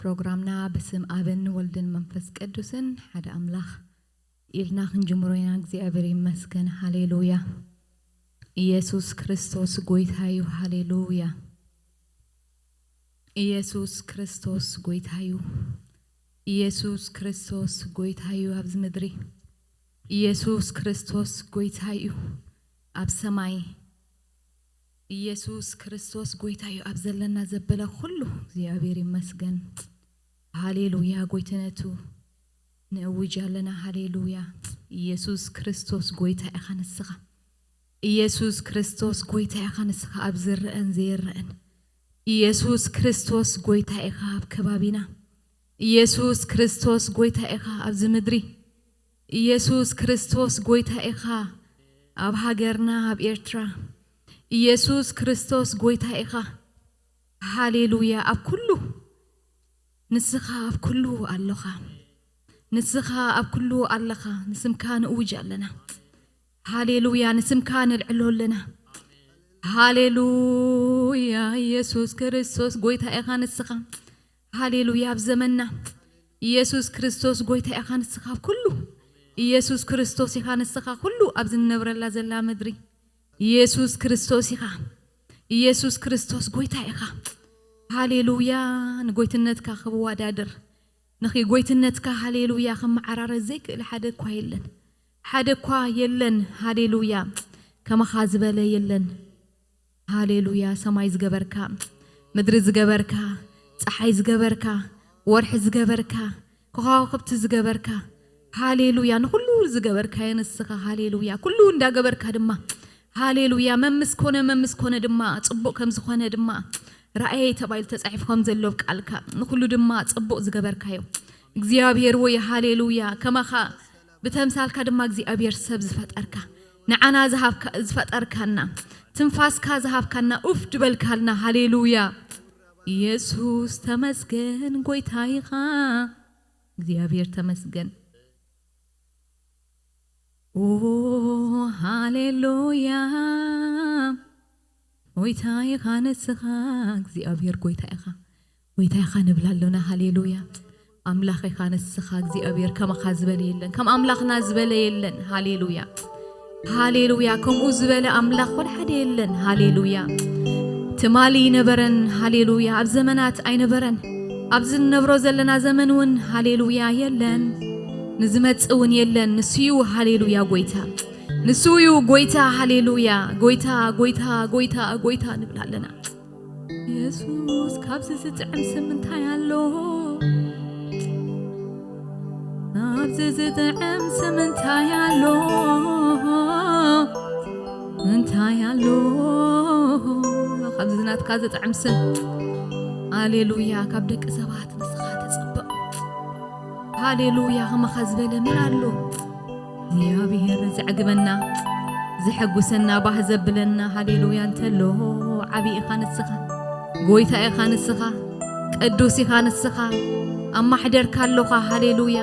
ፕሮግራምና ብስም ኣብን ወልድን መንፈስ ቅዱስን ሓደ ኣምላኽ ኢልና ክንጅምሮ ኢና። እግዚኣብሔር ይመስገን። ሃሌሉያ። ኢየሱስ ክርስቶስ ጎይታ እዩ። ሃሌሉያ። ኢየሱስ ክርስቶስ ጎይታ እዩ። ኢየሱስ ክርስቶስ ጎይታ እዩ ኣብዚ ምድሪ። ኢየሱስ ክርስቶስ ጎይታ እዩ ኣብ ሰማይ። ኢየሱስ ክርስቶስ ጎይታ እዩ ኣብ ዘለና ዘበለ ኩሉ። እግዚኣብሔር ይመስገን። ሃሌሉያ። ጎይትነቱ ንእውጅ ኣለና። ሃሌሉያ። ኢየሱስ ክርስቶስ ጎይታ ኢኻ ንስኻ። ኢየሱስ ክርስቶስ ጎይታ ኢኻ ንስኻ ኣብ ዝረአን ዘይረአን። ኢየሱስ ክርስቶስ ጎይታ ኢኻ ኣብ ከባቢና። ኢየሱስ ክርስቶስ ጎይታ ኢኻ ኣብዚ ምድሪ። ኢየሱስ ክርስቶስ ጎይታ ኢኻ ኣብ ሃገርና ኣብ ኤርትራ። ኢየሱስ ክርስቶስ ጎይታ ኢኻ። ሃሌሉያ። ኣብ ኩሉ ንስኻ ኣብ ኩሉ ኣለኻ። ንስኻ ኣብ ኩሉ ኣለኻ። ንስምካ ንእውጅ ኣለና። ሃሌሉያ። ንስምካ ነልዕሎ ኣለና። ሃሌሉያ። ኢየሱስ ክርስቶስ ጎይታ ኢኻ ንስኻ። ሃሌሉያ። ኣብ ዘመንና ኢየሱስ ክርስቶስ ጎይታ ኢኻ ንስኻ ኣብ ኩሉ። ኢየሱስ ክርስቶስ ኢኻ ንስኻ ኩሉ ኣብ ዝንነብረላ ዘላ ምድሪ። ኢየሱስ ክርስቶስ ኢኻ። ኢየሱስ ክርስቶስ ጎይታ ኢኻ። ሃሌሉያ። ንጎይትነትካ ክወዳደር፣ ንኺ ጎይትነትካ ሃሌሉያ ክመዓራረ ዘይክእል ሓደ እኳ የለን። ሓደ እኳ የለን። ሃሌሉያ። ከማኻ ዝበለ የለን። ሃሌሉያ። ሰማይ ዝገበርካ፣ ምድሪ ዝገበርካ፣ ፀሓይ ዝገበርካ፣ ወርሒ ዝገበርካ፣ ከዋኽብቲ ዝገበርካ፣ ሃሌሉያ። ንኹሉ ዝገበርካዮ ንስኻ፣ ሃሌሉያ። ኩሉ እንዳገበርካ ድማ፣ ሃሌሉያ። መምስ ኮነ፣ መምስ ኮነ ድማ፣ ፅቡቕ ከም ዝኾነ ድማ፣ ራእየ ተባሂሉ ተፃሒፉ ከም ዘሎ ኣብ ቃልካ፣ ንኹሉ ድማ ፅቡቕ ዝገበርካዮ እግዚኣብሔር ወይ፣ ሃሌሉያ። ከማኻ ብተምሳልካ ድማ እግዚኣብሔር ሰብ ዝፈጠርካ፣ ንዓና ዝሃብካ-፣ ዝፈጠርካና፣ ትንፋስካ ዝሃብካና፣ ኡፍ ድበልካልና። ሃሌሉያ። ኢየሱስ ተመስገን፣ ጎይታ ኢኻ። እግዚኣብሔር ተመስገን። ኦ፣ ሃሌሉያ። ጎይታ ኢኻ ንስኻ፣ እግዚኣብሔር ጎይታ ኢኻ። ጎይታ ኢኻ ንብል ኣሎና። ሃሌሉያ። ኣምላኽ ኢኻ ንስኻ እግዚኣብሔር፣ ከማኻ ዝበለ የለን፣ ከም ኣምላኽና ዝበለ የለን። ሃሌሉያ፣ ሃሌሉያ። ከምኡ ዝበለ ኣምላኽ ወላ ሓደ የለን። ሃሌሉያ። ትማሊ ይነበረን፣ ሃሌሉያ፣ ኣብ ዘመናት ኣይነበረን፣ ኣብዚ ንነብሮ ዘለና ዘመን እውን፣ ሃሌሉያ፣ የለን፣ ንዝመጽእ እውን የለን። ንሱ እዩ፣ ሃሌሉያ፣ ጎይታ። ንሱ እዩ ጎይታ። ሃሌሉያ። ጎይታ፣ ጎይታ፣ ጎይታ፣ ጎይታ ንብል ኣለና። የሱስ፣ ካብዚ ዝጥዕም ስም እንታይ ኣሎ? ኣብዚ ዝጥዕም ስም እንታይ ኣሎ? እንታይ ኣሎ? ካብዚ ናትካ ዝጥዕም ስም። ሃሌሉያ። ካብ ደቂ ሰባት ንስኻ ትጽብቕ። ሃሌሉያ። ከማኻ ዝበለ መን ኣሎ? እግዚኣብሔር ዘዕግበና፣ ዘሐጉሰና፣ ባህ ዘብለና፣ ሃሌሉያ፣ እንተሎ ዓቢ ኢኻ ንስኻ፣ ጎይታ ኢኻ ንስኻ፣ ቅዱስ ኢኻ ንስኻ፣ ኣብ ማሕደርካ ኣሎኻ። ሃሌሉያ።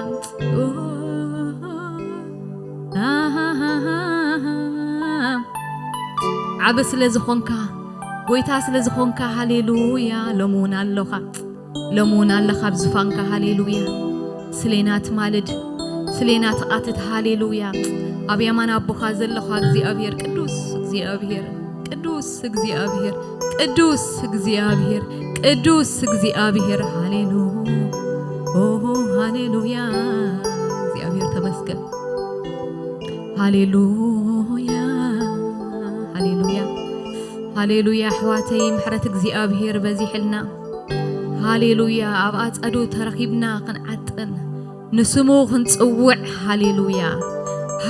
ዓቢ ስለ ዝኾንካ፣ ጎይታ ስለ ዝኾንካ፣ ሃሌሉያ፣ ሎሚ እውን ኣሎኻ። ሎሚ እውን ኣለኻ ኣብ ዙፋንካ። ሃሌሉያ። ስሌና ትማልድ፣ ስሌና ትቓትት። ሃሌሉያ። ኣብ የማን ኣቦኻ ዘለኻ እግዚኣብሔር፣ ቅዱስ እግዚኣብሔር፣ ቅዱስ እግዚኣብሔር፣ ቅዱስ እግዚኣብሔር፣ ቅዱስ እግዚኣብሔር። ሃሌሉ-፣ ኦ፣ ሃሌሉያ። እግዚኣብሔር ተመስገን። ሃሌሉያ፣ ሃሌሉያ፣ ሃሌሉያ። ኣሕዋተይ፣ ምሕረት እግዚኣብሔር በዚሕልና። ሃሌሉያ። ኣብ ኣጸዱ ተረኺብና ክንዓጥን፣ ንስሙ ክንጽውዕ። ሃሌሉያ፣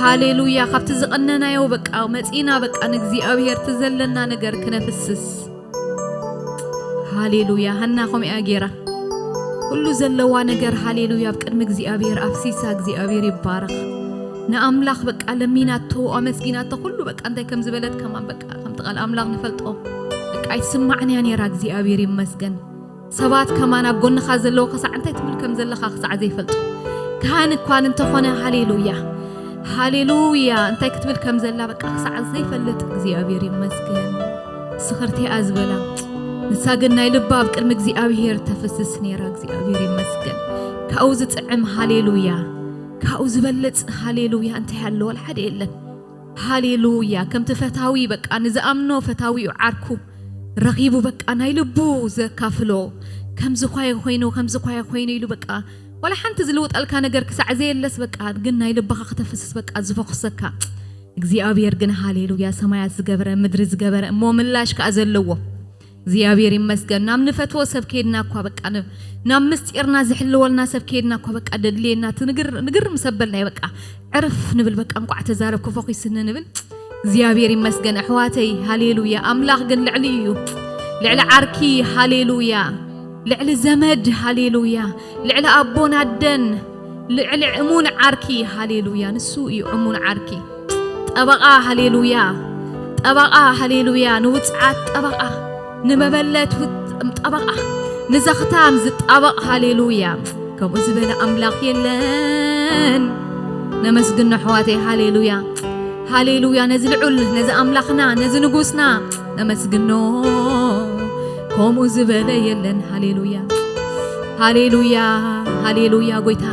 ሃሌሉያ። ካብቲ ዝቐነናዮ በቃ መጺና፣ በቃ ንእግዚኣብሔር እቲ ዘለና ነገር ክነፍስስ። ሃሌሉያ። ሃና ከምኡ እያ ገይራ። ኩሉ ዘለዋ ነገር፣ ሃሌሉያ፣ ኣብ ቅድሚ እግዚኣብሔር ኣፍሲሳ። እግዚኣብሔር ይባረኽ። ንኣምላኽ በቃ ለሚናቶ፣ ኣመስጊናቶ፣ ኩሉ በቃ እንታይ ከም ዝበለት ከማን በቃ ከምቲ ቃል ኣምላኽ ንፈልጦ በቃ ኣይትስማዕን እያ ነይራ። እግዚኣብሔር ይመስገን። ሰባት ከማን ኣብ ጎንኻ ዘለዉ ክሳዕ እንታይ ትብል ከም ዘለኻ ክሳዕ ዘይፈልጡ፣ ካህን እኳን እንተኾነ፣ ሃሌሉያ፣ ሃሌሉያ፣ እንታይ ክትብል ከም ዘላ በቃ ክሳዕ ዘይፈልጥ፣ እግዚኣብሔር ይመስገን። ስኽርቲ እያ ዝበላ። ንሳ ግን ናይ ልባ ኣብ ቅድሚ እግዚኣብሔር ተፍስስ ነይራ። እግዚኣብሔር ይመስገን። ካብኡ ዝጥዕም ሃሌሉያ፣ ካብኡ ዝበልጽ ሃሌሉያ እንታይ ኣሎ? ወላ ሓደ የለን። ሃሌሉያ። ከምቲ ፈታዊ በቃ ንዝኣምኖ ፈታዊኡ ዓርኩ ረኺቡ በቃ ናይ ልቡ ዘካፍሎ፣ ከምዚ ኳየ ኮይኑ፣ ከምዚ ኳየ ኮይኑ ኢሉ በቃ ዋላ ሓንቲ ዝልውጠልካ ነገር ክሳዕ ዘየለስ በቃ ግን ናይ ልብኻ ክተፍስስ በቃ ዝፈኹሰካ እግዚኣብሔር ግን ሃሌሉያ ሰማያት ዝገበረ ምድሪ ዝገበረ እሞ ምላሽ ከኣ ዘለዎ እግዚኣብሔር ይመስገን። ናብ ንፈትዎ ሰብ ከይድና እኳ በቃ ናብ ምስጢርና ዝሕልወልና ሰብ ከይድና እኳ በቃ ደድልየና ትንግር ንግር ምሰበልና በቃ ዕርፍ ንብል በቃ እንቋዕ ተዛረብኩ ፈኺስኒ ንብል። እግዚኣብሔር ይመስገን ኣሕዋተይ ሃሌሉያ። ኣምላኽ ግን ልዕሊ እዩ፣ ልዕሊ ዓርኪ ሃሌሉያ፣ ልዕሊ ዘመድ ሃሌሉያ፣ ልዕሊ ኣቦን ኣደን፣ ልዕሊ እሙን ዓርኪ ሃሌሉያ። ንሱ እዩ እሙን ዓርኪ። ጠበቓ ሃሌሉያ፣ ጠበቓ ሃሌሉያ፣ ንውጽዓት ጠበቓ፣ ንመበለት ውጥ- ጠበቓ፣ ንዘኽታም ዝጣበቕ ሃሌሉያ። ከምኡ ዝበለ ኣምላኽ የለን። ነመስግኖ ኣሕዋተይ ሃሌሉያ፣ ሃሌሉያ። ነዚ ልዑል ነዚ ኣምላኽና ነዚ ንጉስና ነመስግኖ። ከምኡ ዝበለ የለን። ሃሌሉያ፣ ሃሌሉያ፣ ሃሌሉያ። ጎይታ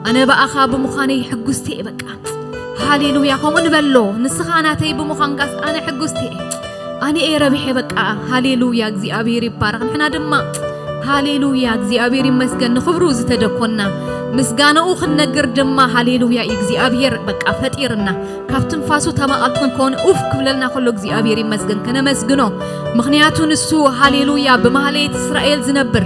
ኣነ ብኣኻ ብምዃነይ ሕጉስቲ እየ በቃ። ሃሌሉያ። ከምኡ ንበሎ። ንስኻ ናተይ ብምዃንካስ ኣነ ሕጉስቲ እየ፣ ኣነ እየ ረቢሐ በቃ። ሃሌሉያ እግዚኣብሔር ይባረኽ። ንሕና ድማ ሃሌሉያ እግዚኣብሔር ይመስገን ንኽብሩ ዝተደኮና ምስጋናኡ ክንነግር ድማ ሃሌሉያ እዩ። እግዚኣብሔር በቃ ፈጢርና ካብ ትንፋሱ ተማቐልቲ ክንከውን ኡፍ ክብለልና ከሎ እግዚኣብሔር ይመስገን ከነመስግኖ። ምኽንያቱ ንሱ ሃሌሉያ ብማህሌት እስራኤል ዝነብር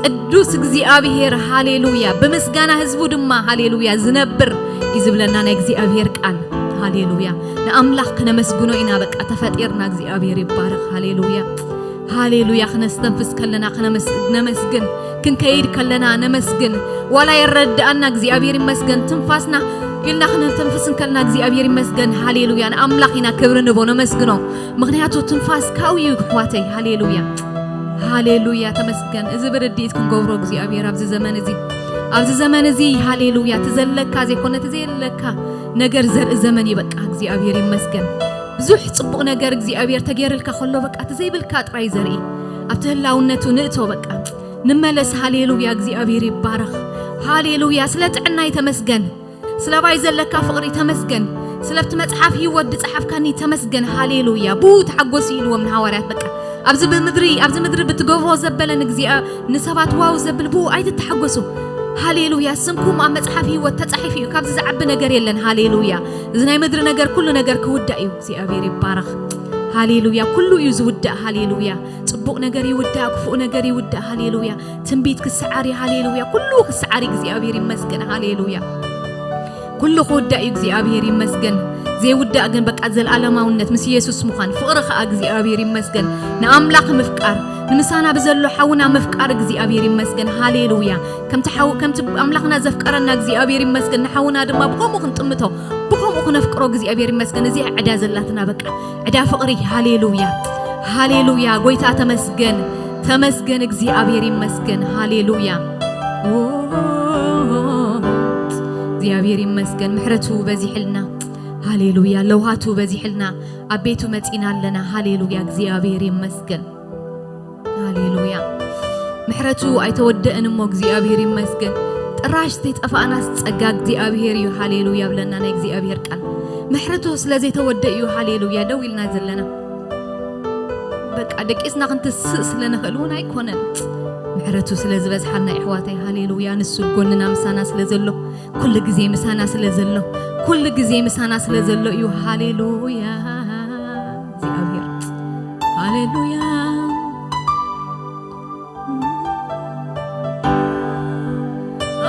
ቅዱስ እግዚኣብሔር ሃሌሉያ ብምስጋና ህዝቡ ድማ ሃሌሉያ ዝነብር እዩ ዝብለና ናይ እግዚኣብሔር ቃል። ሃሌሉያ ንኣምላኽ ክነመስግኖ ኢና በቃ ተፈጢርና። እግዚኣብሔር ይባረኽ። ሃሌሉያ ሃሌሉያ ክነስተንፍስ ከለና ክነመስ- ነመስግን፣ ክንከይድ ከለና ነመስግን። ዋላ የረድኣና እግዚኣብሔር ይመስገን ትንፋስና ኢልና ክነተንፍስ እንከልና እግዚኣብሔር ይመስገን። ሃሌሉያ ንኣምላኽ ኢና ክብሪ ንቦ ነመስግኖ። ምኽንያቱ ትንፋስ ካብኡ እዩ ኣሕዋተይ። ሃሌሉያ ሃሌሉያ ተመስገን። እዚ ብርድኢት ክንገብሮ እግዚኣብሔር ኣብዚ ዘመን እዚ ኣብዚ ዘመን እዚ ሃሌሉያ እቲ ዘለካ ዘይኮነ እቲ ዘየለካ ነገር ዘርኢ ዘመን እዩ። በቃ እግዚኣብሔር ይመስገን። ብዙሕ ጽቡቕ ነገር እግዚኣብሔር ተገይርልካ ከሎ በቃ እቲ ዘይብልካ ጥራይ ዘርኢ ኣብቲ ህላውነቱ ንእቶ በቃ ንመለስ። ሃሌሉያ እግዚኣብሔር ይባረኽ። ሃሌሉያ ስለ ጥዕናይ ተመስገን። ስለ ባይ ዘለካ ፍቕሪ ተመስገን። ስለብቲ መጽሓፍ ህይወት ዝጸሓፍካኒ ተመስገን። ሃሌሉያ ብኡ ተሓጎሱ ኢልዎም ንሃዋርያት በቃ ኣብዚ ብምድሪ ኣብዚ ምድሪ ብትገብሮ ዘበለ ንግዚኣ ንሰባት ዋው ዘብል ብኡ ኣይትተሓጎሱ። ሃሌሉያ ስምኩም ኣብ መጽሓፍ ህይወት ተጻሒፉ እዩ። ካብዚ ዝዓቢ ነገር የለን። ሃሌሉያ እዚ ናይ ምድሪ ነገር ኩሉ ነገር ክውዳእ እዩ። እግዚኣብሔር ይባረኽ። ሃሌሉያ ኩሉ እዩ ዝውዳእ። ሃሌሉያ ጽቡቕ ነገር ይውዳእ፣ ክፉእ ነገር ይውዳእ። ሃሌሉያ ትንቢት ክሰዓር እዩ። ሃሌሉያ ኩሉ ክሰዓር እዩ። እግዚኣብሔር ይመስገን። ሃሌሉያ ኩሉ ክውዳእ እዩ። እግዚኣብሔር ይመስገን። ዘይውዳእ ግን በቃ ዘልኣለማውነት ምስ ኢየሱስ ምዃን ፍቕሪ ኸዓ እግዚኣብሔር ይመስገን። ንኣምላኽ ምፍቃር ንምሳና ብዘሎ ሓውና ምፍቃር እግዚኣብሔር ይመስገን። ሃሌሉያ ከምቲ ሓው ከምቲ ኣምላኽና ዘፍቀረና እግዚኣብሔር ይመስገን። ንሓውና ድማ ብኸምኡ ክንጥምቶ ብኸምኡ ክነፍቅሮ እግዚኣብሔር ይመስገን። እዚኣ ዕዳ ዘላትና በቃ ዕዳ ፍቕሪ። ሃሌሉያ ሃሌሉያ ጎይታ ተመስገን ተመስገን እግዚኣብሔር ይመስገን። ሃሌሉያ እግዚኣብሔር ይመስገን ምሕረቱ በዚሕልና። ሃሌሉያ ለውሃቱ በዚሕልና ኣብ ቤቱ መጺና ኣለና። ሃሌሉያ እግዚኣብሔር ይመስገን። ሃሌሉያ ምሕረቱ ኣይተወደእን እሞ እግዚኣብሔር ይመስገን። ጥራሽ ዘይጠፋእናስ ጸጋ እግዚኣብሔር እዩ። ሃሌሉያ ብለና ናይ እግዚኣብሔር ቃል ምሕረቱ ስለ ዘይተወደ እዩ። ሃሌሉያ ደው ኢልና ዘለና በቃ ደቂስና ክንትስእ ስለ ንኽእል እውን ኣይኮነን። ምሕረቱ ስለ ዝበዝሓልና ኣሕዋተይ ሃሌሉያ ንሱ ጎንና ምሳና ስለ ዘሎ ኩሉ ግዜ ምሳና ስለ ዘሎ ኩሉ ግዜ ምሳና ስለ ዘሎ እዩ። ሃሌሉያ እግዚኣብሔር ሃሌሉያ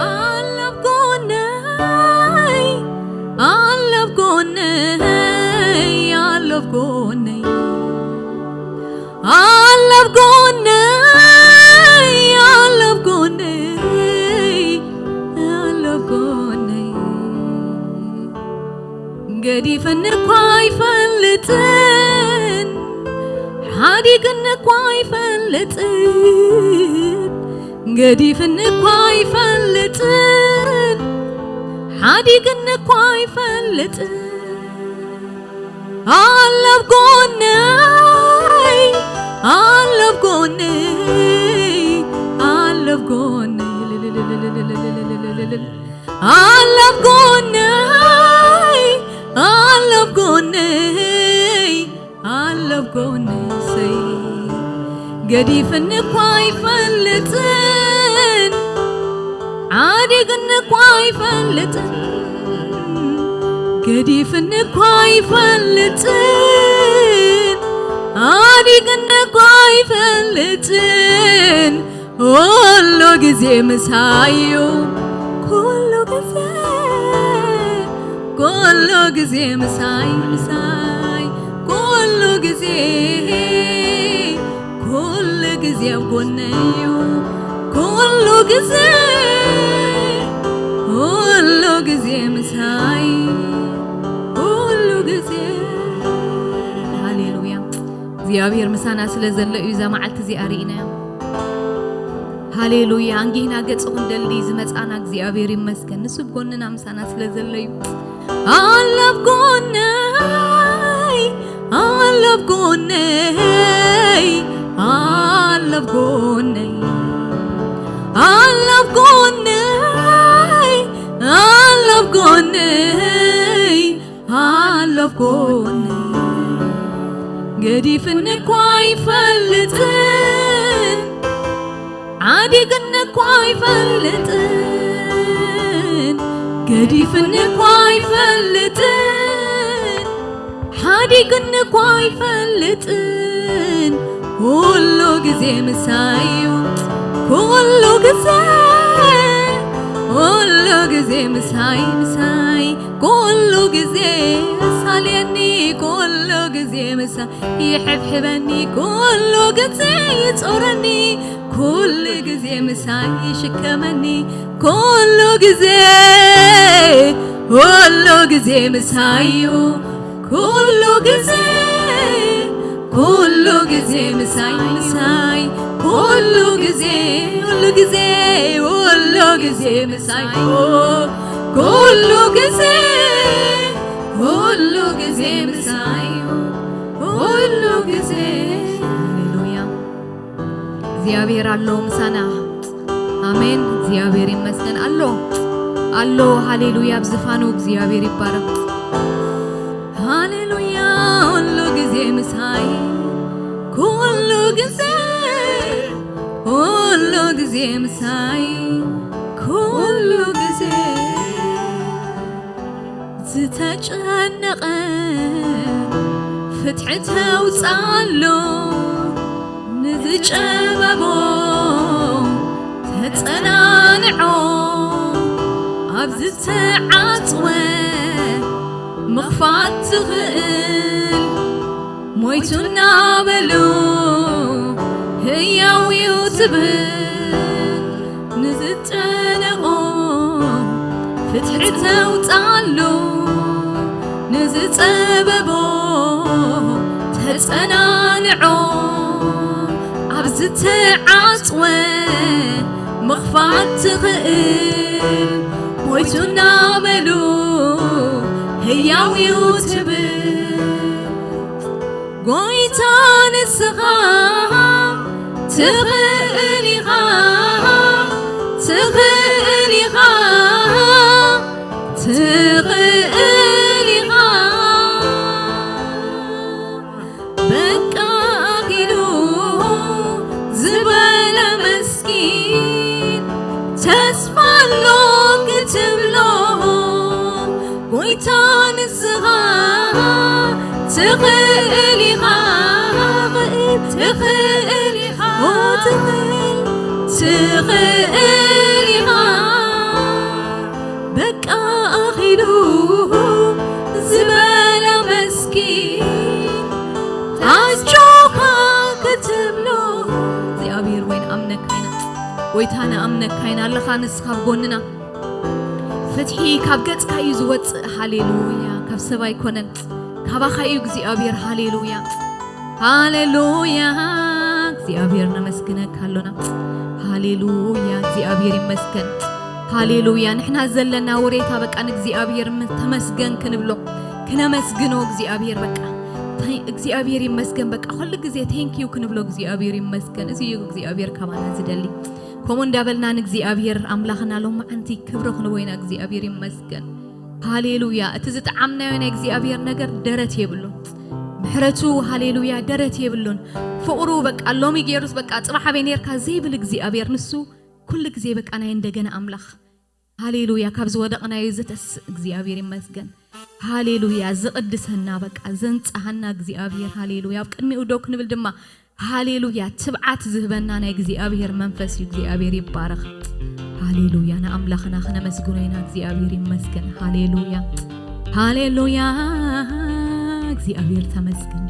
ኣለብ ጎነይ ኣለብ ጎነይ ኣለብ ጎነይ ኣለብ ጎነይ ኣለብ ጎነይ ኣለብ ጎነይ ገዲፍኒ እኳ ኣይፈልጥን ሓዲግኒ እኳ ኣይፈልጥን ገዲፍኒ እኳ ኣይፈልጥን ሓዲግኒ እኳ ኣይፈልጥን ኣለብ ጎነይ ኣለ ኣብ ጎነይ፣ ኣለ ኣብ ጎነይ፣ ኣለ ኣብ ጎነይ፣ ኣለ ኣብ ጎነይ፣ ኣለ ኣብ ጎነይ። ሰይ ገዲፍኒ እኳ ኣይፈልጥን፣ ዓዲግኒ እኳ ኣይፈልጥን፣ ገዲፍኒ እኳ ኣይፈልጥን፣ ዓዲግኒ እኳ ኣይፈልጥን። ኩሉ ግዜ ምሳዩ፣ ኩሉ ግዜ፣ ኩሉ ግዜ ምሳይ፣ ምሳይ፣ ኩሉ ግዜ፣ ኩሉ ግዜ ኣብ ጎነዩ፣ ኩሉ ግዜ፣ ኩሉ ግዜ ምሳይ፣ ኩሉ ግዜ። ሃሌሉያ። እግዚኣብሔር ምሳና ስለ ዘሎ እዩ እዛ መዓልቲ እዚኣ ርኢናያ። ሃሌሉያ። ኣንጊህና ገጽ ክንደሊ ዝመጻና እግዚኣብሔር ይመስገን። ንሱ ኣብ ጎንና ምሳና ስለ ዘሎ እዩ። ኣለ ኣብ ጎነይ፣ ኣለ ኣብ ጎነይ፣ ኣለ ኣብ ጎነይ፣ ኣለ ኣብ ጎነይ፣ ኣለ ኣብ ጎነይ፣ ኣለ ኣብ ጎነይ። ገዲፍኒ እኳ ኣይፈልጥን፣ ዓዲግኒ እኳ ኣይፈልጥን፣ ገዲፍኒ እኳ ኣይፈልጥን፣ ሓዲግኒ እኳ ኣይፈልጥን። ኩሉ ግዜ ምሳዩ፣ ኩሉ ግዜ፣ ኩሉ ግዜ ምሳይ፣ ምሳይ፣ ኩሉ ግዜ ኣሳልየኒ፣ ኩሉ ግዜ ምሳይ ይሕብሕበኒ፣ ኩሉ ግዜ ይጾረኒ፣ ኩሉ ግዜ ምሳይ ይሽከመኒ፣ ኩሉ ግዜ፣ ኩሉ ግዜ ምሳዩ፣ ኩሉ ግዜ፣ ኩሉ ግዜ ምሳይ፣ ምሳይ፣ ኩሉ ግዜ፣ ኩሉ ግዜ፣ ኩሉ ግዜ ምሳይ፣ ኩሉ ግዜ፣ ኩሉ ግዜ ምሳዩ፣ ኩሉ ግዜ። ሃሌሉያ። እግዚኣብሔር ኣሎ ምሳና። ኣሜን። እግዚኣብሔር ይመስገን። ኣሎ፣ ኣሎ። ሃሌሉያ። ኣብ ዝፋኑ እግዚኣብሔር ይባረክ። ሃሌሉያ። ኩሉ ግዜ ምሳይ፣ ኩሉ ግዜ፣ ኩሉ ግዜ ምሳይ፣ ኩሉ ግዜ። ዝተጨነቐ ፍትሒ ተውፅኣሉ፣ ንዝጨበቦ ተፀናንዖ፣ ኣብ ዝተዓፅወ ምኽፋት ትኽእል። ሞይቱ እናበሉ ህያው እዩ ትብል፣ ንዝጨነቖ ፍትሒ ተውፃሉ፣ ንዝፀበቦ ተፀናንዖ፣ ኣብ ዝተዓፅወ ምኽፋት ትኽእል። ሞይቱ እናበሉ ህያው እዩ ትብል። ጎይታ ንስኻ ትኽእል ኢኻ፣ ትኽእል ኢኻ፣ ትኽእል ኢኻ። በቃ ኣኺሉ ዝበለ መስኪን ተስፋ ኣሎ ክትብሎ፣ ጎይታ ንስኻ ትኽእል ኢኻ፣ ትኽእል ኢኻ፣ ትኽእል፣ ትኽእል ኢኻ። በቃ ኣኺሉ ዝበለ መስኪን ኣጆኻ ክትብሎ፣ እግዚኣብሔር ወይ ንኣምነካ ኢና፣ ጎይታ ንኣምነካ ኢና፣ ኣለኻ ንስኻ ኣብ ጎንና። ፍትሒ ካብ ገጽካ እዩ ዝወጽእ። ሃሌሉያ። ካብ ሰብ ኣይኮነን፣ ካባኻ እዩ እግዚኣብሔር። ሃሌሉያ፣ ሃሌሉያ። እግዚኣብሔር ነመስግነካ ኣሎና። ሃሌሉያ፣ እግዚኣብሔር ይመስገን። ሃሌሉያ። ንሕና ዘለና ወሬታ በቃ ንእግዚኣብሔር ም-፣ ተመስገን ክንብሎ፣ ክነመስግኖ እግዚኣብሔር በቃ። እግዚኣብሔር ይመስገን። በቃ ኩሉ ግዜ ቴንኪዩ ክንብሎ እግዚኣብሔር ይመስገን። እዚ እዩ እግዚኣብሔር ካባና ዝደሊ። ከምኡ እንዳበልና ንእግዚኣብሔር ኣምላኽና ሎማዓንቲ ክብሪ ክንቦ ኢና። እግዚኣብሔር ይመስገን። ሃሌሉያ። እቲ ዝጠዓምናዮ ናይ እግዚኣብሔር ነገር ደረት የብሉን። ምሕረቱ፣ ሃሌሉያ፣ ደረት የብሉን። ፍቕሩ በቃ ሎሚ ገይሩስ በቃ ጽባሕ ኣበይ ነርካ ዘይብል እግዚኣብሔር፣ ንሱ ኩሉ ግዜ በቃ ናይ እንደገና ኣምላኽ። ሃሌሉያ። ካብ ዝወደቕናዮ ዝተስእ እግዚኣብሔር ይመስገን። ሃሌሉያ። ዝቕድሰና በቃ ዘንጽሃና እግዚኣብሔር፣ ሃሌሉያ። ኣብ ቅድሚኡ ደው ክንብል ድማ፣ ሃሌሉያ፣ ትብዓት ዝህበና ናይ እግዚኣብሔር መንፈስ እዩ። እግዚኣብሔር ይባረኽ። ሃሌሉያ። ንኣምላኽና ክነመስግኖ ኢና። እግዚኣብሔር ይመስገን። ሃሌሉያ፣ ሃሌሉያ። እግዚኣብሔር ተመስገን።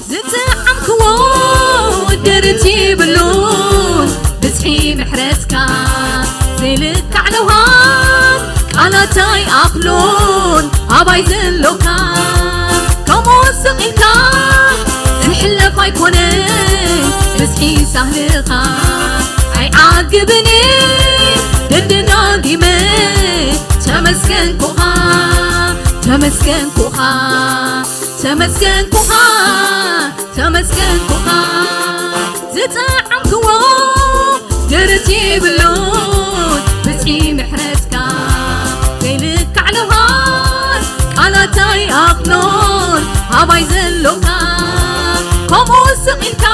ዝጠዓምክዎ ደረት የብሉን ብዝሒ ምሕረትካ፣ ዘይልካዕ ለውሃት ቃላት ኣይኣኽሉን ኣባይ ዘሎካ። ከምኡ ስቕ ኢልካ ዝሕለፍ ኣይኮነን ብዝሒ ሳህልኻ፣ ኣይዓግብን ደደጋጊመ ተመስገንኩኻ፣ ተመስገንኩኻ። ተመስገንኩኻ፣ ተመስገንኩኻ። ዝጠዓምክዎ ደረት የብሉን ብዝሒ ምሕረትካ፣ ዘይልካዕ ለውሃት ቃላት ኣይኣኽሎን ኣባይ ዘሎካ። ከምኡ ስቕ ኢልካ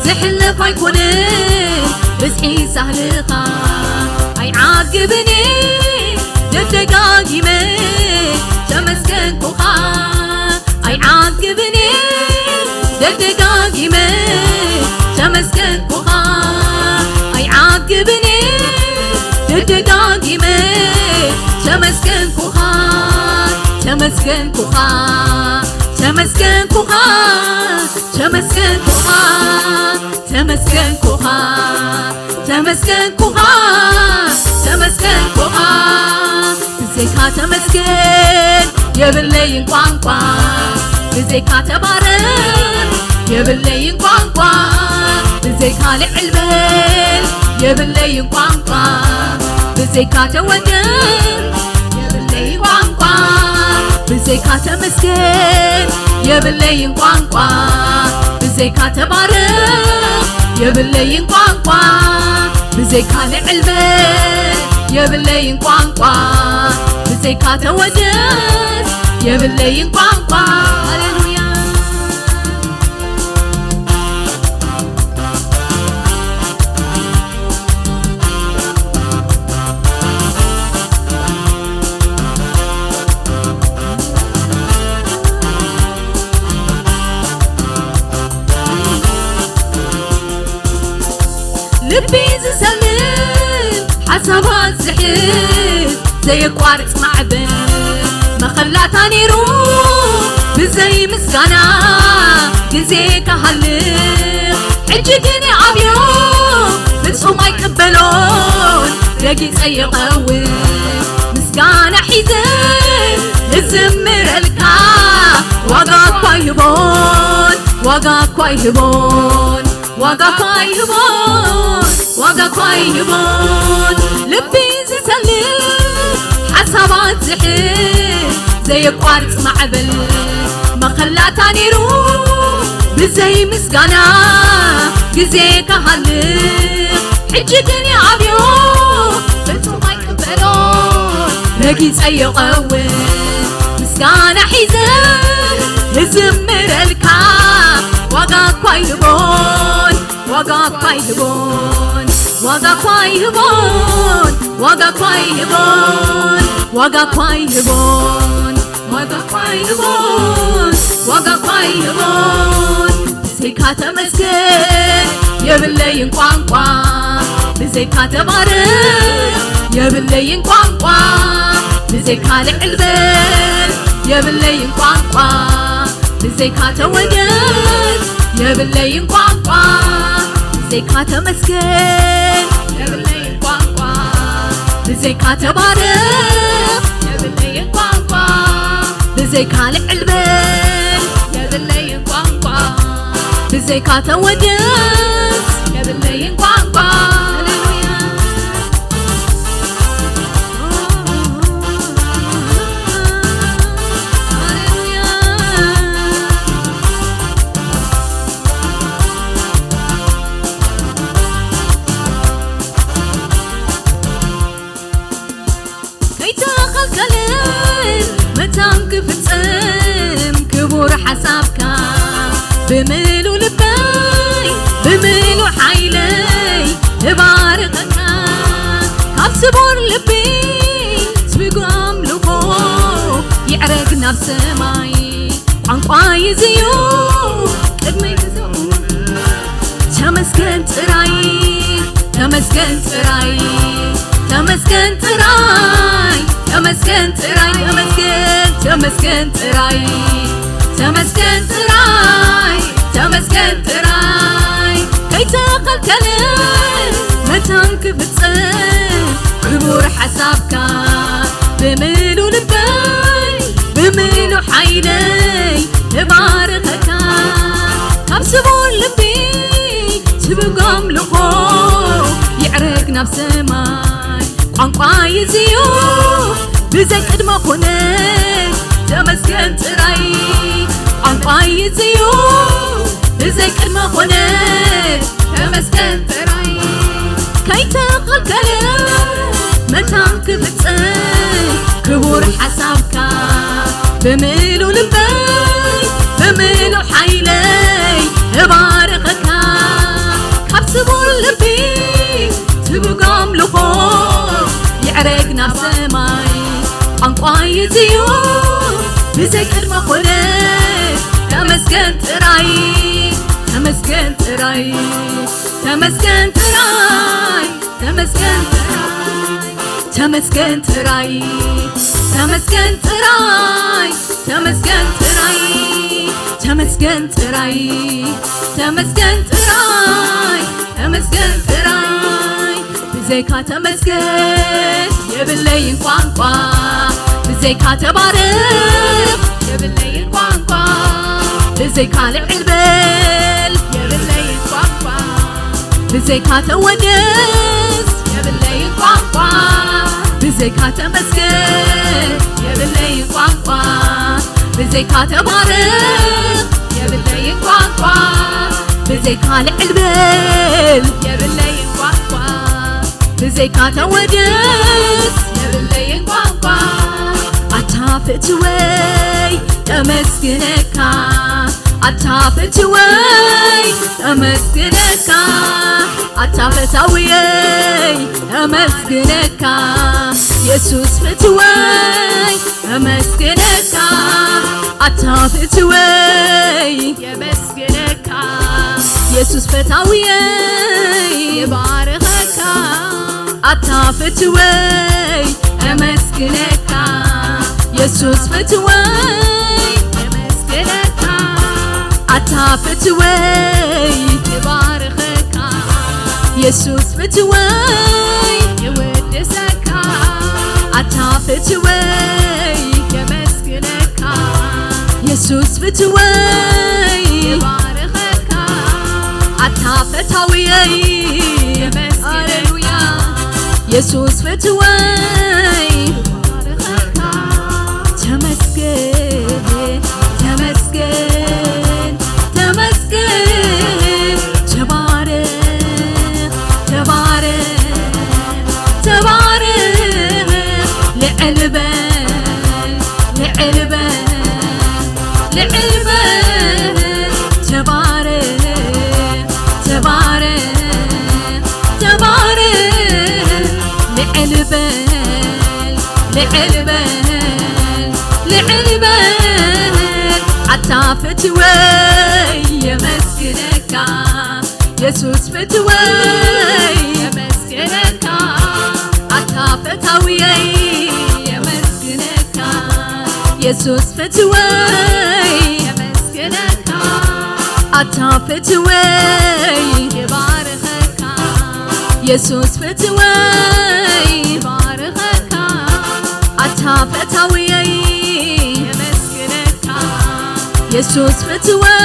ዝሕለፍ ኣይኮነን ብዝሒ ሳህልኻ፣ ኣይዓግብን ደደጋጊመ ተመስገንኩኻ። ኣይዓግብን ደደጋጊመ ተመስገንኩኻ። ኣይዓግብን ደደጋጊመ ተመስገንኩኻ። ተመስገንኩኻ፣ ተመስገንኩኻ፣ ተመስገንኩኻ፣ ተመስገንኩኻ፣ ተመስገንኩኻ፣ ተመስገንኩኻ። ብዘይካ ተመስገን የብለይን ቋንቋ፣ ብዘይካ ተባረክ የብለይን ቋንቋ፣ ብዘይካ ልዕል በል የብለይን ቋንቋ፣ ብዘይካ ተወደስ የብለይን ቋንቋ፣ ብዘይካ ተመስገን የብለይን ቋንቋ፣ ብዘይካ ተባረክ የብለይን ቋንቋ፣ ብዘይካ ልዕል በል የብለይን ቋንቋ፣ ብዘይካ ተወደስ የብለይን ቋንቋ። ሃሌሉያ። ልቢ ዝሰልል ሓሳባት ዝሕዝ ዘየቋርጽ ማዕበል መኸላታ ነይሩ ብዘይ ምስጋና ግዜ ክሃልፍ። ሕጂ ግን ይኣብዮ ፍጹም ኣይቅበሎን ረጊጸ ይቐውም ምስጋና ሒዘ እዝምረልካ ዋጋ እኳ ይህቦን ዋጋ እኳ ይህቦን ዋጋ እኳ ይህቦን ዋጋ እኳ ይህቦን ልቢ ዝሰልል ሓሳባት ዝሕዝ ዘየቋርጽ ማዕበል መኸላታ ነይሩ ብዘይ ምስጋና ግዜ ክሃልፍ ሕጂ ግን ይኣብዮ ፍጹም ኣይቅበሎን ረጊጸ ይቐውም ምስጋና ሒዘ እዝምረልካ ዋጋ እኳ ይህቦን ዋጋ እኳ ይህቦን ዋጋ እኳ ይህቦን ዋጋ እኳ ይህቦን ዋጋ እኳ ይህቦን፣ ዋጋ እኳ ይህቦን፣ ዋጋ እኳ ይህቦን። ብዘይካ ተመስገን የብለይን ቋንቋ፣ ብዘይካ ተባረኽ የብለይን ቋንቋ፣ ብዘይካ ልዕል በል የብለይን ቋንቋ፣ ብዘይካ ተወደስ የብለይን ቋንቋ፣ ብዘይካ ተመስገን የብለይን ቋንቋ፣ ብዘይካ ተባረኽ የብለይን ቋንቋ፣ ብዘይካ ልዕል በል የብለይን ቋንቋ፣ ብዘይካ ተወደስ የብለይን ቋንቋ። ሃሌሉያ። ሃሌሉያ። ከይተኸልከለ መታን ክፍጽም ክቡር ሓሳብካ፣ ብምሉ ልበይ ብምሉ ሓይለይ እባርኸካ። ካብ ስቡር ልቢ ስጉም ኣምልኾ ይዕረግ ናብ ሰማይ፣ ቋንቋ ይዝዩ ቅድመይ ተመስገን ጥራይ፣ ተመስገን ጥራይ፣ ተመስገን ጥራይ፣ ተመስገን ጥራይ፣ ተመስገን፣ ተመስገን ጥራይ፣ ተመስገን ጥራይ፣ ተመስገን ጥራይ። ከይተኸልከለ መታን ክፍጽም ክቡር ሓሳብካ፣ ብምሉ ልበይ ብምሉ ሓይለይ እባርኸካ። ካብ ስቡር ልቢ ስቡግ ኣምልኾ ይዕረግ ናብ ሰማይ፣ ቋንቋ ይዝዩ ብዘይ ቅድመ ኩነት ተመስገን ጥራይ፣ ቋንቋ ይዝዩ ብዘይ ቅድመ ኩነት ተመስገን ጥራይ። ከይተኸልከለ መታን ክፍጽም ክቡር ሓሳብካ፣ ብምሉ ልበይ ብምሉ ሓይለይ እባርኸካ። ካብ ስቡር ልቢ ስቡግ ኣምልኾ ይዕረግ ናብ ሰማይ፣ ቋንቋ ይዝዩ ብዘይ ቅድመ ኩነት ተመስገን ጥራይ፣ ተመስገን ጥራይ፣ ተመስገን ጥራይ፣ ተመስገን ጥራይ፣ ተመስገን ጥራይ፣ ተመስገን ጥራይ፣ ተመስገን ጥራይ፣ ተመስገን ጥራይ፣ ተመስገን ጥራይ። ብዘይካ ተመስገን የብለይን ቋንቋ፣ ብዘይካ ተባረኽ የብለይን ቋንቋ፣ ብዘይካ ልዕል በል የብለይን ቋንቋ፣ ብዘይካ ተወደስ የብለይን ቋንቋ፣ ብዘይካ ተመስገን የብለይን ቋንቋ፣ ብዘይካ ተባረኽ የብለይን ቋንቋ፣ ብዘይካ ልዕል በል የብለይን ቋንቋ፣ ብዘይካ ተወደስ የብለይን ቋንቋ። ኣታ ፍትወይ ተመስግነካ፣ ኣታ ፍትወይ ተመስግነካ፣ ኣታ ፈታውየይ ተመስግነካ፣ የሱስ ፍትወይ ተመስግነካ፣ ኣታ ፍትወይ የመስግነካ፣ የሱስ ፈታውየይ ይባርኸካ፣ ኣታ ፍትወይ የመስግነካ፣ የሱስ ፍትወይ የመስግነካ፣ ኣታ ፍትወይ ይባርኸካ፣ የሱስ ፍትወይ ይውድሰካ፣ ኣታ ፍትወይ የመስግነካ፣ የሱስ ፍትወይ ይባርኸካ፣ ኣታ ፈታውየይ የመስግነካ፣ ሃሌሉያ፣ የሱስ ፍትወይ ይባርኸካ። ተመስገን፣ ተመስገን፣ ተመስገን፣ ተባረኽ፣ ተባረኽ፣ ተባረኽ፣ ልዕል በል፣ ልዕል በል፣ ልዕል በል፣ ተባረኽ፣ ተባረኽ፣ ተባረኽ፣ ልዕል በል፣ ልዕል በል፣ ልዕል በል፣ ኣታ ፍትወይ የመስግነካ። የሱስ ፍትወይ የመስግነካ። ኣታ ፈታውየይ የመስግነካ። የሱስ ፍትወይ የመስግነካ። ኣታ ፍትወይ ይባርኸካ። የሱስ ፍትወይ ይባርኸካ። ኣታ ፈታውየይ የመስግነካ። የሱስ ፍትወይ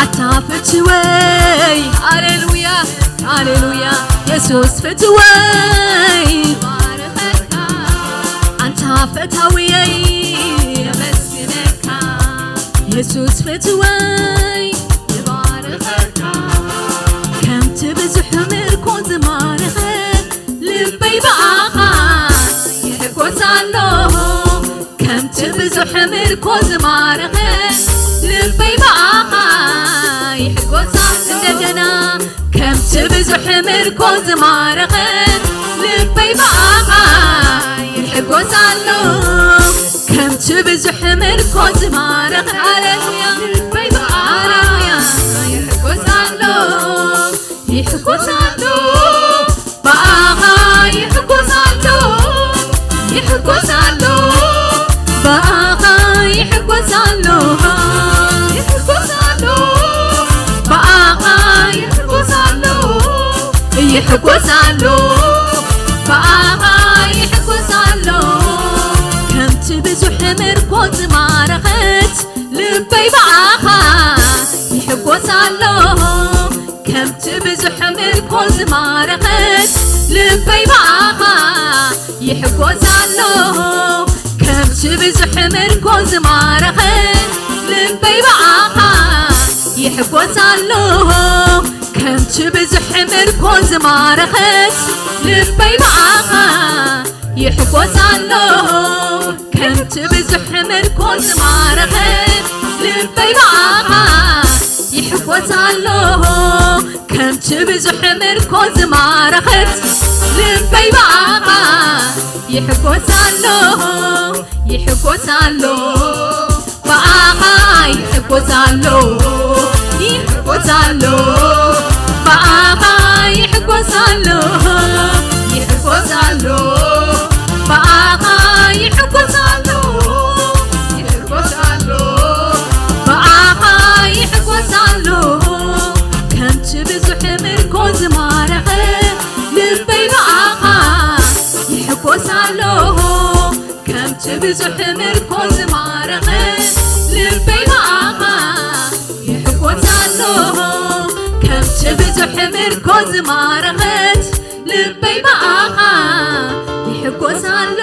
ኣታ ፍትወይ። ሃሌሉያ፣ ሃሌሉያ። የሱስ ፍትወይ ይባርኸካ። ኣንታ ፈታውየይ የመስግነካ። የሱስ ፍትወይ ይባርኸካ። ከምቲ ብዙሕ ምርኮ ዝማረኸ ልበይ ብኣኻ ይሕጎስ ኣሎ። ከምቲ ብዙሕ ምርኮ ዝማረኸ ልበይ ብኣኻ ይሕጎስ ኣሎ። እንደገና ከምቲ ብዙሕ ምርኮ ዝማረኸ ልበይ ብኣኻ ይሕጎስ ኣሎ። ከምቲ ብዙሕ ምርኮ ዝማረኸ፣ ሃሌሉያ፣ ልበይ ብኣኻ ይሕጎስ ኣሎ። ይሕጎስ ኣሎ፣ ብኣኻ ይሕጎስ ኣሎ። ይሕጎስ ኣሎ፣ ብኣኻ ይሕጎስ ኣሎ። ይሕጎስ ኣሎ፣ ብኣኻ ይሕጎስ ኣሎ። ይሕጎስ ኣሎ፣ ብኣኻ ይሕጎስ ኣሎ። ከምቲ ብዙሕ ምርኮ ዝማረኸት ልበይ ብኣኻ ይሕጎስ ኣሎ። ከምቲ ብዙሕ ምርኮ ዝማረኸት ልበይ ብኣኻ ይሕጎስ ኣሎ። ከምቲ ብዙሕ ምርኮ ዝማረኸት ልበይ ብኣኻ ይሕጎስ ኣሎ። ከምቲ ብዙሕ ምርኮ ዝማረኸት ልበይ ብኣኻ ይሕጎስ ኣሎ። ከምቲ ብዙሕ ምርኮ ዝማረኸት ልበይ ብኣኻ ይሕጎስ ኣሎ። ከምቲ ብዙሕ ምርኮ ዝማረኸት ልበይ ብኣኻ ይሕጎስ ኣሎ። ይሕጎስ ኣሎ፣ ብኣኻ ይሕጎስ ኣሎ። ይሕጎስ ኣሎ፣ ብኣኻ ይሕጎስ ኣሎ። ይሕጎስ ኣሎ፣ ብኣኻ ይሕጎስ ኣሎ። ይሕጎስ ኣሎ፣ ብኣኻ ይሕጎስ ኣሎ። ከምቲ ብዙሕ ምርኮ ዝማረኸ ልበይ ብኣኻ ይሕጎስ ኣሎ። ከምቲ ብዙሕ ምርኮ ዝማረኸ ልበይ ብኣኻ ይሕጎስ ኣሎ። ከምቲ ብዙሕ ምርኮ ዝማረኸት ልበይ ብኣኻ ይሕጎስ ኣሎ።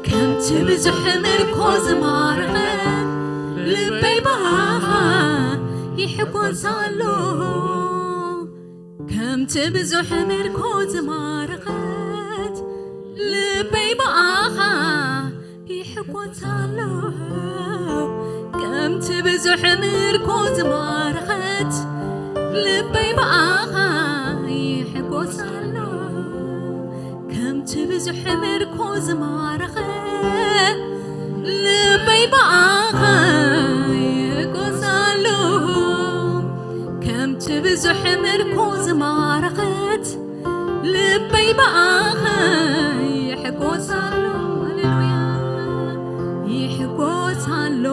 ከምቲ ብዙሕ ምርኮ ዝማረኸት ልበይ ብኣኻ ይሕጎስ ኣሎ። ከምቲ ብዙሕ ምርኮ ዝማረኸት ልበይ ብኣኻ ይሕጎስ ኣሎ። ከምቲ ብዙሕ ምርኮ ዝማረኸት ልበይ ብኣኻ ይሕጎስ ኣሎ። ከምቲ ብዙሕ ምርኮ ዝማረኸ ልበይ ብኣኻ ይሕጎስ ኣሎ። ከምቲ ብዙሕ ምርኮ ዝማረኸት ልበይ ብኣኻ ይሕጎስ ኣሎ። ሃሌሉያ፣ ይሕጎስ ኣሎ።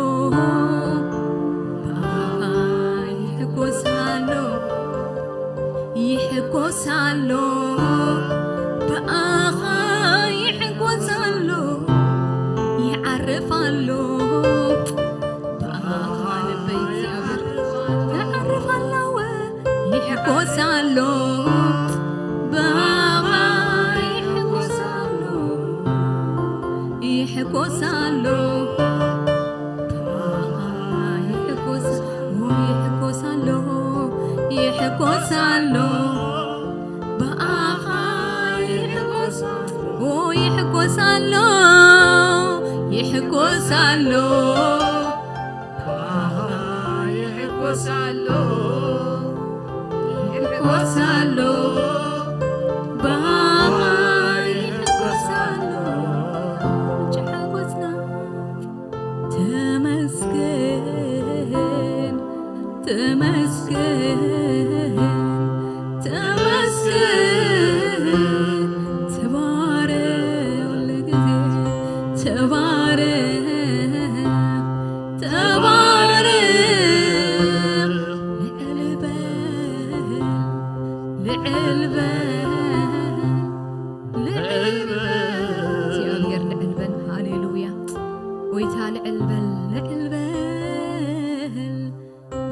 ብኣኻ ይሕጎስ ኣሎ። ይሕጎስ ኣሎ፣ ብኣኻ ይሕጎስ ኣሎ። ይዓርፍ ኣሎ፣ ብኣኻ ልበይ እግዚኣብሔር ይዓርፍ ኣሎ። ይሕጎስ ኣሎ፣ ብኣኻ ይሕጎስ ኣሎ። ይሕጎስ ኣሎ፣ ይሕጎስ፣ ይሕጎስ ኣሎ፣ ይሕጎስ ኣሎ፣ ብኣኻ ይሕጎስ፣ ይሕጎስ ኣሎ፣ ይሕጎስ ኣሎ፣ ብኣኻ ይሕጎስ ኣሎ፣ ይሕጎስ ኣሎ፣ ብኣኻ ተመስገን፣ ተመስገን፣ ተባረኽ፣ ሁሉ ግዜ ተባረኽ፣ ተባረኽ። ልዕል በል፣ ልዕል በል፣ ልዕል በል። እግዚኣብሔር ልዕል በል። ሃሌሉያ። ጎይታ ልዕል በል፣ ልዕል በል፣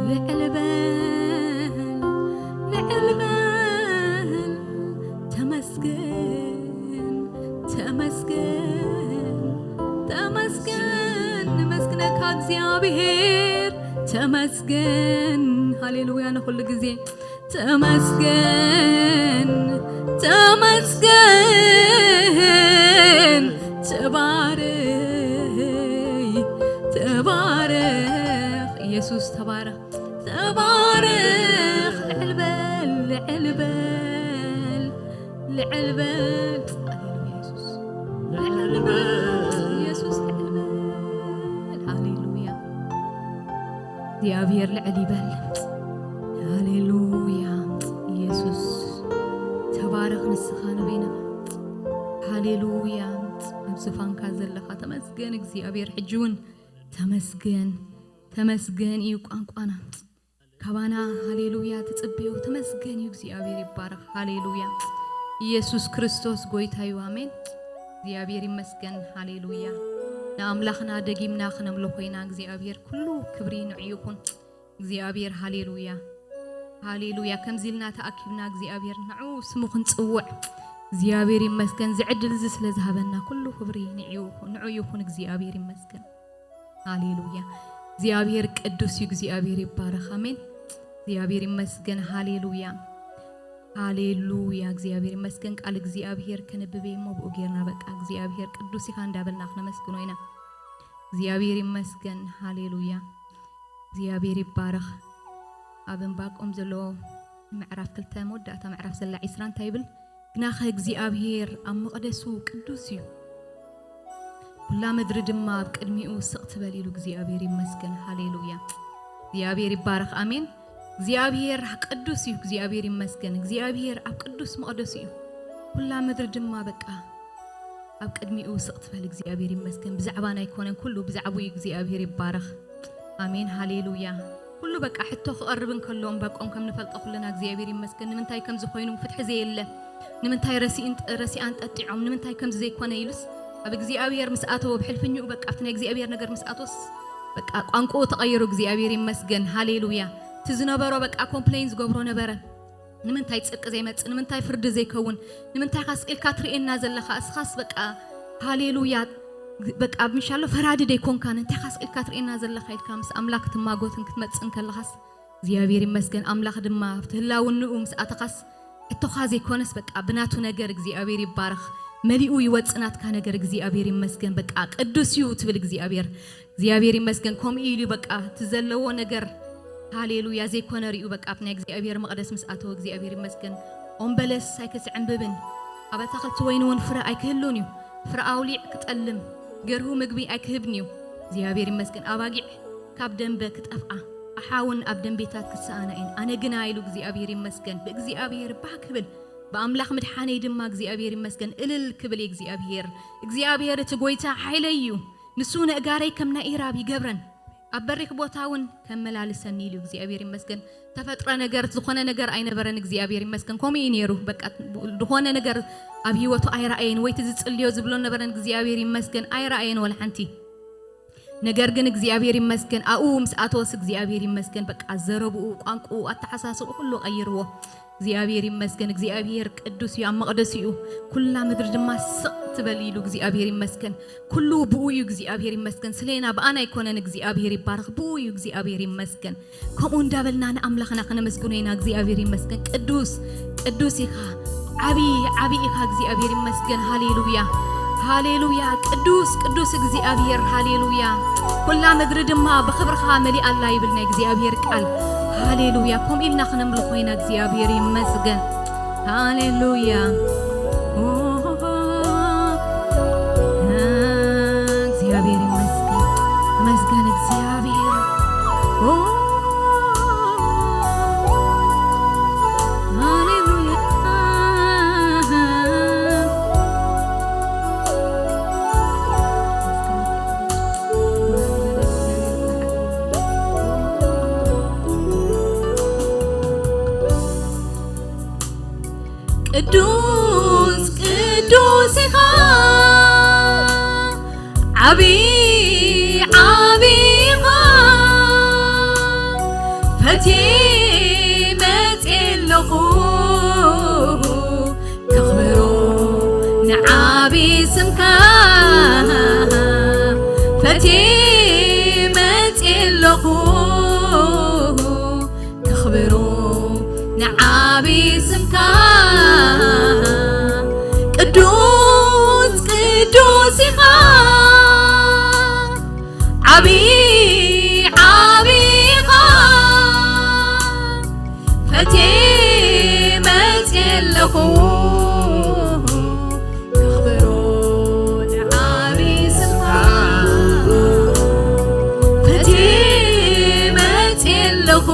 ልዕል በል፣ ልዕል በል። ተመስገን፣ ተመስገን፣ ተመስገን። ንመስግነካ እግዚኣብሔር፣ ተመስገን። ሃሌሉያ። ንኹሉ ግዜ ተመስገን፣ ተመስገን፣ ተባረኽ፣ ተባረኽ፣ ኢየሱስ ተባረኽ፣ ተባረኽ፣ ልዕል በል፣ ልዕል በል፣ ልዕል በል፣ ሃሌሉያ፣ ኢየሱስ፣ ልዕል በል፣ ኢየሱስ፣ ልዕል በል፣ ሃሌሉያ። እግዚኣብሔር ልዕል ይበል። ሃሌሉያ። ኢየሱስ ተባረኽ፣ ንስኻ ንበይንኻ። ሃሌሉያ። ኣብ ዝፋንካ ዘለኻ ተመስገን እግዚኣብሔር። ሕጂ እውን ተመስገን፣ ተመስገን እዩ ቋንቋና። ካባና ሃሌሉያ ትጽበዮ። ተመስገን እዩ እግዚኣብሔር ይባረኽ። ሃሌሉያ። ኢየሱስ ክርስቶስ ጎይታ እዩ። ኣሜን። እግዚኣብሔር ይመስገን። ሃሌሉያ። ንኣምላኽና ደጊምና ክነምልኾ ኢና። እግዚኣብሔር ኩሉ ክብሪ ንዑ ይኹን። እግዚኣብሔር ሃሌሉያ፣ ሃሌሉያ። ከምዚ ኢልና ተኣኪብና እግዚኣብሔር ንዑ ስሙ ክንጽውዕ እግዚኣብሔር ይመስገን። እዚ ዕድል እዚ ስለ ዝሃበና ኩሉ ክብሪ ንዑ ይኹን፣ ንዑ ይኹን። እግዚኣብሔር ይመስገን። ሃሌሉያ። እግዚኣብሔር ቅዱስ እዩ። እግዚኣብሔር ይባረኽ። ኣሜን። እግዚኣብሔር ይመስገን። ሃሌሉያ፣ ሃሌሉያ። እግዚኣብሔር ይመስገን። ቃል እግዚኣብሔር ከነብብ እየ እሞ ብኡ ጌርና በቃ እግዚኣብሔር ቅዱስ ኢኻ እንዳበልና ክነመስግኖ ኢና። እግዚኣብሔር ይመስገን። ሃሌሉያ። እግዚኣብሔር ይባረኽ። ኣብ እንባቆም ዘሎ ምዕራፍ ክልተ መወዳእታ ምዕራፍ ዘላ ዒስራ እንታይ ይብል? ግናኸ እግዚኣብሔር ኣብ መቕደሱ ቅዱስ እዩ፣ ኩላ ምድሪ ድማ ኣብ ቅድሚኡ ስቕ ትበል ኢሉ። እግዚኣብሔር ይመስገን። ሃሌሉያ። እግዚኣብሔር ይባረኽ። ኣሜን። እግዚኣብሔር ቅዱስ እዩ። እግዚኣብሔር ይመስገን። እግዚኣብሔር ኣብ ቅዱስ መቕደሱ እዩ። ኩላ ምድሪ ድማ በቃ ኣብ ቅድሚኡ ስቕ ትበል። እግዚኣብሔር ይመስገን። ብዛዕባና ኣይኮነን፣ ኩሉ ብዛዕባኡ እዩ። እግዚኣብሔር ይባረኽ። ኣሜን። ሃሌሉያ። ኩሉ በቃ ሕቶ ክቐርብ እንከሎ እንባቆም ከም ንፈልጦ ኩልና እግዚኣብሔር ይመስገን። ንምንታይ ከምዚ ኮይኑ ፍትሒ ዘየለ? ንምንታይ ረሲእን-፣ ረሲኣን ጠጢዖም? ንምንታይ ከምዚ ዘይኮነ? ኢሉስ ኣብ እግዚኣብሔር ምስ ኣተወ፣ ኣብ ሕልፍኝኡ በቃ ኣብቲ ናይ እግዚኣብሔር ነገር ምስ ኣተወስ በቃ ቋንቋኡ ተቐይሩ። እግዚኣብሔር ይመስገን። ሃሌሉያ። እቲ ዝነበሮ በቃ ኮምፕሌን ዝገብሮ ነበረ። ንምንታይ ጽድቂ ዘይመጽእ? ንምንታይ ፍርዲ ዘይከውን? ንምንታይ ካስ ኢልካ ትርእየና ዘለኻ? እስኻስ በቃ ሃሌሉያ፣ በቃ ምሻሎ ፈራዲ ደይኮንካን እንታይ ካስ ኢልካ ትርእየና ዘለኻ? ኢልካ ምስ ኣምላኽ ክትማጎትን ክትመጽእን ከለኻስ እግዚኣብሔር ይመስገን። ኣምላኽ ድማ ኣብቲ ህላውንኡ ምስ ኣተኻስ ሕቶኻ ዘይኮነስ በቃ ብናቱ ነገር እግዚኣብሔር ይባረኽ፣ መሊኡ ይወጽእ ናትካ ነገር። እግዚኣብሔር ይመስገን። በቃ ቅዱስ እዩ ትብል እግዚኣብሔር። እግዚኣብሔር ይመስገን። ከምኡ ኢሉ በቃ እቲ ዘለዎ ነገር ሃሌሉያ ዘይኮነ ሪኡ በቃ ኣብ ናይ እግዚኣብሔር መቕደስ ምስ ኣተወ እግዚኣብሔር ይመስገን። ኦም በለስ ኣይክትዕንብብን፣ ኣብ ኣታኽልቲ ወይኒ እውን ፍረ ኣይክህሉን እዩ። ፍረ ኣውሊዕ ክጠልም፣ ገርሁ ምግቢ ኣይክህብን እዩ። እግዚኣብሔር ይመስገን። ኣባጊዕ ካብ ደንበ ክጠፍኣ፣ ኣሓውን ኣብ ደንቤታት ክሰኣና እየን። ኣነ ግና ኢሉ እግዚኣብሔር ይመስገን። ብእግዚኣብሔር ባህ ክብል፣ ብኣምላኽ ምድሓነይ ድማ እግዚኣብሔር ይመስገን። እልል ክብል እየ እግዚኣብሔር። እግዚኣብሔር እቲ ጐይታ ሓይለይ እዩ። ንሱ ነእጋረይ ከም ናይ ኢራብ ይገብረን፣ ኣብ በሪኽ ቦታ እውን ከመላልሰኒ ኢሉ። እግዚኣብሔር ይመስገን። ተፈጥረ ነገር፣ ዝኾነ ነገር ኣይነበረን። እግዚኣብሔር ይመስገን። ከምኡ እዩ ነይሩ። በቃ ዝኾነ ነገር ኣብ ህይወቱ ኣይረኣየን፣ ወይ እቲ ዝጽልዮ ዝብሎ ነበረን። እግዚኣብሔር ይመስገን። ኣይረኣየን ወላ ሓንቲ። ነገር ግን እግዚኣብሔር ይመስገን። ኣብኡ ምስ ኣተወስ እግዚኣብሔር ይመስገን። በቃ ዘረብኡ፣ ቋንቋኡ፣ ኣተሓሳስብኡ ኩሉ ቀይርዎ። እግዚኣብሔር ይመስገን። እግዚኣብሔር ቅዱስ እዩ፣ ኣብ መቕደሱ እዩ። ኩላ ምድሪ ድማ ስቕ ትበል ኢሉ እግዚኣብሔር ይመስገን። ኩሉ ብኡ እዩ፣ እግዚኣብሔር ይመስገን። ስለና ብኣና ኣይኮነን፣ እግዚኣብሔር ይባረኽ። ብኡ እዩ፣ እግዚኣብሔር ይመስገን። ከምኡ እንዳበልና ንኣምላኽና ከነመስግኖ ኢና። እግዚኣብሔር ይመስገን። ቅዱስ፣ ቅዱስ ኢኻ። ዓቢ፣ ዓቢ ኢኻ። እግዚኣብሔር ይመስገን። ሃሌሉያ፣ ሃሌሉያ። ቅዱስ፣ ቅዱስ እግዚኣብሔር። ሃሌሉያ። ኩላ ምድሪ ድማ ብኽብርኻ መሊኣ ኣላ ይብል ናይ እግዚኣብሔር ቃል። ሃሌሉያ። ከምኡ ኢልና ከነምልኾ ኢና። እግዚኣብሔር ይመስገን። ሃሌሉያ። ኦ፣ እግዚኣብሔር ይመስገን። ይመስገን እግዚኣብሔር። ኦ፣ ቅዱስ ቅዱስ ኢኻ፣ ዓቢ ዓቢ ኢኻ፣ ፈትየ መጽየ ኣለኹ ከኽብሮ ንዓቢ ስምካ፣ ፈትየ መጽየ ኣለኹ ከኽብሮ ንዓቢ ስምካ። ቅዱስ ቅዱስ ኢኻ፣ ዓቢ ዓቢ ኢኻ፣ ፈትየ መጽየ ኣለኹ ከኽብሮ ንዓቢ ስምካ፣ ፈትየ መጽየ ኣለኹ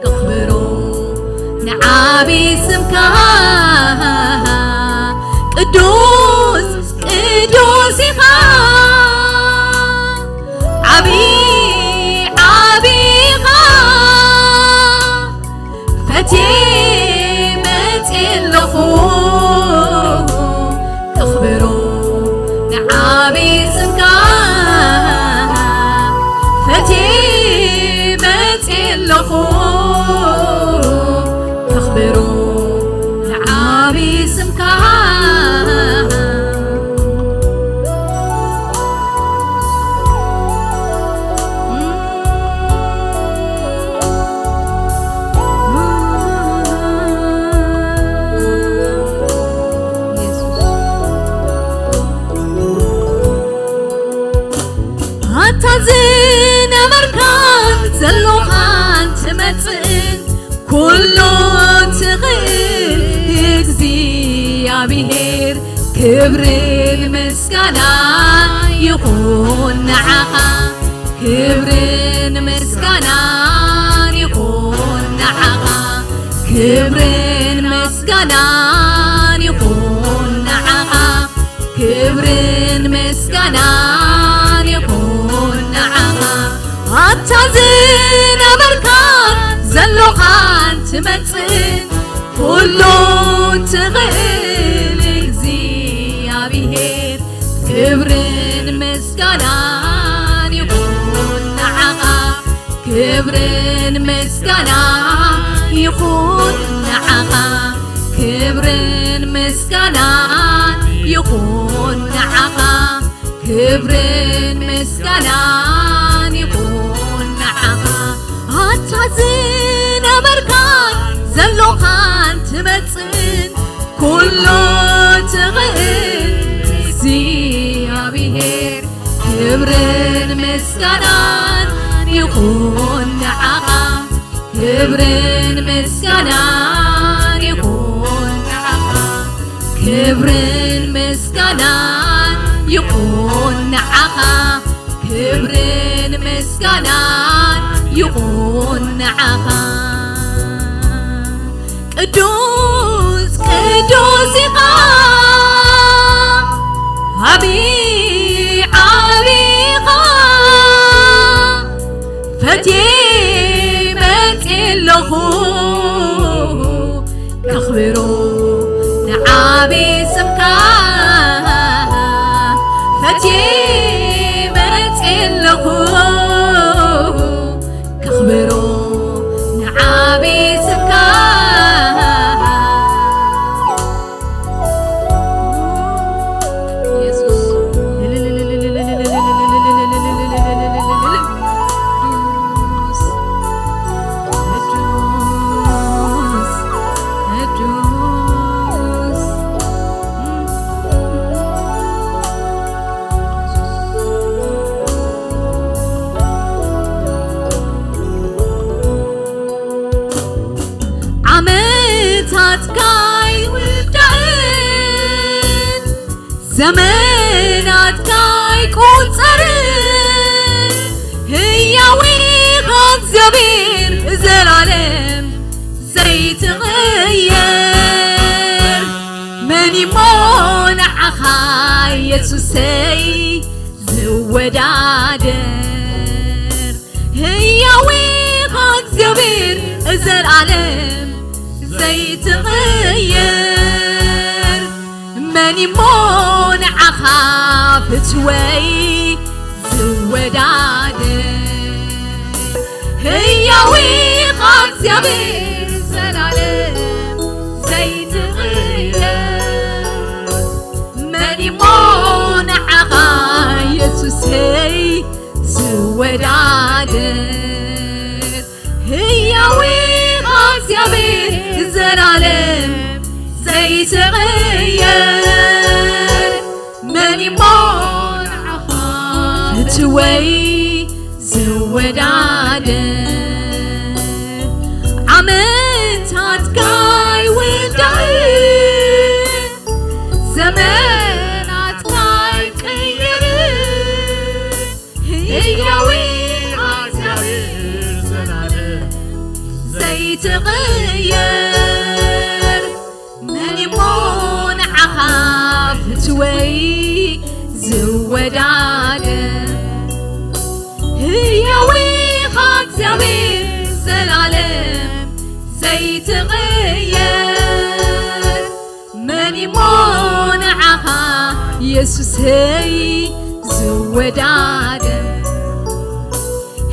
ከኽብሮ ንዓቢ ስምካ። ቅዱስ ቅዱስ ኢኻ፣ ዓቢ ዓቢ ኢኻ፣ ፈትየ መጽየ ኣለኹ ከኽብሮ ንዓቢ ስምካ፣ ፈትየ መጽየ ኣለኹ ከኽብሮ ንዓቢ ስምካ። ኣታ ዝነበርካን ዘሎኻን ትመጽእን ኩሉ ትኽእል እግዚኣብሔር፣ ክብርን ምስጋናን ይኹን ንዓኻ። ክብርን ምስጋናን ይኹን ንዓኻ። ክብርን ምስጋናን ይኹን ንዓኻ። ክብርን ምስጋናን ይኹን ንዓኻ። ኣታ ዝነበርካን ዘሎኻን ትመጽእን ኩሉ ትኽእል እግዚኣብሔር፣ ክብርን ምስጋናን ይኹን ንዓኻ። ክብርን ምስጋናን ይኹን ንዓኻ። ክብርን ምስጋናን ይኹን ንዓኻ። ክብርን ምስጋናን ይኹን ንዓኻ። ኣታ ዝነበርካን ዘሎኻን ትመጽእን ኩሉ ትኽእል እግዚኣብሔር፣ ክብርን ምስጋናን ይኹን ንዓኻ። ክብርን ምስጋናን ይኹን ንዓኻ። ክብርን ምስጋናን ይኹን ንዓኻ። ክብርን ምስጋናን ይኹን ንዓኻ። ቅዱስ ቅዱስ ኢኻ፣ ዓቢ ዓቢ ኢኻ፣ ፈትየ መጽየ ኣለኹ ከኽብሮ ንዓቢ ስምካ፣ ፈትየ መጽየ ኣለኹ ከኽብሮ ንዓቢ ስምካ። የሱስ። ቅዱስ፣ ቅዱስ፣ ቅዱስ። ዓመታትካ ኣይውዳእን፣ ዘመናትካ ኣይቁጸርን፣ ህያው ኢኻ እግዚኣብሔር ዘላለም ዘይትቕየር። መን እሞ ንዓኻ የሱሰይ ዝወዳደር? ህያው ኢኻ እግዚኣብሔር ዘላለም ዘይትቕየር፣ መን እሞ ንዓኻ ፍትወይ ዝወዳደር? ህያው ኢኻ እግዚኣብሔር ዘላለም ዘይትቕየር፣ መን እሞ ንዓኻ የሱሰይ ዝወዳደር? ህያው ኢኻ እግዚኣብሔር ዘላለም ዘይትቕየር፣ መን እሞ ንዓኻ ፍትወይ ዝወዳደር? ዓመታትካ ኣይውዳእን፣ ዘመናትካ ኣይቅየርን። ህያው ኢኻ እግዚኣብሔር ዘላለም ዘይትቕየር፣ መን እሞ ንዓኻ ፍትወይ ዝወዳደር? ህያው ኢኻ እግዚኣብሔር ዘላለም ዘይትቕየር፣ መን እሞ ንዓኻ የሱሰይ ዝወዳደር?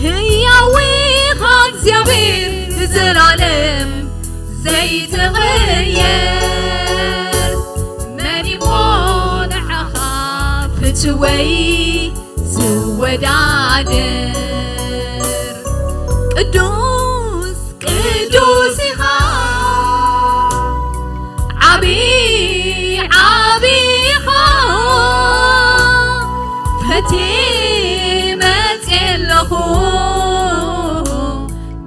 ህያው ኢኻ እግዚኣብሔር ዘላለም ዘይትቕየር፣ መን እሞ ንዓኻ ፍትወይ ዝወዳደር? ቅዱስ ቅዱስ ኢኻ፣ ዓቢ ዓቢ ኢኻ፣ ፈትየ መጽየ ኣለኹ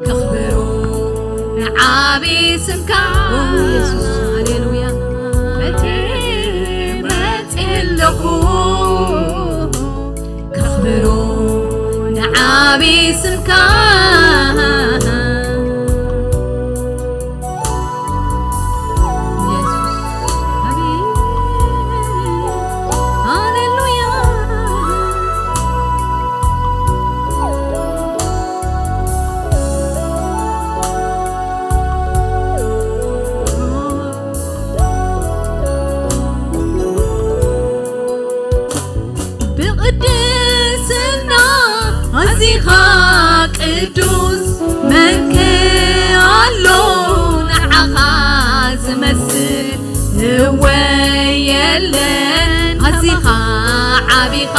ከኽብሮ ንዓቢ ስምካ። ኦ፣ የሱስ። ሃሌሉያ። ፈትየ መጽየ ኣለኹ ከኽብሮ ንዓቢ ስምካ። የሱስ። ኣሜን። ሃሌሉያ። ብቕድስና ኣዚኻ ቅዱስ መንከ ኣሎ ንዓኻ ዝመስል? እወ የለን፣ ኣዚኻ ዓቢኻ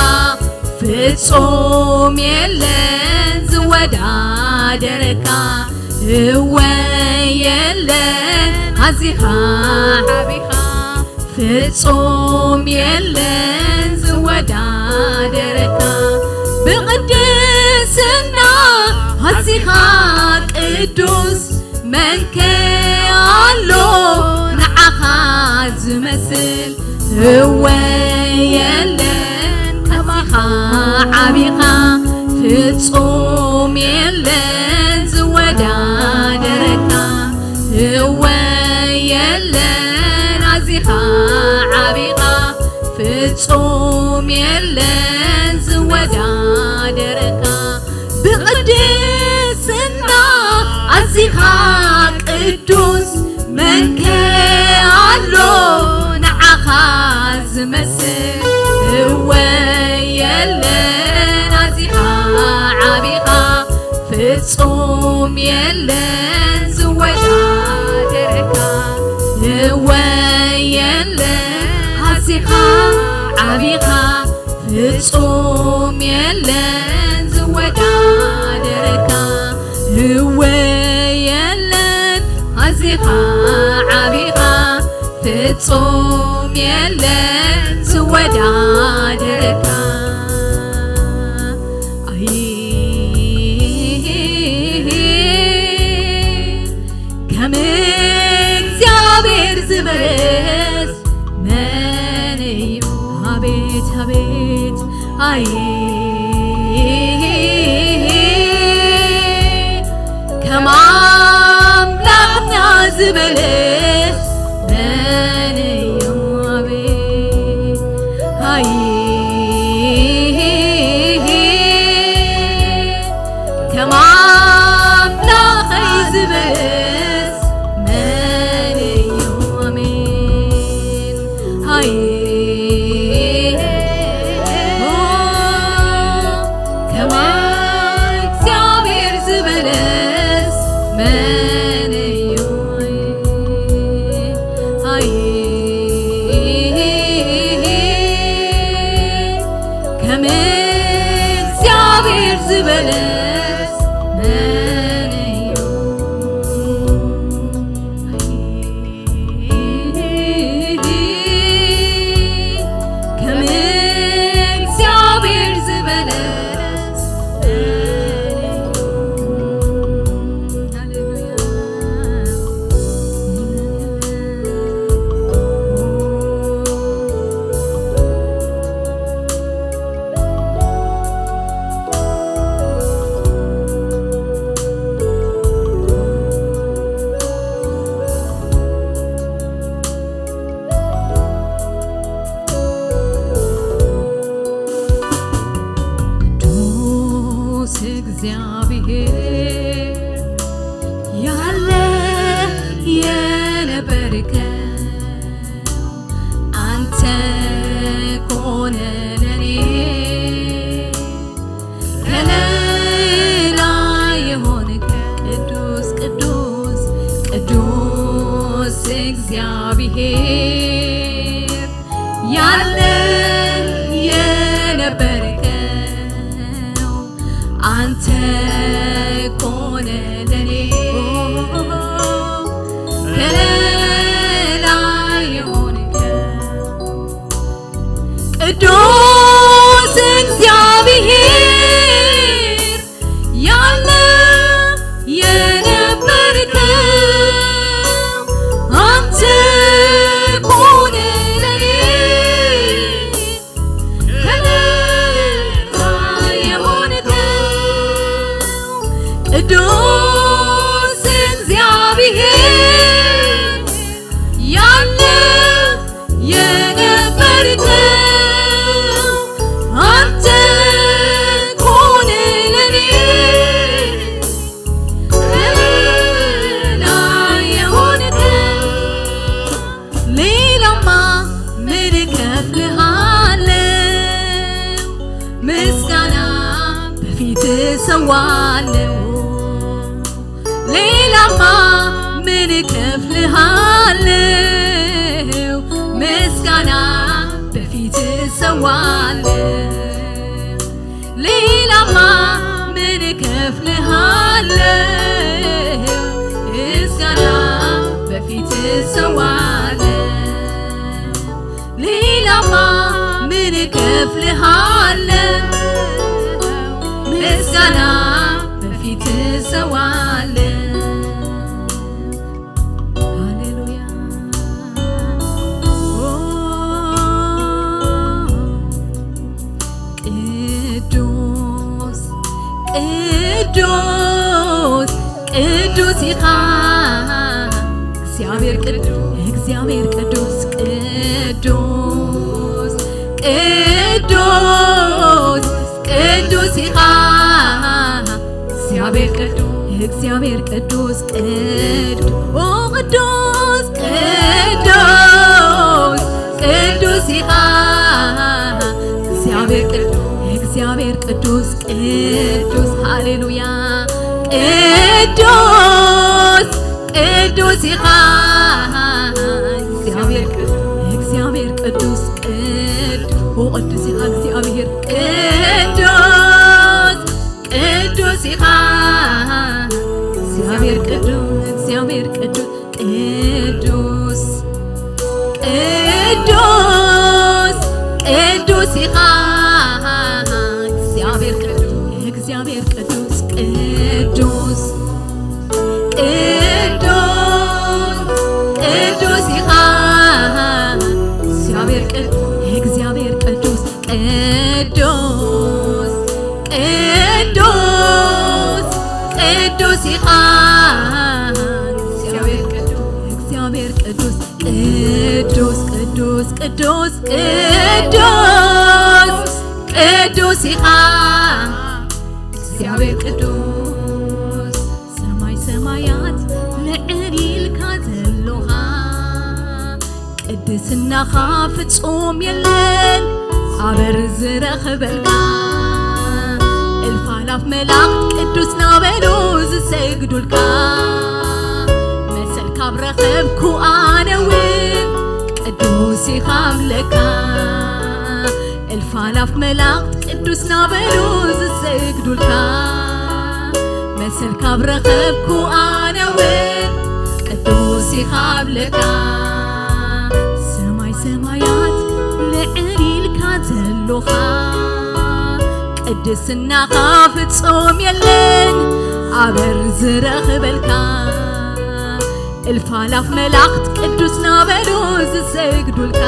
ፍጹም የለን ዝወዳደረካ። እወ የለን፣ ኣዚኻ ዓቢኻ ፍጹም የለን ዝወዳደረካ። ብቕድስና ኣዚኻ ቅዱስ መንከ ኣሎ ንዓኻ ዝመስል? እወ የለን፣ ኣዚኻ ዓቢኻ ፍጹም የለን ዝወዳደረካ። እወ የለን፣ ኣዚኻ ዓቢኻ ፍጹም የለን ዝወዳደረካ። ብቕድስና ኣዚኻ ቅዱስ መንከ ኣሎ ንዓኻ ዝመስል? እወ የለን፣ ኣዚኻ ዓቢኻ ፍጹም የለን ዝወዳደረካ። እወ የለን፣ ኣዚኻ ዓቢኻ ፍጹም የለን ዝወዳደረካ። እወ የለን፣ ኣዚኻ ዓቢኻ ፍጹም የለን ዝወዳደረካ። ኣይ፣ ከም እግዚኣብሔር ዝበለስ መን እዩ? ኣቤት፣ ኣቤት፣ ኣይ፣ ከም ኣምላኽና ዝበለስ መን እዩ? ኣቤት፣ ኣይ፣ ከም ኣምላኸይ ዝበለስ መን ዝበለስ መን እዩ? ኣይ፣ ከም እግዚኣብሔር ዝበለስ መን እዩ? ከም እግዚኣብሔር ዝበለስ መን እዩ? ሃሌሉያ። ቅዱስ እግዚአብሔር ያለ የነበርከው አንተ ኮነ ለኔ ከለላ የሆንክ ቅዱስ ቅዱስ ቅዱስ እግዚአብሔር ያለ የነበርከው አንተ ኮነ ለኔ ከለላ የሆንከው ቅዱስ እግዚአብሔር ያለ የነበርከው አንተ ኮነ ለኔ ከለላ የሆንከው ቅዱስ እግዚአብሔር ያለ የነበርከው አንተ ኮነ ለኔ ከለላ የሆንከው ሌላማ ምን እከፍልሃለሁ? ምስጋና በፊት እሰዋለሁ። ሌላማ ምን እከፍልሃለሁ? ምስጋና በፊት እሰዋለሁ። ሌላማ ምን እከፍልሃለሁ? ምስጋና በፊት እሰዋለሁ። ሌላማ ምን እከፍልሃለሁ? ምስጋና በፊት እሰዋለሁ። ሃሌሉያ። ኦ፣ ቅዱስ፣ ቅዱስ፣ ቅዱስ ኢኻ። እግዚኣብሔር ቅዱስ፣ እግዚኣብሔር ቅዱስ፣ ቅዱስ፣ ቅዱስ፣ ቅዱስ ኢኻ። እግዚኣብሔር ቅዱስ፣ እግዚኣብሔር ቅዱስ፣ ቅዱስ፣ ኦ ቅዱስ፣ ቅዱስ፣ ቅዱስ ኢኻ። እግዚኣብሔር ቅዱስ፣ እግዚኣብሔር ቅዱስ፣ ቅዱስ፣ ሃሌሉያ። ቅዱስ፣ ቅዱስ ኢኻ። እግዚኣብሔር ቅዱስ፣ እግዚኣብሔር ቅዱስ፣ ቅዱስ፣ ኦ ቅዱስ ኢኻ እግዚኣብሔር። ቅዱስ፣ ቅዱስ ኢኻ። እግዚኣብሔር ቅዱስ፣ እግዚኣብሔር ቅዱስ፣ ቅዱስ፣ ቅዱስ፣ ቅዱስ ኢኻ። እግዚኣብሔር ቅዱስ፣ እግዚኣብሔር ቅዱስ፣ ቅዱስ፣ ቅዱስ፣ ቅዱስ ኢኻ። እግዚኣብሔር ቅዱስ፣ እግዚኣብሔር ቅዱስ፣ ቅዱስ፣ ቅዱስ፣ ቅዱስ ኢኻ። እግዚኣብሔር ቅዱስ፣ እግዚኣብሔር ቅዱስ፣ ቅዱስ፣ ቅዱስ፣ ቅዱስ፣ ቅዱስ፣ ቅዱስ ኢኻ። እግዚኣብሔር ቅዱስ፣ ሰማይ ሰማያት ልዕል ኢልካ ዘሎኻ፣ ቅድስናኻ ፍጹም የለን ኣበር ዝረኽበልካ። እልፍ ኣላፍ መላእኽት ቅዱስ ናበሉ ግዱልካ መሰል ካብ ረኸብኩ ኣነ እውን ቅዱስ ኢኻ እብለካ። እልፍ ኣላፍ መላእኽት ቅዱስ ናበሉ ዝሰግዱልካ መሰል ካብ ረኸብኩ ኣነ እውን ቅዱስ ኢኻ እብለካ። ሰማይ ሰማያት ልዕል ኢልካ ዘሎኻ ቅድስናኻ ፍጹም የለን ኣበር ዝረኽበልካ። እልፍ ኣላፍ መላእኽት ቅዱስ ናበሉ ዝሰግዱልካ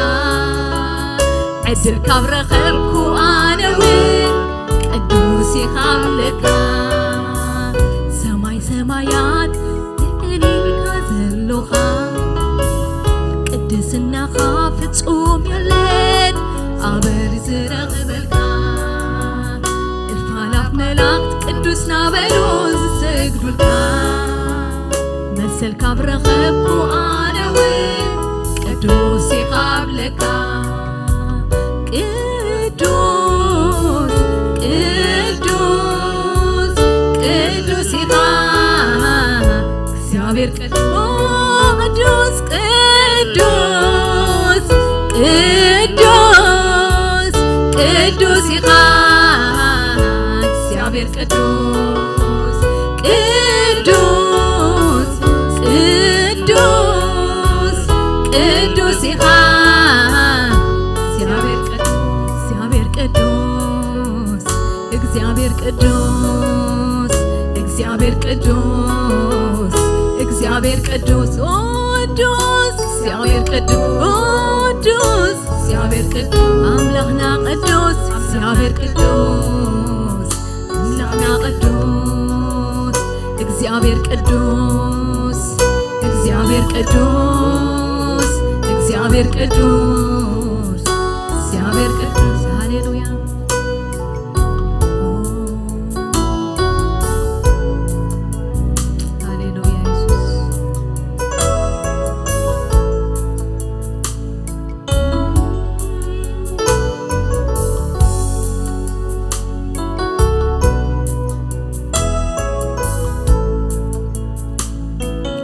ዕድል ካብ ረኸብኩ ኣነ እውን ቅዱስ ኢኻ እብለካ። ሰማይ ሰማያት ልዕል ኢልካ ዘሎኻ ቅድስናኻ ፍጹም የለን ኣበር ዝረኽበልካ። እልፍ ኣላፍ መላእኽት ቅዱስ ናበሉ ዝሰግዱልካ መሰል ካብ ረኸብኩ ኣነ እውን ቅዱስ ኢኻ እብለካ። ቅዱስ ቅዱስ ቅዱስ ኢኻ እግዚኣብሔር ቅዱስ ቅዱስ ቅዱስ ቅዱስ ኢኻ እግዚኣብሔር ቅዱስ ቅዱስ ቅዱስ ቅዱስ ኢኻ እግዚኣብሔር ቅዱስ እግዚኣብሔር ቅዱስ እግዚኣብሔር ቅዱስ እግዚኣብሔር ቅዱስ እግዚኣብሔር ቅዱስ ቅዱስ እግዚኣብሔር ቅዱስ ቅዱስ እግዚኣብሔር ቅዱስ ኣምላኽና ቅዱስ እግዚኣብሔር ቅዱስ ኣምላኽና ቅዱስ እግዚኣብሔር ቅዱስ እግዚኣብሔር ቅዱስ እግዚኣብሔር ቅዱስ እግዚኣብሔር ቅዱስ ሃሌሉያ። ሃሌሉያ ኢየሱስ።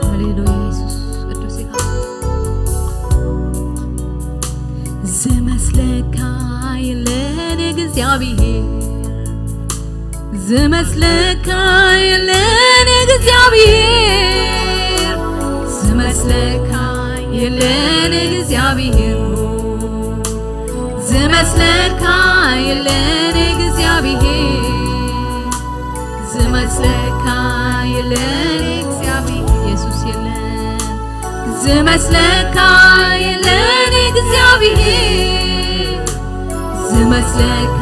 ሃሌሉያ ኢየሱስ ቅዱስ ኢኻ። ዝመስለካ የለን እግዚኣብሔር ዝመስለካ የለን እግዚኣብሔር ዝመስለካ የለን እግዚኣብሔር ዝመስለካ የለን እግዚኣብሔር ዝመስለካ የለን እግዚኣብሔር ኢየሱስ የለን ዝመስለካ የለን እግዚኣብሔር ዝመስለካ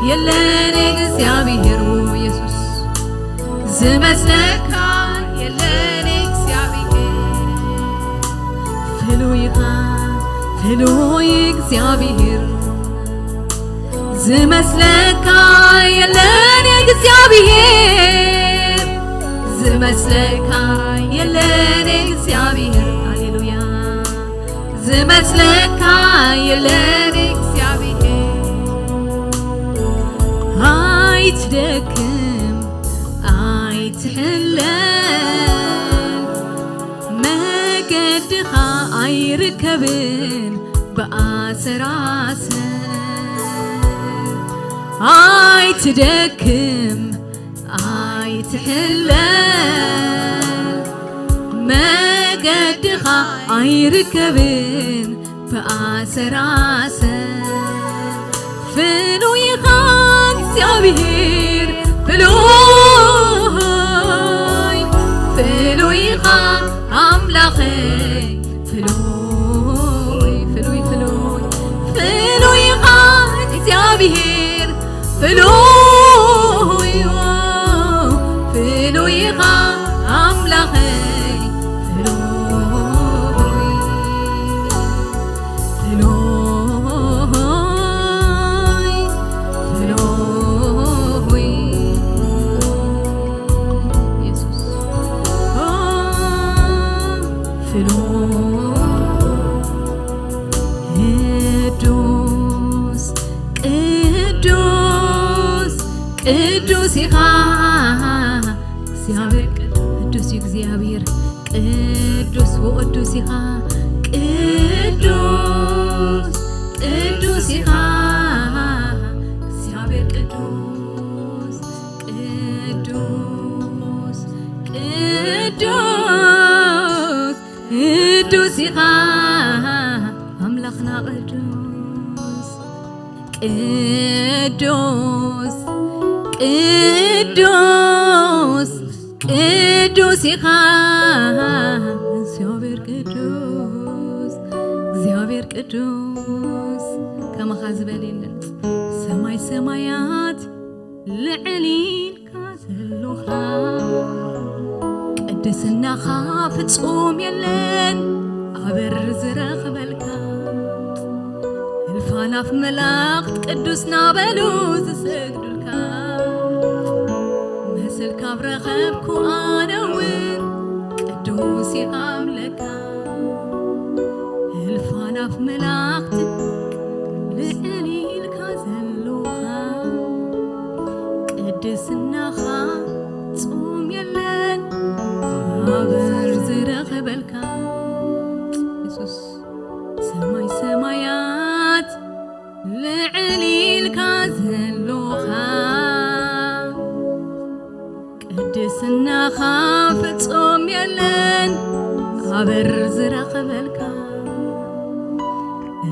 የለን እግዚኣብሔር ኢየሱስ ዝመስለካ የለን እግዚኣብሔር ፍሉይኻ ፍሉይ እግዚኣብሔር ዝመስለካ የለን እግዚኣብሔር ዝመስለካ የለን እግዚኣብሔር ሃሌሉያ ዝመስለካ የለን እግዚኣብሔር ኣይትደክም ኣይትሕለል መገድኻ ኣይርከብን ብኣሰራሰር ኣይትደክም ኣይትሕለል መገድኻ ኣይርከብን ብኣሰራሰር ፍሉይኻ እግዚኣብሔር ፍሉይ ፍሉይኻ ኣምላኸይ ፍሉይ ፍሉይ ፍሉይ ፍሉይኻ እግዚኣብሔር ፍሉይ ፍሉይኻ ኣምላኸይ ፍሉይ ፍሉይ ፍሉይ ኢየሱስ ፍሉይ ቅዱስ ቅዱስ ቅዱስ ኢኻ እግዚኣብሔር ቅዱስ ቅዱስ እዩ እግዚኣብሔር፣ ቅዱስ ወቅዱስ ኢኻ፣ ቅዱስ ቅዱስ ኢኻ እግዚኣብሔር፣ ቅዱስ ቅዱስ ቅዱስ ቅዱስ ኢኻ ኣምላኽና፣ ቅዱስ ቅዱስ ቅዱስ ቅዱስ ኢኻ እግዚኣብሔር፣ ቅዱስ እግዚኣብሔር ቅዱስ፣ ከማኻ ዝበለ የለን። ሰማይ ሰማያት ልዕል ኢልካ ዘሎኻ፣ ቅድስናኻ ፍጹም የለን ኣበር ዝረኽበልካ። እልፍ ኣላፍ መላእኽት ቅዱስ ናበሉ ዝሰግዱልካ፣ መሰል ካብ ረኸብኩ ኣነ እውን ቅዱስ ኢኻ እብለካ። እልፍ ኣላፍ መላእኽት ልዕል ኢልካ ዘሎኻ፣ ቅድስናኻ ጹም የለን ኣበር ዝረኸበልካ። የሱስ፣ ሰማይ ሰማያት ልዕል ኢልካ ዘሎኻ፣ ቅድስናኻ ፍጹም የለን ኣበር ዝረኸበልካ።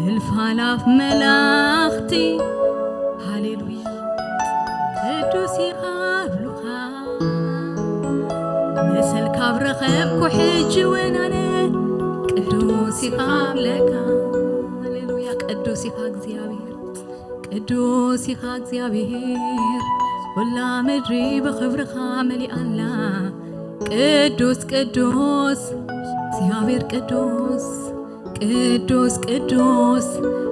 እልፍ ኣላፍ መላእኽቲ ሃሌሉያ ቅዱስ ኢኻ እብሉኻ። መሰል ካብ ረኸብኩ ሕጂ እውን ኣነ ቅዱስ ኢኻ እብለካ። ሃሌሉያ ቅዱስ ኢኻ እግዚኣብሔር፣ ቅዱስ ኢኻ እግዚኣብሔር። ኩላ ምድሪ ብኽብርኻ መሊኣ ኣላ። ቅዱስ ቅዱስ እግዚኣብሔር ቅዱስ፣ ቅዱስ ቅዱስ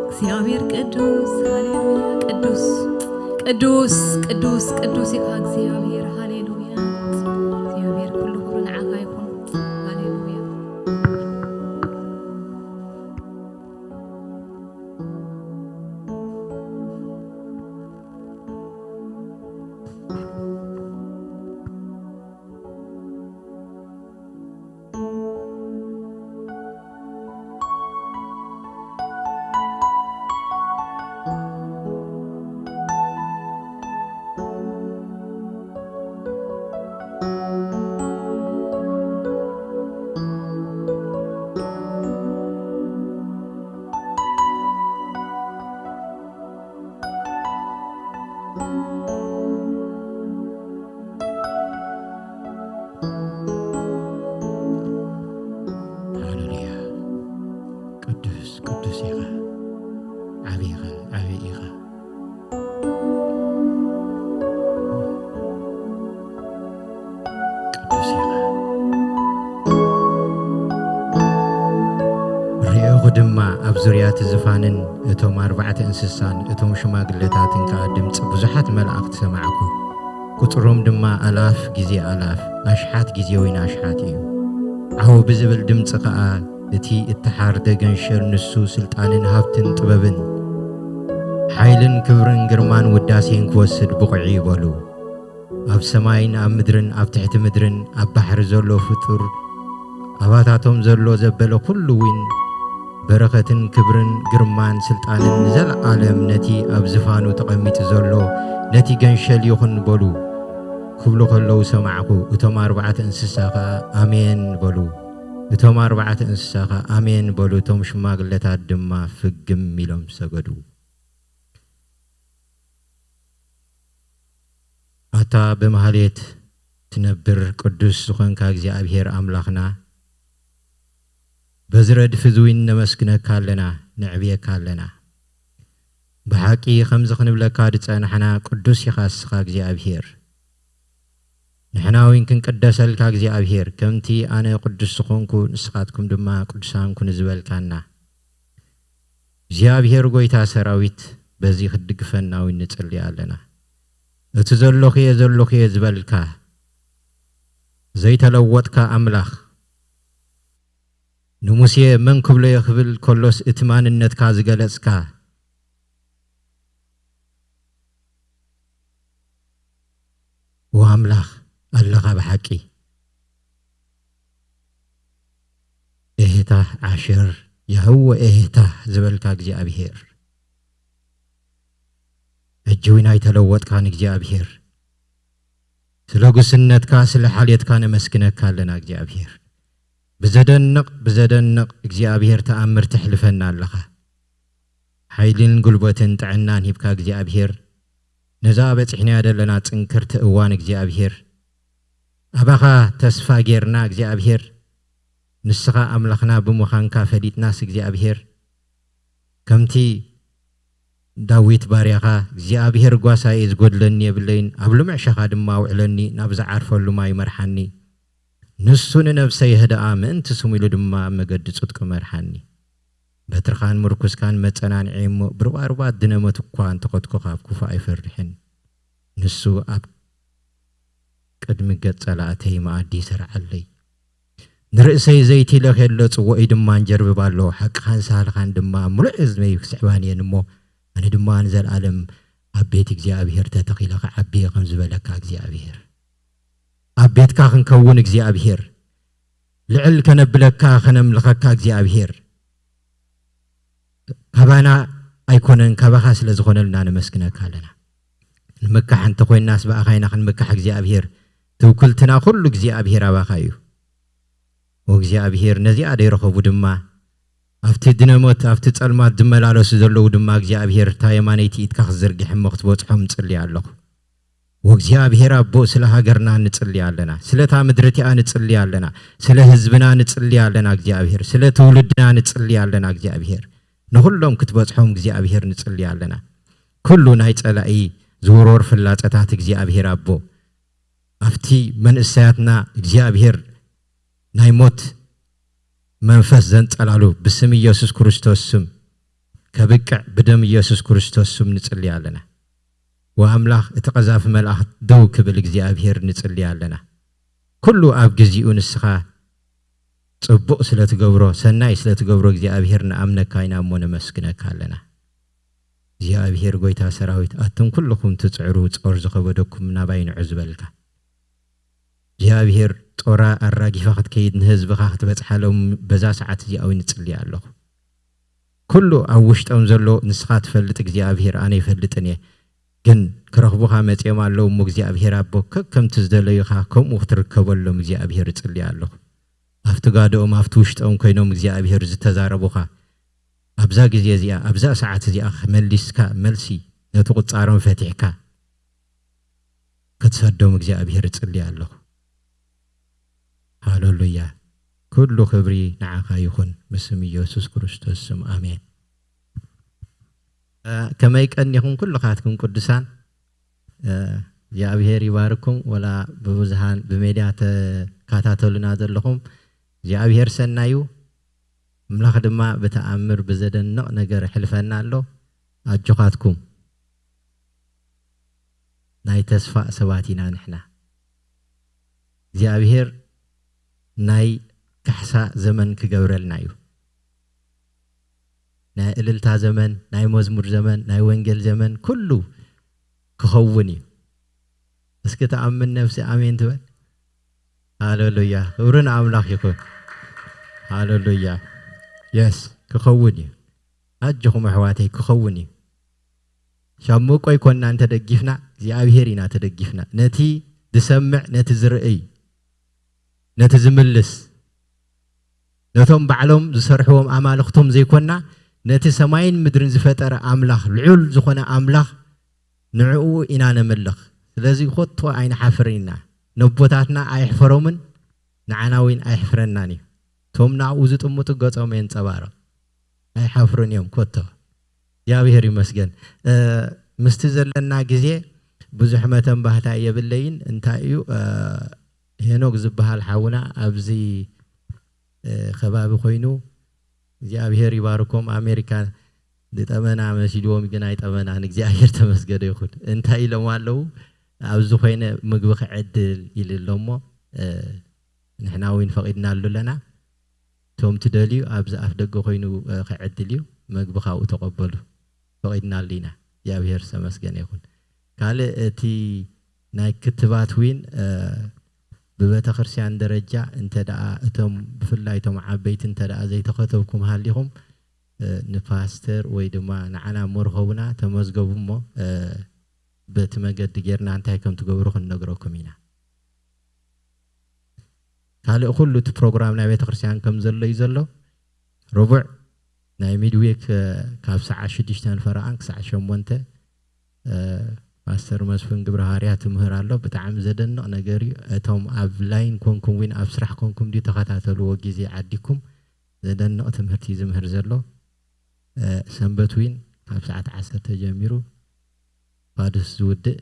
እግዚኣብሔር ቅዱስ። ሃሌሉያ ቅዱስ ቅዱስ ቅዱስ ቅዱስ ኢኻ እግዚኣብሔር። ሃሌሉያ እግዚኣብሔር፣ ኩሉ ክብሪ ንዓኻ ይኹን። ሃሌሉያ። ሃሌሉያ። ቅዱስ ቅዱስ ኢኻ፣ ዓቢኻ ዓቢ ኢኻ። ቅዱስ ኢኻ። ርኤኹ ድማ ኣብ ዙርያ እቲ ዝፋንን እቶም ኣርባዕተ እንስሳን እቶም ሽማግለታትን ከኣ ድምጺ ብዙሓት መላእኽቲ ሰማዕኩ። ቁጽሮም ድማ ኣላፍ ግዜ ኣላፍ፣ ኣሽሓት ግዜ ወይን ኣሽሓት እዩ። ዓው ብዝብል ድምጺ ከኣ እቲ እተሓርደ ገንሸል ንሱ ስልጣንን ሃብትን ጥበብን ሓይልን ክብርን ግርማን ውዳሴን ክወስድ ብቑዕ እዩ በሉ። ኣብ ሰማይን ኣብ ምድርን ኣብ ትሕቲ ምድርን ኣብ ባሕሪ ዘሎ ፍጡር ኣባታቶም ዘሎ ዘበለ ኩሉ እውን በረኸትን ክብርን ግርማን ስልጣንን ንዘለዓለም ነቲ ኣብ ዝፋኑ ተቐሚጡ ዘሎ ነቲ ገንሸል ይኹን በሉ ክብሉ ከለዉ ሰማዕኩ። እቶም ኣርባዕተ እንስሳ ኸኣ ኣሜን በሉ። እቶም ኣርባዕተ እንስሳ ኸኣ ኣሜን በሉ። እቶም ሽማግለታት ድማ ፍግም ኢሎም ሰገዱ። ኣታ ብማህሌት ትነብር ቅዱስ ዝኾንካ እግዚኣብሔር ኣምላኽና፣ በዚ ረድፊ እዚ እውን ነመስግነካ ኣለና፣ ነዕብየካ ኣለና። ብሓቂ ከምዚ ክንብለካ ዝጸናሕና ቅዱስ ኢኻ እስኻ እግዚኣብሔር። ንሕና እውን ክንቅደሰልካ እግዚኣብሔር፣ ከምቲ ኣነ ቅዱስ ዝኾንኩ ንስኻትኩም ድማ ቅዱሳን ኩኑ ዝበልካና። እግዚኣብሔር ጐይታ ሰራዊት በዚ ክትድግፈና እውን ንጽሊ ኣለና። እቲ ዘለኹ እየ፣ ዘለኹ እየ ዝበልካ፣ ዘይተለወጥካ ኣምላኽ፣ ንሙሴ መን ክብሎ እየ ክብል ከሎስ እቲ ማንነትካ ዝገለጽካ፣ ወኣምላኽ ኣለኻ ብሓቂ። ታህ ዓሽር፣ ያህወ ኤህታህ ዝበልካ እግዚኣብሔር፣ ሕጂ እውን ኣይተለወጥካን እግዚኣብሔር። ስለ ጉስነትካ፣ ስለ ሓልየትካ ነመስግነካ ኣለና እግዚኣብሔር። ብዘደንቕ፣ ብዘደንቕ እግዚኣብሔር ተኣምር ተሕልፈና ኣለኻ። ሓይልን ጉልበትን ጥዕናን ሂብካ እግዚኣብሔር፣ ነዛ በጺሕናያ ዘለና ጽንክርቲ እዋን እግዚኣብሔር፣ ኣባኻ ተስፋ ጌርና እግዚኣብሔር፣ ንስኻ ኣምላኽና ብምዃንካ ፈሊጥናስ እግዚኣብሔር፣ ከምቲ ዳዊት ባርያኻ፣ እግዚኣብሔር ጓሳየ፣ ዝጎድለኒ የብለይን፣ ኣብ ልሙዕ ሸኻ ድማ ኣውዕለኒ፣ ናብ ዝዓርፈሉ ማይ መርሓኒ። ንሱ ንነብሰይ የህድኣ፣ ምእንቲ ስሙ ኢሉ ድማ ኣብ መገዲ ጽድቁ መርሓኒ። በትርኻን ምርኩስካን መጸናንዒ እሞ፣ ብርባርባት ድነመት እኳ እንተኸድኩ፣ ካብ ክፉእ ኣይፈርሕን። ንሱ ኣብ ቅድሚ ገጽ ጸላእተይ መኣዲ ይሰርዓለይ። ንርእሰይ ዘይቲ ለኽየሎ፣ ጽዋእይ ድማ እንጀርብብ ኣሎ። ሓቅኻን ሳህልኻን ድማ ኣብ ምሉእ ህዝበይ ክስዕባን እየን እሞ፣ ኣነ ድማ ንዘለኣለም ኣብ ቤት እግዚኣብሔር ተተኺለ ክዓቢ እየ፣ ከም ዝበለካ እግዚኣብሔር። ኣብ ቤትካ ክንከውን እግዚኣብሔር፣ ልዕል ከነብለካ ከነምልኸካ እግዚኣብሔር፣ ካባና ኣይኮነን፣ ካባኻ ስለ ዝኾነልና ነመስግነካ ኣለና። ንምካሕ እንተኾይንናስ ብኣኻ ኢና ክንምካሕ እግዚኣብሔር፣ ትውክልትና ኩሉ እግዚኣብሔር ኣባኻ እዩ። ወእግዚኣብሔር ነዚኣ ደይረኸቡ ድማ፣ ኣብቲ ድነሞት፣ ኣብቲ ጸልማት ዝመላለሱ ዘለዉ ድማ እግዚኣብሔር እታ የማነይቲ ኢድካ ክትዝርግሕ እሞ ክትበጽሖም እጽሊ ኣለኹ። ወእግዚኣብሔር ኣቦ፣ ስለ ሃገርና ንጽሊ ኣለና፣ ስለታ ምድሪ እቲኣ ንጽሊ ኣለና፣ ስለ ህዝብና ንጽሊ ኣለና እግዚኣብሔር፣ ስለ ትውልድና ንጽሊ ኣለና እግዚኣብሔር፣ ንኹሎም ክትበጽሖም እግዚኣብሔር ንጽሊ ኣለና። ኩሉ ናይ ጸላኢ ዝውርወር ፍላጸታት እግዚኣብሔር ኣቦ፣ ኣብቲ መንእሰያትና እግዚኣብሔር ናይ ሞት መንፈስ ዘንጸላሉ ብስም ኢየሱስ ክርስቶስ ስም ከብቅዕ ብደም ኢየሱስ ክርስቶስ ስም ንጽሊ ኣለና። ወኣምላኽ እቲ ቀዛፊ መልኣኽ ደው ክብል እግዚኣብሔር ንጽሊ ኣለና። ኩሉ ኣብ ግዚኡ ንስኻ ጽቡቕ ስለ ትገብሮ፣ ሰናይ ስለ ትገብሮ እግዚኣብሔር ንኣምነካ ኢና እሞ ነመስግነካ ኣለና። እግዚኣብሔር ጐይታ ሰራዊት፣ ኣቱም ኩልኹም ትጽዕሩ፣ ጾር ዝኸበደኩም ናባይ ንዑ ዝበልካ እግዚኣብሔር፣ ጦራ ኣራጊፋ ክትከይድ ንህዝብኻ ክትበጽሓሎም በዛ ሰዓት እዚኣ እውን እጽሊ ኣለኹ። ኩሉ ኣብ ውሽጦም ዘሎ ንስኻ ትፈልጥ እግዚኣብሔር፣ ኣነ ይፈልጥን እየ። ግን ክረኽቡኻ መጺኦም ኣለዉ እሞ እግዚኣብሔር ኣቦ፣ ከከምቲ ዝደለዩኻ ከምኡ ክትርከበሎም እግዚኣብሔር እጽሊ ኣለኹ። ኣብቲ ጋድኦም፣ ኣብቲ ውሽጦም ኮይኖም እግዚኣብሔር ዝተዛረቡኻ፣ ኣብዛ ግዜ እዚኣ፣ ኣብዛ ሰዓት እዚኣ መሊስካ መልሲ ነቲ ቁጻሮም ፈቲሕካ ክትሰዶም እግዚኣብሔር እጽሊ ኣለኹ። ሃሌሉያ። ኩሉ ክብሪ ንዓኻ ይኹን፣ ብስም ኢየሱስ ክርስቶስ ስም፣ ኣሜን። እ፣ ከመይ ቀኒኹም ኩልኻትኩም ቅዱሳን? እ፣ እግዚኣብሔር ይባርኩም። ወላ ብብዙሃን ብሜድያ ተከታተሉና ዘለኹም፣ እግዚኣብሔር ሰናዩ። ኣምላኽ ድማ ብተኣምር ብዘደንቕ ነገር ሕልፈና ኣሎ። ኣጆኻትኩም። ናይ ተስፋ ሰባት ኢና ንሕና። እግዚኣብሔር ናይ ካሕሳ ዘመን ክገብረልና እዩ። ናይ እልልታ ዘመን፣ ናይ መዝሙር ዘመን፣ ናይ ወንጌል ዘመን፣ ኩሉ ክኸውን እዩ። እስኪ ተኣምን ነፍሲ ኣሜን ትበል። ሃሌሉያ፣ ክብሪ ንኣምላኽ ይኹን። ሃሌሉያ። የስ፣ ክኸውን እዩ። ኣጆኹም ኣሕዋተይ፣ ክኸውን እዩ። ሻምቆ ኣይኮናን ተደጊፍና፣ እግዚኣብሔር ኢና ተደጊፍና። ነቲ ዝሰምዕ፣ ነቲ ዝርእይ፣ ነቲ ዝምልስ፣ ነቶም ባዕሎም ዝሰርሕዎም ኣማልኽቶም ዘይኮና፣ ነቲ ሰማይን ምድርን ዝፈጠረ ኣምላኽ፣ ልዑል ዝኾነ ኣምላኽ፣ ንዕኡ ኢና ነምልኽ። ስለዚ ኮቶ ኣይንሓፍርን ኢና። ነቦታትና ኣየሕፈሮምን፣ ንዓና እውን ኣየሕፍረናን እዩ። እቶም ናብኡ ዝጥምቱ ገጾም የንጸባርቕ። ኣይሓፍሩን እዮም ኮቶ። እግዚኣብሔር ይመስገን። እ፣ ምስቲ ዘለና ግዜ ብዙሕ መተንባህታ የብለይን። እንታይ እዩ፣ እ፣ ሄኖክ ዝበሃል ሓውና ኣብዚ፣ እ፣ ከባቢ ኮይኑ እግዚኣብሔር ይባርኮም። ኣሜሪካ ዝጠመና መሲልዎም ግን ኣይጠመናን። እግዚኣብሔር ተመስገነ ይኹን። እንታይ ኢሎም ኣለዉ? ኣብዚ ኮይነ ምግቢ ክዕድል ኢሉ ኣሎ እሞ፣ እ፣ ንሕና እውን ፈቒድናሉ ኣለና። እቶም ትደልዩ ኣብዚ ኣፍ ደገ ኮይኑ፣ እ፣ ክዕድል እዩ። መግቢ ካብኡ ተቐበሉ። ፈቒድናሉ ኢና። እግዚኣብሔር ዝተመስገነ ይኹን። ካልእ እቲ ናይ ክትባት ዊን፣ እ፣ ብቤተ ክርስቲያን ደረጃ እንተ ደኣ እቶም ብፍላይ እቶም ዓበይቲ እንተ ደኣ ዘይተኸተብኩም ሃሊኹም፣ እ፣ ንፓስተር ወይ ድማ ንዓና መርኸቡና ተመዝገቡ እሞ፣ እ፣ በቲ መገዲ ጌርና እንታይ ከም ትገብሩ ክንነግረኩም ኢና። ካልእ ኩሉ እቲ ፕሮግራም ናይ ቤተ ክርስቲያን ከም ዘሎ እዩ ዘሎ። ረቡዕ ናይ ሚድዊክ፣ እ፣ ካብ ሰዓት ሽዱሽተ ፈረቓን ክሳዕ ሸሞንተ፣ እ፣ ፓስተር መስፍን ግብረ ሃዋርያ ትምህር ኣሎ። ብጣዕሚ ዘደንቕ ነገር እዩ። እቶም ኣብ ላይን ኮንኩም ዊን ኣብ ስራሕ ኮንኩም ድዩ ተኸታተልዎ ግዜ ዓዲኩም። ዘደንቕ ትምህርቲ እዩ ዝምህር ዘሎ። እ፣ ሰንበት ዊን ካብ ሰዓት ዓሰርተ ጀሚሩ ፋዱስ ዝውድእ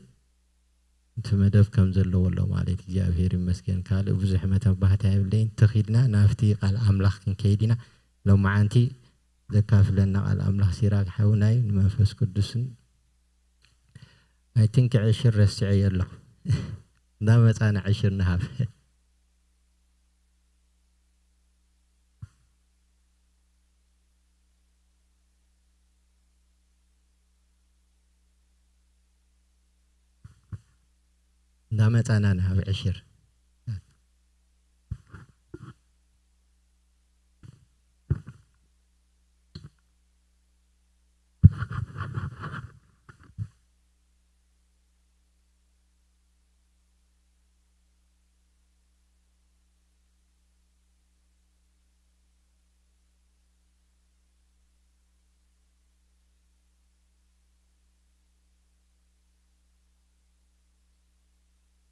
እቲ መደብ ከም ዘለዎ ኣሎ ማለት እዩ። እግዚኣብሔር ይመስገን። ካልእ ብዙሕ መተባህታ የብለይን። ትኺድና ናብቲ ቃል ኣምላኽ ክንከይድ ኢና። ሎመዓንቲ ዘካፍለና ቃል ኣምላኽ ሲራክ ሓውናይ ንመንፈስ ቅዱስን፣ I think፣ ዕሽር ረሲዐዮ ኣለኹ። እንዳመጻና ዕሽር ንሃብ። እንዳመጻና ንሃብ ዕሽር።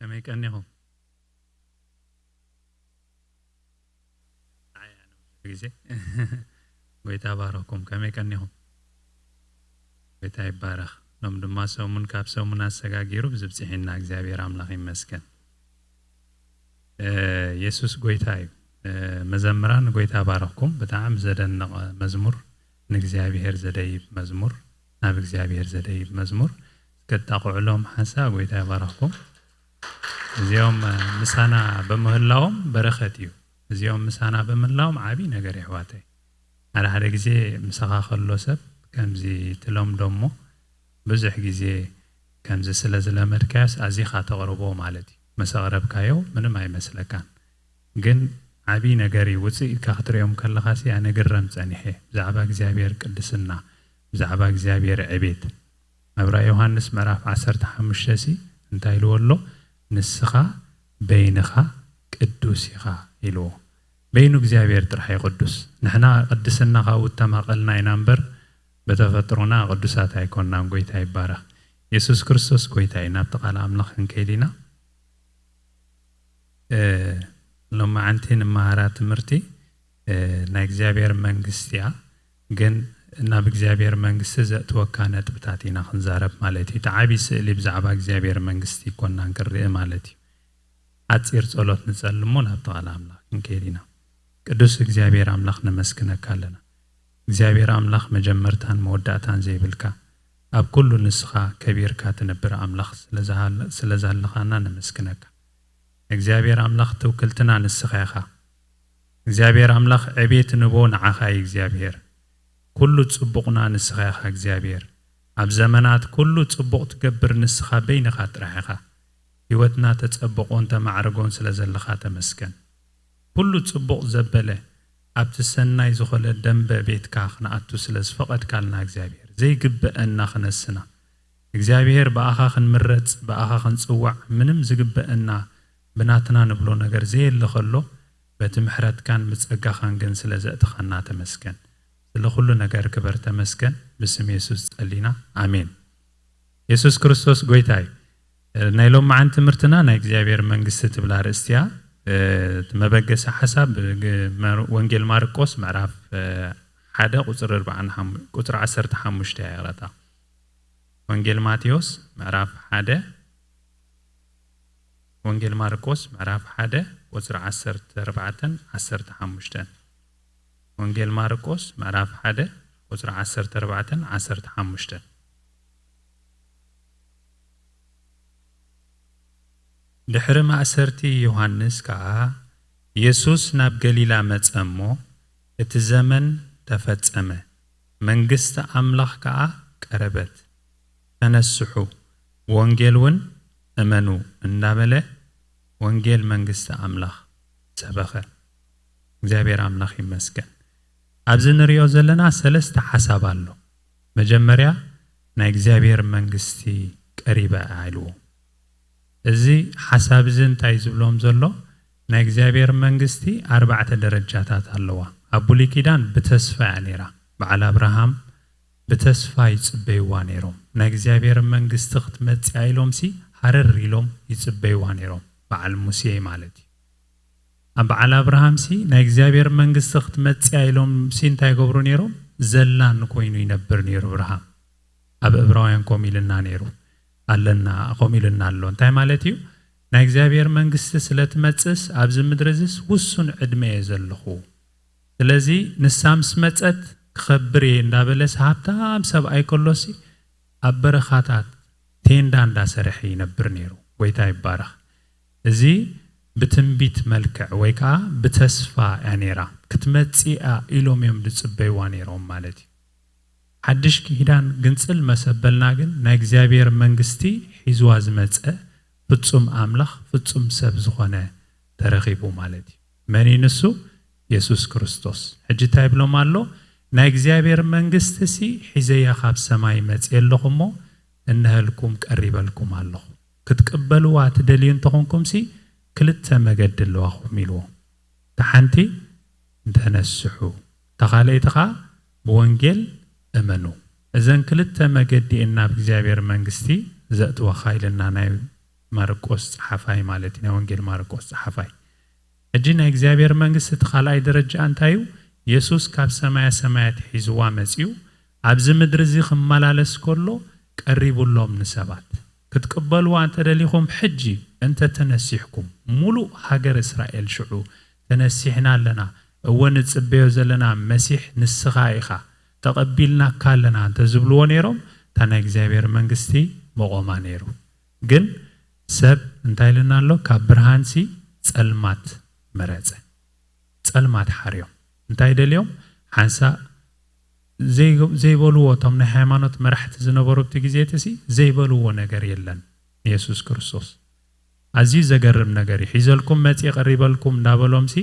ከመይ ቀኒኹም? ኣይ፣ ኣነ ብዙሕ ግዜ ጎይታ ባረኩም። ከመይ ቀኒኹም? ጎይታ ይባረኽ። ሎም ድማ ሰሙን ካብ ሰሙን ኣሰጋጊሩ ብዝብፅሒና እግዚኣብሔር ኣምላኽ ይመስገን። እ፣ የሱስ ጎይታ እዩ። እ፣ መዘምራን ጎይታ ባረኽኩም። ብጣዕሚ ዘደንቕ መዝሙር፣ ንእግዚኣብሔር ዘደይብ መዝሙር፣ ናብ እግዚኣብሔር ዘደይብ መዝሙር። እስከ ተጣቕዑሎም ሓንሳእ። ጎይታ ይባረኽኩም። እዚኦም፣ እ፣ ምሳና ብምህላዎም በረኸት እዩ። እዚኦም ምሳና ብምህላዎም ዓብዪ ነገር የሕዋተይ። ሓደ ሓደ ግዜ ምሳኻ ከሎ ሰብ ከምዚ ትለምዶ እሞ ብዙሕ ግዜ ከምዚ ስለ ዝለመድካዮስ ኣዚኻ ተቕርቦ ማለት እዩ። ምስ ኣቕረብካዮ ምንም ኣይመስለካን። ግን ዓብዪ ነገር እዩ። ውፅእ ኢልካ ክትሪኦም ከለኻሲ ኣነ ግረም ፀኒሐ። ብዛዕባ እግዚኣብሔር ቅድስና፣ ብዛዕባ እግዚኣብሔር ዕቤት። ኣብ ራእይ ዮሃንስ ምዕራፍ ዓሰርተ ሓሙሽተ ሲ እንታይ ኢልዎ ኣሎ? "ንስኻ በይንኻ ቅዱስ ኢኻ" ኢልዎ። በይኑ እግዚኣብሔር ጥራሕ እዩ ቅዱስ። ንሕና ቅድስና ካብኡ እተማቐልና ኢና እምበር፣ በተፈጥሮና ቅዱሳት ኣይኮንናን። ጎይታ ይባረኽ። የሱስ ክርስቶስ ጎይታ እዩ። ናብቲ ቃል ኣምላኽ ክንከይድ ኢና። እ፣ ሎማዓንቲ ንመሃራ ትምህርቲ፣ እ፣ ናይ እግዚኣብሔር መንግስቲ እያ። ግን ናብ እግዚኣብሔር መንግስቲ ዘእትወካ ነጥብታት ኢና ክንዛረብ ማለት እዩ። እቲ ዓብዪ ስእሊ ብዛዕባ እግዚኣብሔር መንግስቲ ኣይኮንናን ክንርኢ ማለት እዩ። ሓጺር ጸሎት ንጸሊ እሞ ናብቲ ቃል ኣምላኽ ክንከይድ ኢና። ቅዱስ እግዚኣብሔር ኣምላኽ ነመስግነካ ኣለና። እግዚኣብሔር ኣምላኽ መጀመርታን መወዳእታን ዘይብልካ፣ ኣብ ኩሉ ንስኻ ከቢርካ ትነብር ኣምላኽ ስለ ዝሃለ-፣ ስለ ዘለኻና ነመስግነካ። እግዚኣብሔር ኣምላኽ ትውክልትና ንስኻ ኢኻ። እግዚኣብሔር ኣምላኽ ዕቤት ንቦ ንዓኻ እዩ እግዚኣብሔር። ኩሉ ጽቡቕና ንስኻ ኢኻ እግዚኣብሔር። ኣብ ዘመናት ኩሉ ጽቡቕ ትገብር ንስኻ በይንኻ ጥራሕ ኢኻ። ህይወትና ተጸብቖን ተማዕርጎን ስለ ዘለኻ ተመስገን። ኩሉ ጽቡቕ ዘበለ ኣብቲ ሰናይ ዝኾነ ደንበ ቤትካ ክንኣቱ ስለ ዝፈቐድካልና እግዚኣብሔር፣ ዘይግበአና ክነስና እግዚኣብሔር፣ ብኣኻ ክንምረጽ፣ ብኣኻ ክንጽዋዕ፣ ምንም ዝግበአና ብናትና ንብሎ ነገር ዘየለ ከሎ፣ በቲ ምሕረትካን ብጸጋኻን ግን ስለ ዘእተኻና ተመስገን። ስለ ኩሉ ነገር ክበር ተመስገን። ብስም የሱስ ጸሊና፣ ኣሜን። የሱስ ክርስቶስ ጎይታ እዩ። ናይ ሎማዓን ትምህርትና ናይ እግዚኣብሔር መንግስቲ ትብል ኣርእስቲ እያ። እቲ መበገሲ ሓሳብ ግ-፣ መር-፣ ወንጌል ማርቆስ ምዕራፍ፣ እ፣ ሓደ ቁጽሪ ኣርባዓን ሓሙ-፣ ቁጽሪ ዓሰርተ ሓሙሽተ እያ ይቕረታ። ወንጌል ማቴዎስ ምዕራፍ ሓደ፣ ወንጌል ማርቆስ ምዕራፍ ሓደ ቁጽሪ ዓሰርተ ኣርባዕተን ዓሰርተ ሓሙሽተን። ወንጌል ማርቆስ ምዕራፍ ሓደ ቁጽሪ ዓሰርተ ኣርባዕተን ዓሰርተ ሓሙሽተን። ድሕሪ ማእሰርቲ ዮሃንስ ከኣ የሱስ ናብ ገሊላ መጸ እሞ፣ እቲ ዘመን ተፈጸመ፣ መንግስቲ ኣምላኽ ከኣ ቀረበት። ተነስሑ፣ ብወንጌል እውን እመኑ እንዳበለ ወንጌል መንግስቲ ኣምላኽ ሰበኸ። እግዚኣብሔር ኣምላኽ ይመስገን። ኣብዚ ንሪኦ ዘለና ሰለስተ ሓሳብ ኣሎ። መጀመርያ ናይ እግዚኣብሔር መንግስቲ ቀሪበ ኢልዎ። እዚ ሓሳብ እዚ እንታይ ዝብሎም ዘሎ? ናይ እግዚኣብሔር መንግስቲ ኣርባዕተ ደረጃታት ኣለዋ። ኣብ ብሉይ ኪዳን ብተስፋ እያ ነይራ። በዓል ኣብርሃም ብተስፋ ይጽበይዋ ነይሮም። ናይ እግዚኣብሔር መንግስቲ ክትመጽእ ኢሎምሲ ሃረር ኢሎም ይጽበይዋ ነይሮም። በዓል ሙሴ ማለት እዩ። ኣብ በዓል ኣብርሃምሲ ናይ እግዚኣብሔር መንግስቲ ክትመጽእ ኢሎምሲ እንታይ ይገብሩ ነይሮም? ዘላን ኮይኑ ይነብር ነይሩ ኣብርሃም። ኣብ እብራውያን ከምኡ ኢልና ነይሩ ኣለና፣ ከምኡ ኢልና ኣሎ። እንታይ ማለት እዩ? ናይ እግዚኣብሔር መንግስቲ ስለ ትመጽእስ ኣብዚ ምድሪ እዚስ ውሱን ዕድመ እየ ዘለኹ። ስለዚ ንሳ ምስ መጸት ክኸብር እየ እንዳበለስ ሃብታም ሰብኣይ ከሎሲ ኣብ በረኻታት ቴንዳ እንዳሰርሐ ይነብር ነይሩ። ጎይታ ይባረኽ። እዚ ብትንቢት መልክዕ ወይ ከዓ ብተስፋ እያ ነይራ። ክትመጽእ እያ ኢሎም እዮም ዝጽበይዋ ነይሮም ማለት እዩ። ሓድሽ ኪዳን ግንጽል መሰበልና ግን ናይ እግዚኣብሔር መንግስቲ ሒዝዋ ዝመጸ ፍጹም ኣምላኽ ፍጹም ሰብ ዝኾነ ተረኺቡ ማለት እዩ። መን እዩ ንሱ? የሱስ ክርስቶስ። ሕጂ እንታይ ይብሎም ኣሎ? ናይ እግዚኣብሔር መንግስቲ ሲ ሒዘያ ካብ ሰማይ መጽየ ኣለኹ እሞ እንሀልኩም ቀሪበልኩም ኣለኹ። ክትቅበልዋ ትደልዩ እንተኾንኩም ሲ ክልተ መገዲ ኣለዋኹም ኢልዎ። እታ ሓንቲ እንተነስሑ፣ እታ ካልኣይቲ ኸዓ ብወንጌል እመኑ። እዘን ክልተ መገዲ እየን ናብ እግዚኣብሔር መንግስቲ ዘእትወኻ ኢልና ናይ ማርቆስ ጸሓፋይ ማለት እዩ፣ ናይ ወንጌል ማርቆስ ጸሓፋይ። ሕጂ ናይ እግዚኣብሔር መንግስቲ እቲ ካልኣይ ደረጃ እንታይ እዩ? የሱስ ካብ ሰማያ ሰማያት ሒዝዋ መጺኡ ኣብዚ ምድሪ እዚ ክመላለስ ከሎ ቀሪቡሎም ንሰባት። ክትቅበልዋ እንተደሊኹም ሕጂ እንተተነሲሕኩም፣ ሙሉእ ሃገር እስራኤል ሽዑ ተነሲሕና ኣለና፣ እወ ንጽበዮ ዘለና መሲሕ ንስኻ ኢኻ፣ ተቐቢልናካ ኣለና እንተዝብልዎ ነይሮም፣ እታ ናይ እግዚኣብሔር መንግስቲ መቖማ ነይሩ። ግን ሰብ እንታይ ኢልና ኣሎ? ካብ ብርሃንሲ ጸልማት መረጸ። ጸልማት ሓርዮም። እንታይ ደልዮም? ሓንሳእ ዘይገ-፣ ዘይበልዎ፣ እቶም ናይ ሃይማኖት መራሕቲ ዝነበሩ ኣብቲ ግዜ እቲ ሲ ዘይበልዎ ነገር የለን ንየሱስ ክርስቶስ። ኣዝዩ ዘገርም ነገር እዩ። ሒዘልኩም መጺእ ቀሪበልኩም እንዳበሎም ሲ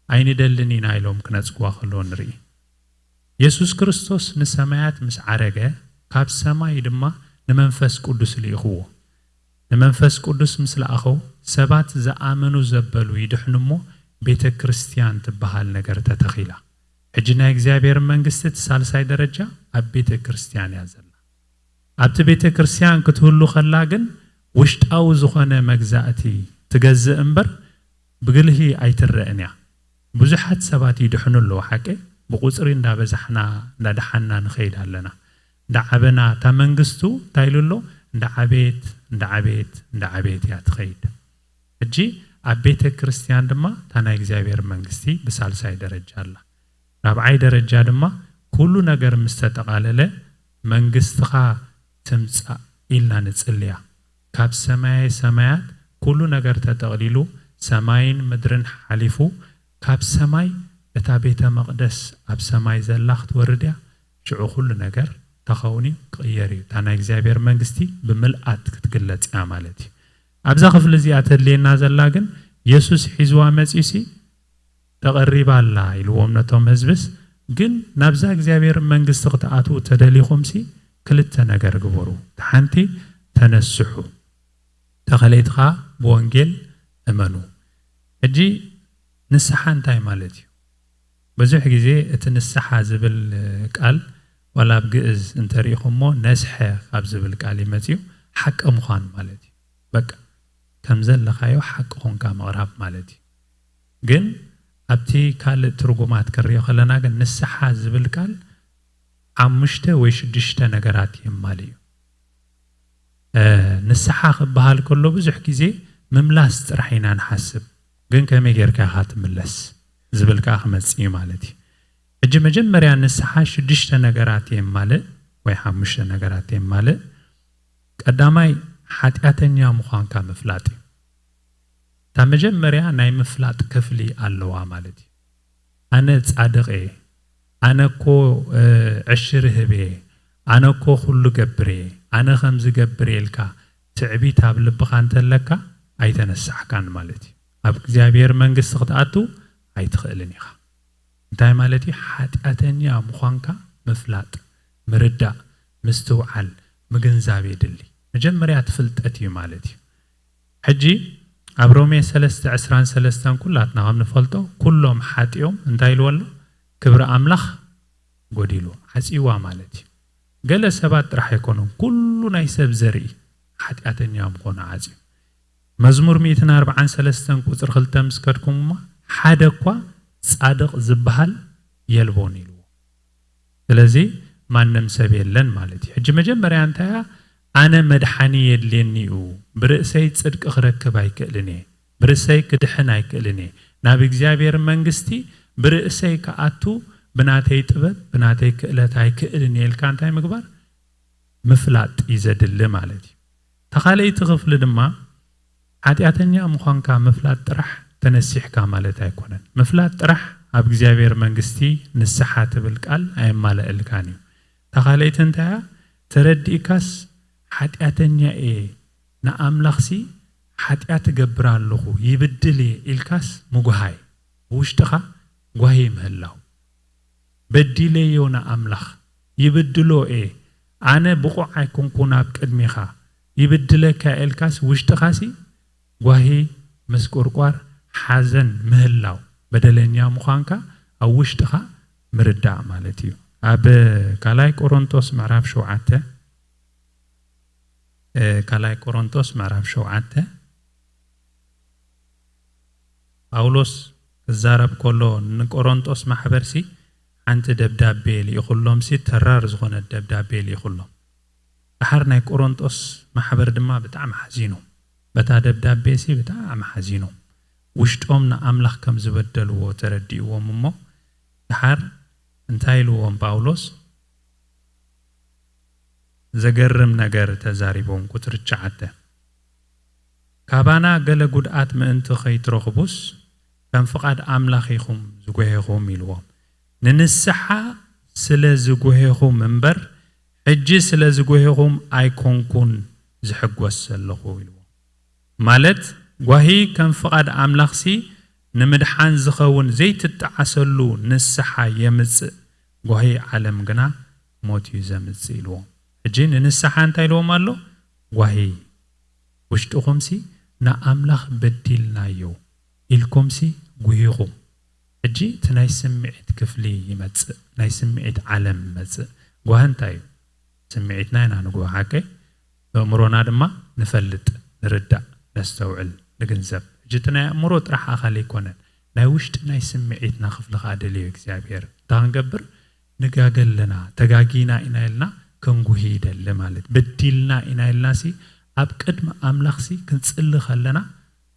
ኣይንደልን ኢና ኢሎም ክነጽግዋ ከለዉ ንርኢ። የሱስ ክርስቶስ ንሰማያት ምስ ዓረገ፣ ካብ ሰማይ ድማ ንመንፈስ ቅዱስ ልኢኽዎ። ንመንፈስ ቅዱስ ምስ ለኣኸው፣ ሰባት ዝኣመኑ ዘበሉ ይድሕኑ እሞ፣ ቤተ ክርስቲያን ትበሃል ነገር ተተኺላ። ሕጂ ናይ እግዚኣብሔር መንግስቲ እቲ ሳልሳይ ደረጃ ኣብ ቤተ ክርስቲያን እያ ዘላ። ኣብቲ ቤተ ክርስቲያን ክትህሉ ከላ ግን፣ ውሽጣዊ ዝኾነ መግዛእቲ ትገዝእ እምበር፣ ብግልሂ ኣይትረእን እያ። ብዙሓት ሰባት ይድሕኑ ኣለዉ፣ ሓቂ? ብቁጽሪ እንዳበዛሕና፣ እንዳደሓና ንኸይድ ኣለና። እንዳዓበና፣ እታ መንግስቱ እንታይ ኢሉ ኣሎ? እንዳዓበየት፣ እንዳዓበየት፣ እንዳዓበየት እያ ትኸይድ። ሕጂ ኣብ ቤተ ክርስቲያን ድማ እታ ናይ እግዚኣብሔር መንግስቲ ብሳልሳይ ደረጃ ኣላ። ራብዓይ ደረጃ ድማ ኩሉ ነገር ምስ ተጠቓለለ፣ መንግስትኻ ትምጻእ ኢልና ንጽልያ። ካብ ሰማየ ሰማያት ኩሉ ነገር ተጠቕሊሉ፣ ሰማይን ምድርን ሓሊፉ፣ ካብ ሰማይ እታ ቤተ መቕደስ ኣብ ሰማይ ዘላ ክትወርድ እያ። ሽዑ ኩሉ ነገር ተኸውን እዩ፣ ክቕየር እዩ። እታ ናይ እግዚኣብሔር መንግስቲ ብምልኣት ክትግለጽ እያ ማለት እዩ። ኣብዛ ክፍሊ እዚኣ ተድልየና ዘላ ግን፣ የሱስ ሒዝዋ መጺኡሲ፣ ተቐሪባ ኣላ ኢልዎም ነቶም ህዝብስ፣ ግን ናብዛ እግዚኣብሔር መንግስቲ ክትኣትዉ ተደሊኹምሲ፣ ክልተ ነገር ግበሩ። እታ ሓንቲ ተነስሑ፣ እታ ካልኣይቲ ኸኣ ብወንጌል እመኑ። ሕጂ ንስሓ እንታይ ማለት እዩ? ብዙሕ ግዜ እቲ ንስሓ ዝብል ቃል፣ ዋላ ኣብ ግእዝ እንተሪኢኹሞ፣ ነስሐ ካብ ዝብል ቃል እዩ መጺኡ፣ ሓቂ ምዃን ማለት እዩ። በቃ፣ ከም ዘለኻዮ ሓቂ ኾንካ ምቕራብ ማለት እዩ። ግን ኣብቲ ካልእ ትርጉማት ክንሪኦ ከለና ግን፣ ንስሓ ዝብል ቃል ሓሙሽተ ወይ ሽዱሽተ ነገራት የማልእ እዩ። እ፣ ንስሓ ክበሃል ከሎ፣ ብዙሕ ግዜ ምምላስ ጥራሕ ኢና ንሓስብ። ግን ከመይ ጌርካ ኢኻ ትምለስ ዝብል ከኣ ክመጽእ እዩ ማለት እዩ። ሕጂ መጀመርያ ንስሓ ሽዱሽተ ነገራት የማልእ ወይ ሓሙሽተ ነገራት የማልእ። ቀዳማይ፣ ሓጢኣተኛ ምዃንካ ምፍላጥ እዩ። እታ መጀመርያ ናይ ምፍላጥ ክፍሊ ኣለዋ ማለት እዩ። ኣነ ጻድቕ እየ፣ ኣነ እኮ፣ እ፣ ዕሽር ህብ እየ፣ ኣነ እኮ ኩሉ ገብር እየ፣ ኣነ ከምዚ ገብር እየ ኢልካ ትዕቢት ኣብ ልብኻ እንተለካ፣ ኣይተነሳሕካን ማለት እዩ። ኣብ እግዚኣብሔር መንግስቲ ክትኣቱ ኣይትኽእልን ኢኻ። እንታይ ማለት እዩ? ሓጢኣተኛ ምዃንካ ምፍላጥ፣ ምርዳእ፣ ምስትውዓል፣ ምግንዛብ የድሊ። መጀመርያ እቲ ፍልጠት እዩ ማለት እዩ። ሕጂ ኣብ ሮሜ ሰለስተ ዕስራን ሰለስተን ኩላትና ከም ንፈልጦ፣ ኩሎም ሓጢኦም እንታይ ኢልዎ ኣሎ? ክብሪ ኣምላኽ ጎዲሉ፣ ዓጽይዋ ማለት እዩ። ገለ ሰባት ጥራሕ ኣይኮኑን፣ ኩሉ ናይ ሰብ ዘርኢ ሓጢኣተኛ ምዃኑ ዓጽዩ። መዝሙር ሚእትን ኣርባዓን ሰለስተን ቁጽሪ ክልተ ምስ ከድኩምማ፣ ሓደ እኳ ጻድቕ ዝበሃል የልቦን ኢልዎ። ስለዚ ማንም ሰብ የለን ማለት እዩ። ሕጂ መጀመርያ እንታይ እያ? ኣነ መድሓኒ የድልየኒ እዩ፣ ብርእሰይ ጽድቂ ክረክብ ኣይክእልን እየ፣ ብርእሰይ ክድሕን ኣይክእልን እየ፣ ናብ እግዚኣብሔር መንግስቲ ብርእሰይ ክኣቱ ብናተይ ጥበብ ብናተይ ክእለት ኣይክእልን እየ ኢልካ እንታይ ምግባር? ምፍላጥ እዩ ዘድሊ ማለት እዩ። እታ ካልኣይቲ ክፍሊ ድማ ሓጢኣተኛ ምዃንካ ምፍላጥ ጥራሕ ተነሲሕካ ማለት ኣይኮነን። ምፍላጥ ጥራሕ ኣብ እግዚኣብሔር መንግስቲ ንስሓ ትብል ቃል ኣየማልአልካን እዩ። እታ ካልኣይቲ እንታይ እያ? ተረዲእካስ ሓጢኣተኛ እየ፣ ንኣምላኽሲ ሓጢኣት እገብር ኣለኹ፣ ይብድል እየ ኢልካስ ምጉሃይ፣ ብውሽጥኻ ጓሂ ምህላው። በዲለዮ ንኣምላኽ፣ ይብድሎ እየ፣ ኣነ ብቑዕ ኣይኮንኩን ኣብ ቅድሜኻ፣ ይብድለካ እየ ኢልካስ ውሽጥኻሲ ጓሂ፣ ምስቁርቋር፣ ሓዘን ምህላው፣ በደለኛ ምዃንካ ኣብ ውሽጥኻ ምርዳእ ማለት እዩ። ኣብ ካልኣይ ቆሮንቶስ ምዕራፍ ሸውዓተ፣ እ፣ ካልኣይ ቆሮንቶስ ምዕራፍ ሸውዓተ፣ ጳውሎስ ክዛረብ ከሎ ንቆሮንቶስ ማሕበርሲ ሓንቲ ደብዳቤ ልኢኹሎምሲ፣ ተራር ዝኾነት ደብዳቤ ልኢኹሎም። ደሓር ናይ ቆሮንጦስ ማሕበር ድማ ብጣዕሚ ሓዚኑ። በታ ደብዳቤሲ ብጣዕሚ ሓዚኑ። ውሽጦም ንኣምላኽ ከም ዝበደልዎ ተረዲእዎም እሞ፣ ደሓር እንታይ ኢልዎም ጳውሎስ? ዘገርም ነገር ተዛሪቦም። ቁጽሪ ትሽዓተ፣ ካባና ገለ ጉድኣት ምእንቲ ኸይትረኽቡስ፣ ከም ፍቓድ ኣምላኽ ኢኹም ዝጎሄኹም ኢልዎም። ንንስሓ ስለ ዝጎሄኹም እምበር፣ ሕጂ ስለ ዝጎሄኹም ኣይኮንኩን ዝሕጎስ ዘለኹ ኢልዎም። ማለት፣ ጓሂ ከም ፍቓድ ኣምላኽሲ ንምድሓን ዝኸውን ዘይትጠዓሰሉ ንስሓ የምጽእ፣ ጓሂ ዓለም ግና ሞት እዩ ዘምጽእ ኢልዎም። ሕጂ ንንስሓ እንታይ ኢልዎም ኣሎ? ጓሂ። ውሽጥኹምሲ ንኣምላኽ በዲልናዮ ኢልኩምሲ ጉሂኹም። ሕጂ እቲ ናይ ስምዒት ክፍሊ ይመጽእ፣ ናይ ስምዒት ዓለም ይመጽእ። ጓሂ እንታይ እዩ? ስምዒትና ኢና ንጉሆ፣ ሓቀይ? በእምሮና ድማ ንፈልጥ፣ ንርዳእ፣ ነስተውዕል፣ ንግንዘብ። ሕጂ እቲ ናይ ኣእምሮ ጥራሕ ኣኻል ኣይኮነን፣ ናይ ውሽጢ ናይ ስምዒትና ክፍሊ ከኣ ደልዮ እግዚኣብሔር። እንታይ ክንገብር? ንጋገ ኣለና፣ ተጋጊና ኢና ኢልና ክንጉሂ ይደሊ ማለት። በዲልና ኢና ኢልናሲ ኣብ ቅድሚ ኣምላኽሲ ክንጽሊ ከለና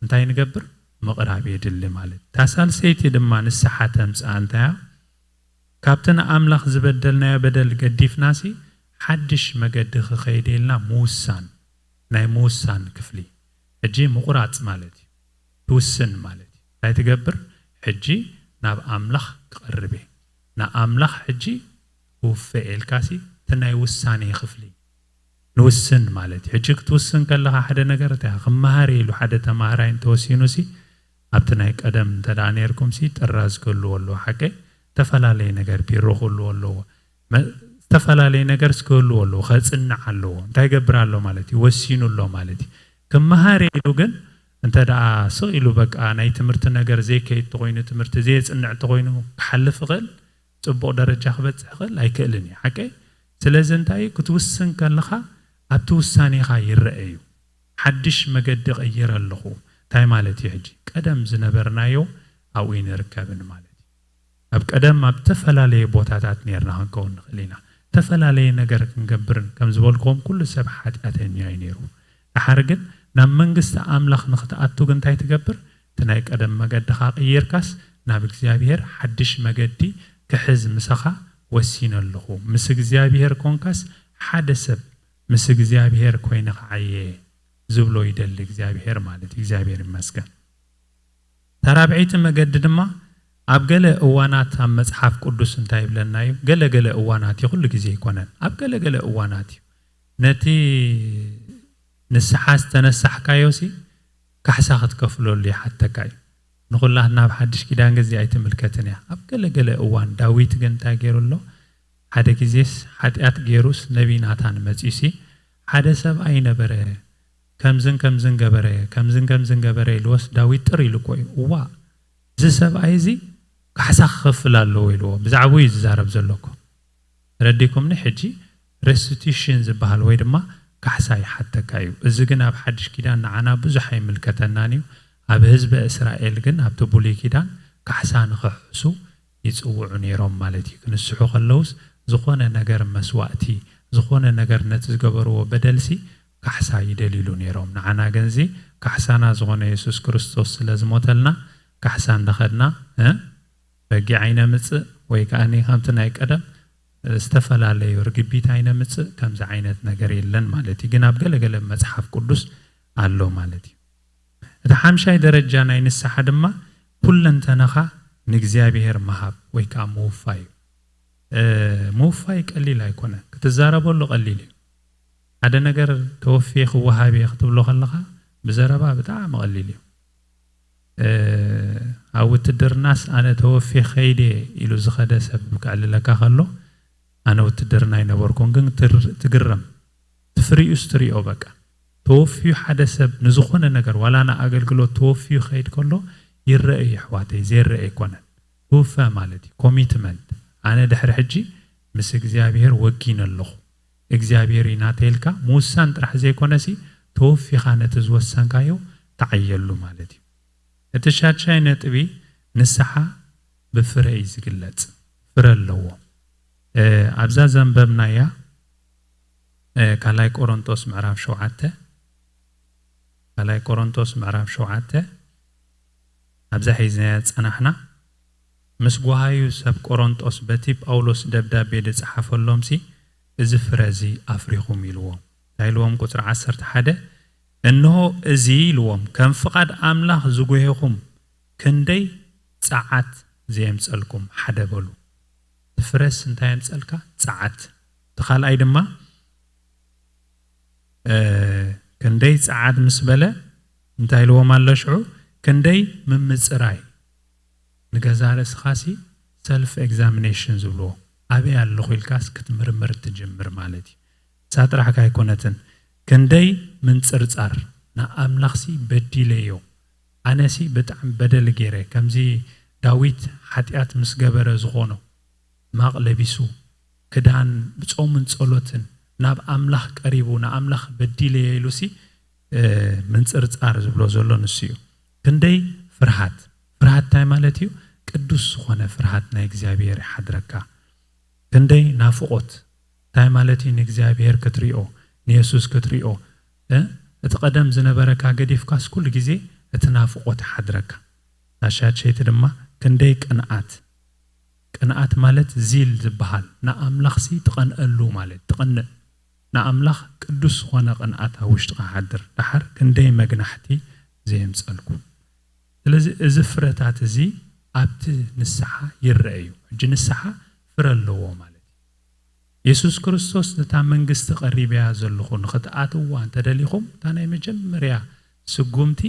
እንታይ ንገብር? ምቕራብ የድሊ ማለት። እታ ሳልሰይቲ ድማ ንስሓ ተምጽኣ እንታይ እያ? ካብቲ ንኣምላኽ ዝበደልናዮ በደል ገዲፍናሲ ሓድሽ መገዲ ክኸይድ ኢልና ምውሳን፣ ናይ ምውሳን ክፍሊ። ሕጂ ምቑራጽ ማለት እዩ። ትውስን ማለት እዩ። እንታይ ትገብር? ሕጂ ናብ ኣምላኽ ክቐርብ እየ። ንኣምላኽ ሕጂ ክውፈ ኢልካሲ እቲ ናይ ውሳኔ ክፍሊ ንውስን ማለት እዩ። ሕጂ ክትውስን ከለኻ ሓደ ነገር እንታይ ክመሃር ኢሉ ሓደ ተማሃራይ እንተወሲኑሲ ኣብቲ ናይ ቀደም እንተ ደኣ ነይርኩምሲ ጥራዝ ክህልዎ ኣለዎ። ሓቀይ? ዝተፈላለየ ነገር ቢሮ ክህልዎ ኣለዎ። መ-፣ ዝተፈላለየ ነገርስ ክህልዎ ኣለዎ። ከጽንዕ ኣለዎ። እንታይ ይገብር ኣሎ ማለት እዩ? ወሲኑ ኣሎ ማለት እዩ። ክመሃር ኢሉ ግን እንተ ደኣ ስቕ ኢሉ በቃ ናይ ትምህርቲ ነገር ዘይከይድ ተኾይኑ፣ ትምህርቲ ዘየጽንዕ ተኾይኑ ክሓልፍ ይኽእል፣ ጽቡቕ ደረጃ ክበጽሕ ይኽእል ኣይክእልን እዩ። ሓቀይ? ስለዚ እንታይ እዩ? ክትውስን ከለኻ ኣብቲ ውሳኔኻ ይረአ እዩ። ሓድሽ መገዲ ቀይረ ኣለኹ። እንታይ ማለት እዩ ሕጂ? ቀደም ዝነበርናዮ ኣብኡ ኣይንርከብን ማለት እዩ። ኣብ ቀደም ኣብ ዝተፈላለየ ቦታታት ነይርና ክንከውን ንኽእል ኢና። ዝተፈላለየ ነገር ክንገብርን ከም ዝበልክዎም ኩሉ ሰብ ሓጢኣተኛ እዩ ነይሩ። ደሓር ግን ናብ መንግስቲ ኣምላኽ ንኽትኣቱ ግን እንታይ ትገብር? እቲ ናይ ቀደም መገድኻ ቀይርካስ ናብ እግዚኣብሔር ሓድሽ መገዲ ክሕዝ ምሳኻ ወሲነ ኣለኹ። ምስ እግዚኣብሔር ኮንካስ ሓደ ሰብ ምስ እግዚኣብሔር ኮይነ ክዓየ ዝብሎ ይደሊ እግዚኣብሔር ማለት እዩ። እግዚኣብሔር ይመስገን። እታ ራብዐይቲ መገዲ ድማ ኣብ ገለ እዋናት ኣብ መጽሓፍ ቅዱስ እንታይ ይብለና እዩ? ገለ ገለ እዋናት እዩ፣ ኩሉ ግዜ ኣይኮነን። ኣብ ገለ ገለ እዋናት እዩ። ነቲ ንስሓ ዝተነሳሕካዮሲ ካሕሳ ክትከፍለሉ ይሓተካ እዩ። ንኹላትና ኣብ ሓድሽ ኪዳን ግዜ ኣይትምልከትን እያ። ኣብ ገለ ገለ እዋን ዳዊት ግን እንታይ ገይሩ ኣሎ? ሓደ ግዜስ ሓጢኣት ገይሩስ ነቢይ ናታን መጺኡሲ ሓደ ሰብኣይ ነበረ፣ ከምዝን ከምዝን ገበረ፣ ከምዝን ከምዝን ገበረ ኢልዎስ ዳዊት ጥር ኢሉ እኮ እዩ። እዋ፣ እዚ ሰብኣይ እዚ ካሕሳ ክኸፍል ኣለዎ ኢልዎ። ብዛዕባኡ እዩ ዝዛረብ ዘሎ እኮ። ረዲኩምኒ? ሕጂ ሬስቲቱሽን ዝበሃል ወይ ድማ ካሕሳ ይሓተካ እዩ። እዚ ግን ኣብ ሓድሽ ኪዳን ንዓና ብዙሕ ኣይምልከተናን እዩ። ኣብ ህዝበ እስራኤል ግን ኣብቲ ብሉይ ኪዳን ካሕሳ ንኽሕሱ ይጽውዑ ነይሮም ማለት እዩ። ክንስሑ ከለውስ ዝኾነ ነገር መስዋእቲ፣ ዝኾነ ነገር ነቲ ዝገበርዎ በደልሲ ካሕሳ ይደልዩሉ ነይሮም። ንዓና ግን እዚ ካሕሳና ዝኾነ የሱስ ክርስቶስ ስለ ዝሞተልና ካሕሳ እንዳኸድና እ በጊዕ ኣይነምጽእ ወይ ከኣኒ ከምቲ ናይ ቀደም ዝተፈላለዩ ርግቢት ኣይነምጽእ፣ ከምዚ ዓይነት ነገር የለን ማለት እዩ። ግን ኣብ ገለገለ መጽሓፍ ቅዱስ ኣሎ ማለት እዩ። እቲ ሓምሻይ ደረጃ ናይ ንስሓ ድማ ኩለንተናኻ ንእግዚኣብሔር ምሃብ ወይ ከዓ ምውፋይ እዩ። እ፣ ምውፋይ ቀሊል ኣይኮነን። ክትዛረበሉ ቀሊል እዩ። ሓደ ነገር ተወፊየ ክወሃብ እየ ክትብሎ ከለኻ ብዘረባ ብጣዕሚ ቀሊል እዩ። እ፣ ኣብ ውትድርናስ ኣነ ተወፊየ ከይደ ኢሉ ዝኸደ ሰብ ክዕልለካ ከሎ ኣነ ውትድርና ኣይነበርኩን፣ ግን ትር-፣ ትግረም። ትፍሪኡስ ትሪኦ በቃ። ተወፊዩ ሓደ ሰብ ንዝኾነ ነገር ዋላ ንኣገልግሎት ተወፊዩ ከይድ ከሎ ይረአ እዩ ኣሕዋተይ፣ ዘይረአ ኣይኮነን። ትውፈ ማለት እዩ ኮሚትመንት። ኣነ ድሕሪ ሕጂ ምስ እግዚኣብሔር ወጊነ ኣለኹ። እግዚኣብሔር እዩ ናተይ ኢልካ ምውሳን ጥራሕ ዘይኮነሲ ተወፊኻ ነቲ ዝወሰንካዮ ተዓየሉ ማለት እዩ። እቲ ሻድሻይ ነጥቢ ንስሓ ብፍረ እዩ ዝግለጽ። ፍረ ኣለዎ። እ፣ ኣብዛ ዘንበብናያ እ፣ ካልኣይ ቆሮንቶስ ምዕራፍ ሸውዓተ፣ ካልኣይ ቆሮንቶስ ምዕራፍ ሸውዓተ ኣብዛ ሒዝናያ ዝጸናሕና ምስ ጓሃዩ ሰብ ቆሮንጦስ በቲ ጳውሎስ ደብዳቤ ዝጸሓፈሎምሲ እዚ ፍረ እዚ ኣፍሪኹም ኢልዎም። እንታይ ኢልዎም? ቁጽሪ ዓሰርተ ሓደ፣ እንሆ እዚ ኢልዎም ከም ፍቓድ ኣምላኽ ዝጉሄኹም ክንደይ ጸዓት ዘየምጸልኩም ሓደ በሉ። እቲ ፍረስ እንታይ የምጸልካ? ጸዓት። እቲ ካልኣይ ድማ እ፣ ክንደይ ጸዓት ምስ በለ እንታይ ኢልዎም ኣሎ ሽዑ? ክንደይ ምምጽራይ። ንገዛ ርእስኻሲ ሰልፍ ኤግዛሚኔሽን ዝብልዎ ኣበይ ኣለኹ ኢልካስ ክትምርምር ትጅምር ማለት እዩ። እሳ ጥራሕካ ኣይኮነትን። ክንደይ ምንጽርጻር ንኣምላኽሲ በዲለዮ ኣነሲ ብጣዕሚ በደል ገይረ ከምዚ ዳዊት ሓጢኣት ምስ ገበረ ዝኾኖ ማቕ ለቢሱ ክዳን ብጾምን ጸሎትን ናብ ኣምላኽ ቀሪቡ ንኣምላኽ በዲለየ ኢሉሲ እ፣ ምንጽርጻር ዝብሎ ዘሎ ንሱ እዩ። ክንደይ ፍርሃት፣ ፍርሃት እንታይ ማለት እዩ? ቅዱስ ዝኾነ ፍርሃት ናይ እግዚኣብሔር ይሓድረካ። ክንደይ ናፍቖት እንታይ ማለት እዩ? ንእግዚኣብሔር ክትሪኦ፣ ንየሱስ ክትሪኦ እ፣ እቲ ቀደም ዝነበረካ ገዲፍካስ ኩሉ ግዜ እቲ ናፍቖት ይሓድረካ። ናሻድሸይቲ ድማ ክንደይ ቅንኣት፣ ቅንኣት ማለት ዚል ዝበሃል ንኣምላኽሲ ትቐንአሉ ማለት ትቐንእ ንኣምላኽ ቅዱስ ዝኾነ ቅንኣት ኣብ ውሽጥኻ ሓድር ደሓር ክንደይ መግናሕቲ ዘየምጸልኩ። ስለዚ እዚ ፍረታት እዚ ኣብቲ ንስሓ ይረአ እዩ። ሕጂ ንስሓ ፍረ ኣለዎ ማለት እዩ። የሱስ ክርስቶስ ነታ መንግስቲ ቀሪበያ ዘለኹ ንኽትኣትዋ እንተደሊኹም እታ ናይ መጀመርያ ስጉምቲ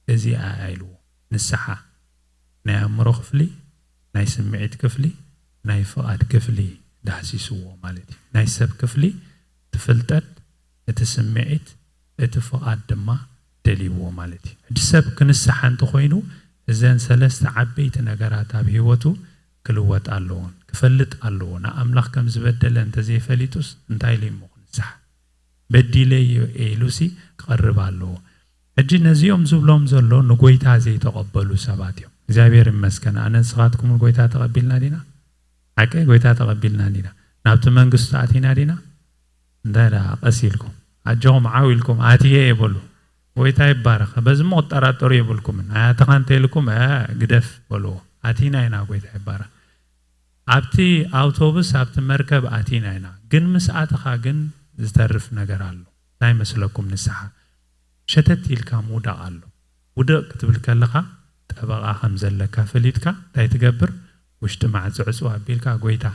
እዚኣ ኢልዎ። ንስሓ ናይ ኣእምሮ ክፍሊ፣ ናይ ስምዒት ክፍሊ፣ ናይ ፍቓድ ክፍሊ ዳህሲስዎ ማለት እዩ። ናይ ሰብ ክፍሊ እቲ ፍልጠት፣ እቲ ስምዒት፣ እቲ ፍቓድ ድማ ደልይዎ ማለት እዩ። ሕጂ ሰብ ክንስሓ እንተኾይኑ እዘን ሰለስተ ዓበይቲ ነገራት ኣብ ህይወቱ ክልወጥ ኣለዎን ክፈልጥ ኣለዎ። ንኣምላኽ ከም ዝበደለ እንተዘይፈሊጡስ እንታይ ኢሉ እሞ ክንስሓ? በዲለዮ እየ ኢሉሲ ክቐርብ ኣለዎ። ሕጂ ነዚኦም ዝብሎም ዘሎ ንጎይታ ዘይተቐበሉ ሰባት እዮም። እግዚኣብሔር ይመስገን። ኣነ ንስኻትኩም ጎይታ ተቐቢልና ዲና? ሓቀይ ጎይታ ተቐቢልና ዲና? ናብቲ መንግስቱ ኣቲና ዲና? እንታይ ደኣ ቀስ ኢልኩም ኣጆኹም ዓው ኢልኩም ኣትየ እየ በሉ። ጎይታ ይባረኽ። በዚ እሞ ክትጠራጠሩ የብልኩምን። ኣያተኻ እንተ ኢልኩም፣ "እ፣ ግደፍ" በልዎ። ኣቲና ኢና፣ ጎይታ ይባረኽ። ኣብቲ ኣውቶቡስ፣ ኣብቲ መርከብ ኣቲና ኢና። ግን ምስ ኣተኻ ግን ዝተርፍ ነገር ኣሎ። እንታይ መስለኩም ንስሓ? ሸተት ኢልካ ምውዳቕ ኣሎ። ውደቕ ክትብል ከለኻ ጠበቓ ከም ዘለካ ፈሊጥካ እንታይ ትገብር? ውሽጢ ማዕጾ ዕጽው ኣቢልካ፣ "ጎይታ፣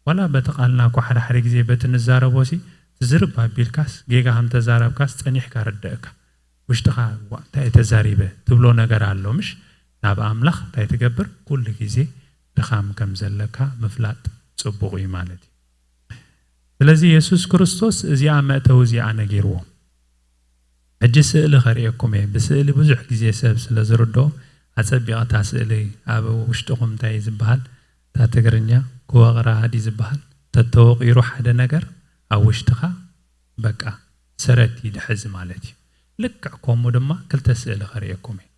ዋላ በቲ ቃልና እኮ ሓደ ሓደ ግዜ በቲ ንዛረቦሲ ትዝርብ ኣቢልካስ፣ ጌጋ ከም ተዛረብካስ ጸኒሕካ ረደእካ። ውሽጥኻ "ዋእ፣ እንታይ እየ ተዛሪበ?" ትብሎ ነገር ኣሎ፣ ምሽ? ናብ ኣምላኽ እንታይ ትገብር? ኩሉ ግዜ ድኻም ከም ዘለካ ምፍላጥ ጽቡቕ እዩ ማለት እዩ። ስለዚ የሱስ ክርስቶስ እዚኣ መእተዊ እዚኣ ነጊርዎም። ሕጂ ስእሊ ከርእየኩም እየ። ብስእሊ ብዙሕ ግዜ ሰብ ስለ ዝርድኦ፣ ኣጸቢቐ እታ ስእሊ ኣብ ውሽጥኹም እንታይ እዩ ዝበሃል? እታ ትግርኛ ክወቕራ ድዩ ዝበሃል? ተተወቒሩ ሓደ ነገር ኣብ ውሽጥኻ በቃ ሰረት ይድሕዝ ማለት እዩ። ልክዕ ከምኡ ድማ ክልተ ስእሊ ከርእየኩም እየ።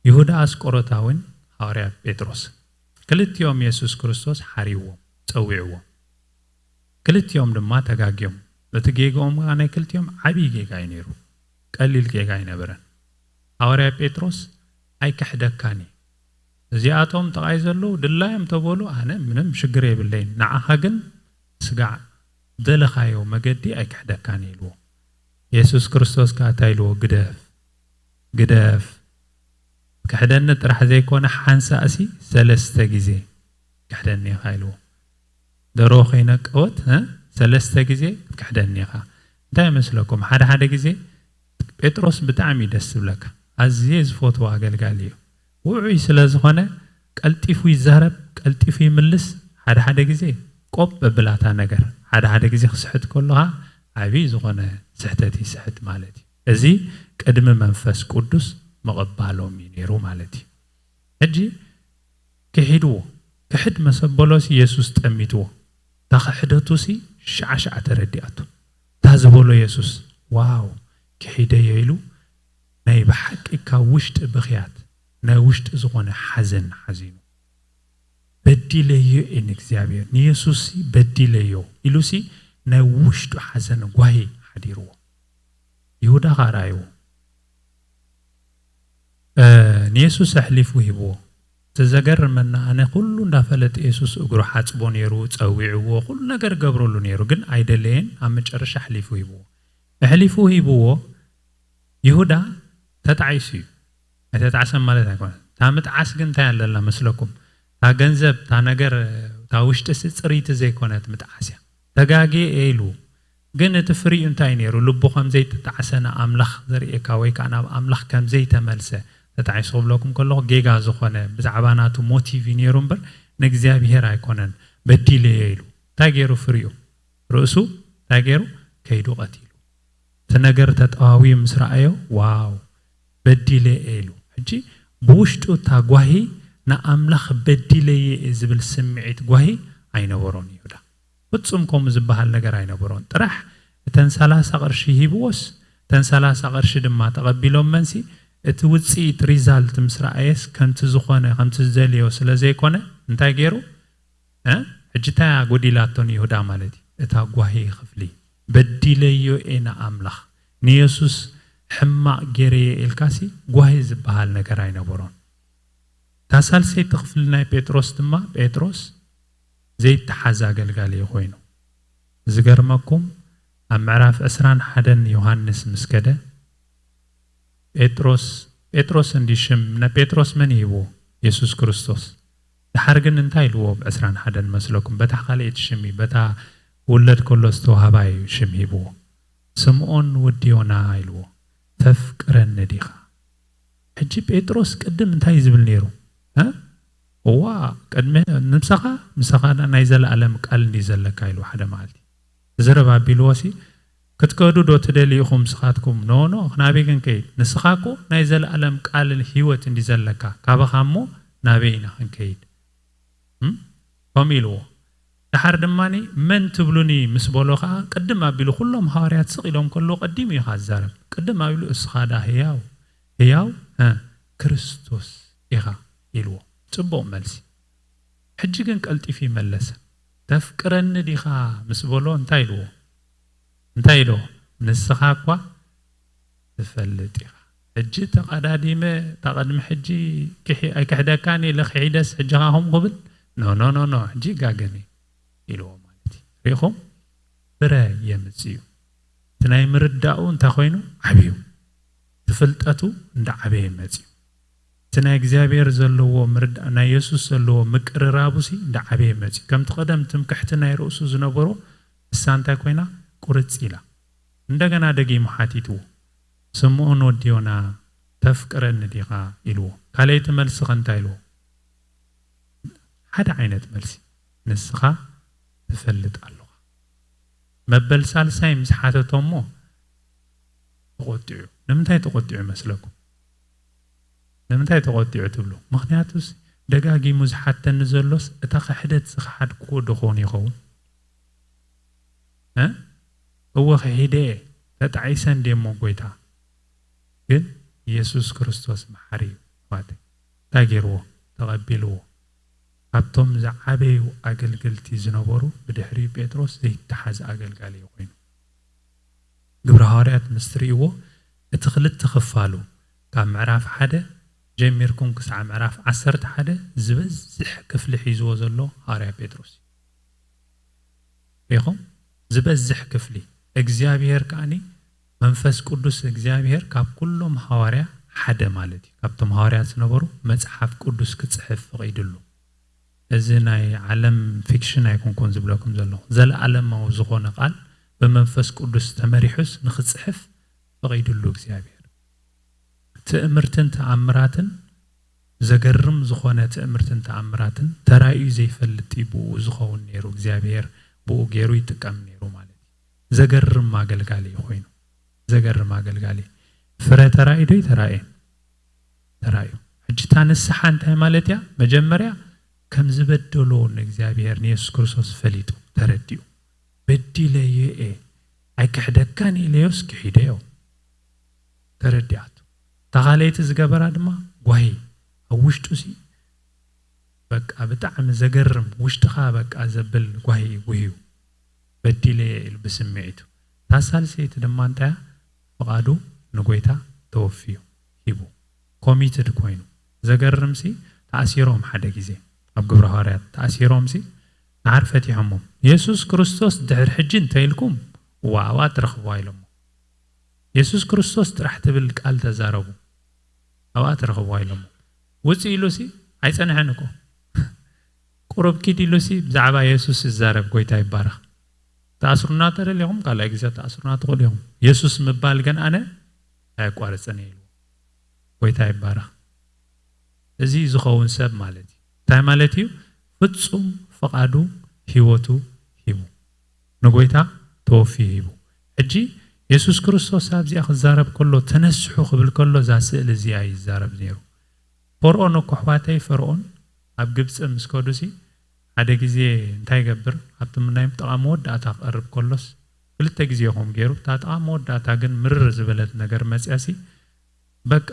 ይሁዳ ኣስቆሮታዊን ሃዋርያ ጴጥሮስ። ክልቲኦም የሱስ ክርስቶስ ሓርይዎም፣ ጸዊዕዎም። ክልቲኦም ድማ ተጋግዮም። እቲ ጌግኦም ከኣ ናይ ክልቲኦም ዓብዪ ጌጋ እዩ ነይሩ። ቀሊል ጌጋ ኣይነበረን። ሃዋርያ ጴጥሮስ "ኣይክሕደካን እዩ። እዚኣቶም ጥቓይ ዘለዉ ድላዮም ተበሉ፣ ኣነ ምንም ሽግር የብለይን። ንዓኻ ግን ስጋዕ፣ ደለኻዮ መገዲ ኣይክሕደካን እዩ" ኢልዎ። የሱስ ክርስቶስ ከኣ እንታይ ኢልዎ? "ግደፍ፣ ግደፍ። ክሕደኒ ጥራሕ ዘይኮነ ሓንሳእሲ ሰለስተ ግዜ ክሕደኒ ኢኻ" ኢልዎ። ደርሆ ከይነቀወት፣ እ፣ ሰለስተ ግዜ ክትክሕደኒ ኢኻ። እንታይ ይመስለኩም? ሓደ ሓደ ግዜ ጴጥሮስ ብጣዕሚ እዩ ደስ ዝብለካ። ኣዝየ ዝፈትዎ ኣገልጋሊ እዩ። ውዑይ ስለ ዝኾነ ቀልጢፉ ይዛረብ፣ ቀልጢፉ ይምልስ። ሓደ ሓደ ግዜ ቆብ ኣብላታ ነገር፣ ሓደ ሓደ ግዜ ክስሕት ከሎ ኸኣ ዓብዪ ዝኾነ ስሕተት ይስሕት ማለት እዩ። እዚ ቅድሚ መንፈስ ቅዱስ ምቕባሎም እዩ ነይሩ ማለት እዩ። ሕጂ ክሒድዎ፣ ክሕድ መሰበሎሲ የሱስ ጠሚትዎ። እታ ክሕደቱሲ ሻዕሻዕ ተረዲኣቱ። እታ ዝበሎ የሱስ፣ ዋው፣ ክሒደዮ ኢሉ ናይ ብሓቂ ካብ ውሽጢ ብኽያት፣ ናይ ውሽጢ ዝኾነ ሓዘን ሓዚኑ። "በዲለዮ እየ ንእግዚኣብሔር፣ ንየሱስሲ በዲለዮ" ኢሉሲ ናይ ውሽጡ ሓዘን ጓሂ ሓዲርዎ። ይሁዳ ኸኣ ረኣይዎ። እ፣ ንየሱስ ኣሕሊፉ ሂብዎ። እቲ ዘገርመና፣ ኣነ ኩሉ እንዳፈለጠ የሱስ እግሩ ሓጽቦ ነይሩ፣ ጸዊዕዎ፣ ኩሉ ነገር ገብረሉ ነይሩ፣ ግን ኣይደለየን። ኣብ መጨረሻ ኣሕሊፉ ሂብዎ። ኣሕሊፉ ሂብዎ፣ ይሁዳ ተጣዒሱ እዩ። ኣይተጣዕሰን ማለት ኣይኮነን። እታ ምጥዓስ ግን እንታይ ኣለላ መስለኩም? እታ ገንዘብ፣ እታ ነገር፣ እታ ውሽጥሲ ጽርይቲ ዘይኮነት ምጥዓስ እያ። "ተጋግየ እየ" ኢሉ። ግን እቲ ፍሪኡ እንታይ ነይሩ? ልቡ ከም ዘይተጣዕሰ ንኣምላኽ ዘርእየካ ወይ ከኣ ናብ ኣምላኽ ከም ዘይተመልሰ። ተጣዒሱ ክብለኩም ከለኹ ጌጋ ዝኾነ ብዛዕባ ናቱ ሞቲቭ እዩ ነይሩ እምበር ንእግዚኣብሔር ኣይኮነን። "በዲለዮ" ኢሉ። እንታይ ገይሩ ፍሪኡ? ርእሱ እንታይ ገይሩ? ከይዱ ቀቲሉ። እቲ ነገር ተጠዋውዩ ምስ ረኣዮ፣ ዋው፣ በዲለ እየ ኢሉ። ሕጂ ብውሽጡ እታ ጓሂ፣ ንኣምላኽ በዲለየ እየ ዝብል ስምዒት ጓሂ ኣይነበሮን ይሁዳ። ፍጹም ከምኡ ዝበሃል ነገር ኣይነበሮን። ጥራሕ እተን ሰላሳ ቅርሺ ሂብዎስ፣ እተን ሰላሳ ቅርሺ ድማ ተቐቢሎመንሲ፣ እቲ ውጽኢት ሪዛልት ምስ ረኣየስ፣ ከምቲ ዝኾነ፣ ከምቲ ዝደልዮ ስለ ዘይኮነ፣ እንታይ ገይሩ? እ? ሕጂ እንታይ እያ ጎዲላቶ ንይሁዳ ማለት እዩ? እታ ጓሂ ክፍሊ። በዲለዮ እየ ንኣምላኽ፣ ንየሱስ ሕማቕ ገይረዮ ኢልካሲ ጓሂ ዝበሃል ነገር ኣይነበሮን። እታ ሳልሰይቲ ክፍሊ ናይ ጴጥሮስ ድማ፣ ጴጥሮስ ዘይተሓዝ ኣገልጋሊ እዩ ኮይኑ። ዝገርመኩም፣ ኣብ ምዕራፍ ዕስራን ሓደን ዮሃንስ ምስ ከደ፣ ጴጥሮስ፣ ጴጥሮስ እንዲ ሽም፣ ንጴጥሮስ መን ይህብዎ? የሱስ ክርስቶስ። ደሓር ግን እንታይ ኢልዎ ኣብ ዕስራን ሓደን መስለኩም? በታ ካልኣይቲ ሽም እዩ፣ በታ ክውለድ ከሎ ዝተዋህባ እዩ ሽም ሂብዎ። ስምዖን ወዲ ዮና ኢልዎ፣ "ተፍቅረኒ ዲኻ?" ሕጂ ጴጥሮስ ቅድም እንታይ እዩ ዝብል ነይሩ? እ? እዋ፣ ቅድሚ ንብሰኻ፣ ምሳኻ ናይ ዘለኣለም ቃል እንዲ ዘለካ ኢልዎ ሓደ መዓልቲ። ዝረብ ኣቢልዎሲ፣ "ክትከዱ ዶ ትደልዩ ኢኹም ንስኻትኩም?" "ኖ፣ ኖ፣ ናበይ ክንከይድ? ንስኻ እኮ ናይ ዘለኣለም ቃል ህይወት እንዲ ዘለካ፣ ካባኻ እሞ ናበይ ኢና ክንከይድ?" እም? ከምኡ ኢልዎ። ደሓር ድማኒ፣ "መን ትብሉኒ?" ምስ በሎ ኸኣ፣ ቅድም ኣቢሉ ኩሎም ሃዋርያት ስቕ ኢሎም ከለዉ፣ ቀዲሙ እዩ ኸኣ ዝዛረብ። ቅድም ኣቢሉ፣ "እስኻ ደኣ ህያው፣ ህያው፣ እ፣ ክርስቶስ ኢኻ" ኢልዎ። ጽቡቕ መልሲ። ሕጂ ግን ቀልጢፉ ይመለሰ። "ተፍቅረኒ ዲኻ?" ምስ በሎ፣ እንታይ ኢልዎ? እንታይ ኢልዎ? "ንስኻ እኳ ትፈልጥ ኢኻ። ሕጂ ተቐዳዲመ፣ እታ ቅድሚ ሕጂ ክሒ-፣ ኣይክሕደካን ኢለ ክሒደስ፣ ሕጂ ኸኣ ከምኡ ክብል? ኖ፣ ኖ፣ ኖ፣ ኖ፣ ሕጂ ይጋገን እዩ" ኢልዎ ማለት እዩ። ሪኢኹም? ፍረ የምጽእ እዩ። እቲ ናይ ምርዳኡ እንታይ ኮይኑ? ዓብዩ። እቲ ፍልጠቱ እንዳ ዓበየ መጽዩ። እቲ ናይ እግዚኣብሔር ዘለዎ ምርዳ-፣ ናይ የሱስ ዘለዎ ምቅርራቡሲ እንዳ ዓበየ መጽዩ። ከምቲ ቀደም ትምክሕቲ ናይ ርእሱ ዝነበሮ፣ እሳ እንታይ ኮይና? ቁርጽ ኢላ። እንደገና ደጊሙ ሓቲትዎ። ስምዖን ወዲ ዮና፣ ተፍቅረኒ ዲኻ? ኢልዎ። ካልኣይቲ መልሲ ኸ እንታይ ኢልዎ? ሓደ ዓይነት መልሲ፣ ንስኻ ትፈልጥ ኣለኻ። መበል ሳልሳይ ምስ ሓተቶ እሞ ተቖጢዑ። ንምንታይ ተቖጢዑ ይመስለኩም? ንምንታይ ተቖጢዑ ትብሉ? ምኽንያቱስ ደጋጊሙ ዝሓተኒ ዘሎስ እታ ክሕደት ዝኸሓድክዎ ዶ ኾን ይኸውን? እ? እወ ክሒደ እየ፣ ተጣዒሰ እንድየ እሞ ጎይታ። ግን ኢየሱስ ክርስቶስ መሓሪ እዩ። ኣሕዋተይ፣ እንታይ ገይርዎ? ተቐቢልዎ። ካብቶም ዝዓበዩ ኣገልገልቲ ዝነበሩ ብድሕሪኡ ጴጥሮስ ዘይተሓዝ ኣገልጋሊ እዩ ኮይኑ። ግብረ ሃዋርያት ምስ ትርእይዎ እቲ ክልተ ክፋሉ ካብ ምዕራፍ ሓደ ጀሚርኩም ክሳዕ ምዕራፍ ዓሰርተ ሓደ ዝበዝሕ ክፍሊ ሒዝዎ ዘሎ ሃዋርያ ጴጥሮስ እዩ። ሪኢኹም? ዝበዝሕ ክፍሊ እግዚኣብሔር ከኣኒ መንፈስ ቅዱስ እግዚኣብሔር ካብ ኩሎም ሃዋርያ ሓደ ማለት እዩ። ካብቶም ሃዋርያት ዝነበሩ መጽሓፍ ቅዱስ ክጽሕፍ ፈቒድሉ። እዚ ናይ ዓለም ፊክሽን ኣይኮንኩን ዝብለኩም ዘለኹ፣ ዘለኣለማዊ ዝኾነ ቃል ብመንፈስ ቅዱስ ተመሪሑስ ንኽጽሕፍ ፈቒድሉ እግዚኣብሔር። ትእምርትን ተኣምራትን፣ ዘገርም ዝኾነ ትእምርትን ተኣምራትን ተራእዩ ዘይፈልጥ እዩ ብኡ ዝኸውን ነይሩ። እግዚኣብሔር ብኡ ገይሩ ይጥቀም ነይሩ ማለት እዩ። ዘገርም ኣገልጋሊ እዩ ኮይኑ። ዘገርም ኣገልጋሊ። ፍረ ተራእዩ ዶ ይተራእየ? ተራእዩ። ሕጂ እታ ንስሓ እንታይ ማለት እያ? መጀመርያ ከም ዝበደሎ ንእግዚኣብሔር ንየሱስ ክርስቶስ ፈሊጡ፣ ተረዲኡ። በዲለዮ እየ፣ ኣይክሕደካን ኢለዮስ ክሒደዮ። ተረዲኣቶ። እታ ካልኣይቲ ዝገበራ ድማ ጓሂ ኣብ ውሽጡ ሲ በቃ ብጣዕሚ ዘገርም ውሽጥኻ በቃ ዘብል ጓሂ ጉህዩ። በዲለ እየ ኢሉ ብስምዒቱ። እታ ሳልሰይቲ ድማ እንታይ እያ? ፍቓዱ ንጎይታ ተወፍዩ ሂቡ። ኮሚትድ ኮይኑ። ዘገርም ሲ ተኣሲሮም ሓደ ግዜ ኣብ ግብረ ሃዋርያት ተኣሲሮም ሲ ንዓር ፈቲሖሞም። የሱስ ክርስቶስ ድሕሪ ሕጂ እንተ ኢልኩም እዋ ኣብኣ ትረኽብዋ ኢሎሞ። የሱስ ክርስቶስ ጥራሕ ትብል ቃል ተዛረቡ። ኣብኣ ትረኽብዋ ኢሎሞ። ውጽእ ኢሉ ሲ ኣይጸንሐን እኮ። ቁሩብ ኪድ ኢሉ ሲ ብዛዕባ የሱስ ይዛረብ። ጎይታ ይባረኽ። ተኣስሩና ተደሊኹም ካልኣይ ግዜ ተኣስሩና ትኽእሉ ኢኹም። የሱስ ምባል ግን ኣነ ኣየቋርጽን እየ ኢልዎ። ጎይታ ይባረኽ። እዚ ዝኸውን ሰብ ማለት እዩ። እንታይ ማለት እዩ? ፍጹም ፍቓዱ ህይወቱ ሂቡ ንጎይታ ተወፍዩ ሂቡ። ሕጂ የሱስ ክርስቶስ ኣብዚኣ ክዛረብ ከሎ ተነስሑ ክብል ከሎ እዛ ስእሊ እዚኣ እዩ ይዛረብ ነይሩ። ፈርኦን እኮ ኣሕዋተይ፣ ፈርኦን ኣብ ግብፂ ምስ ከዱ ሲ ሓደ ግዜ እንታይ ይገብር? ኣብቲ ናይ ጥቓ መወዳእታ ክቐርብ ከሎስ ክልተ ግዜ ይኹም ገይሩ፣ እታ ጥቓ መወዳእታ ግን ምርር ዝበለት ነገር መፅያ ሲ በቃ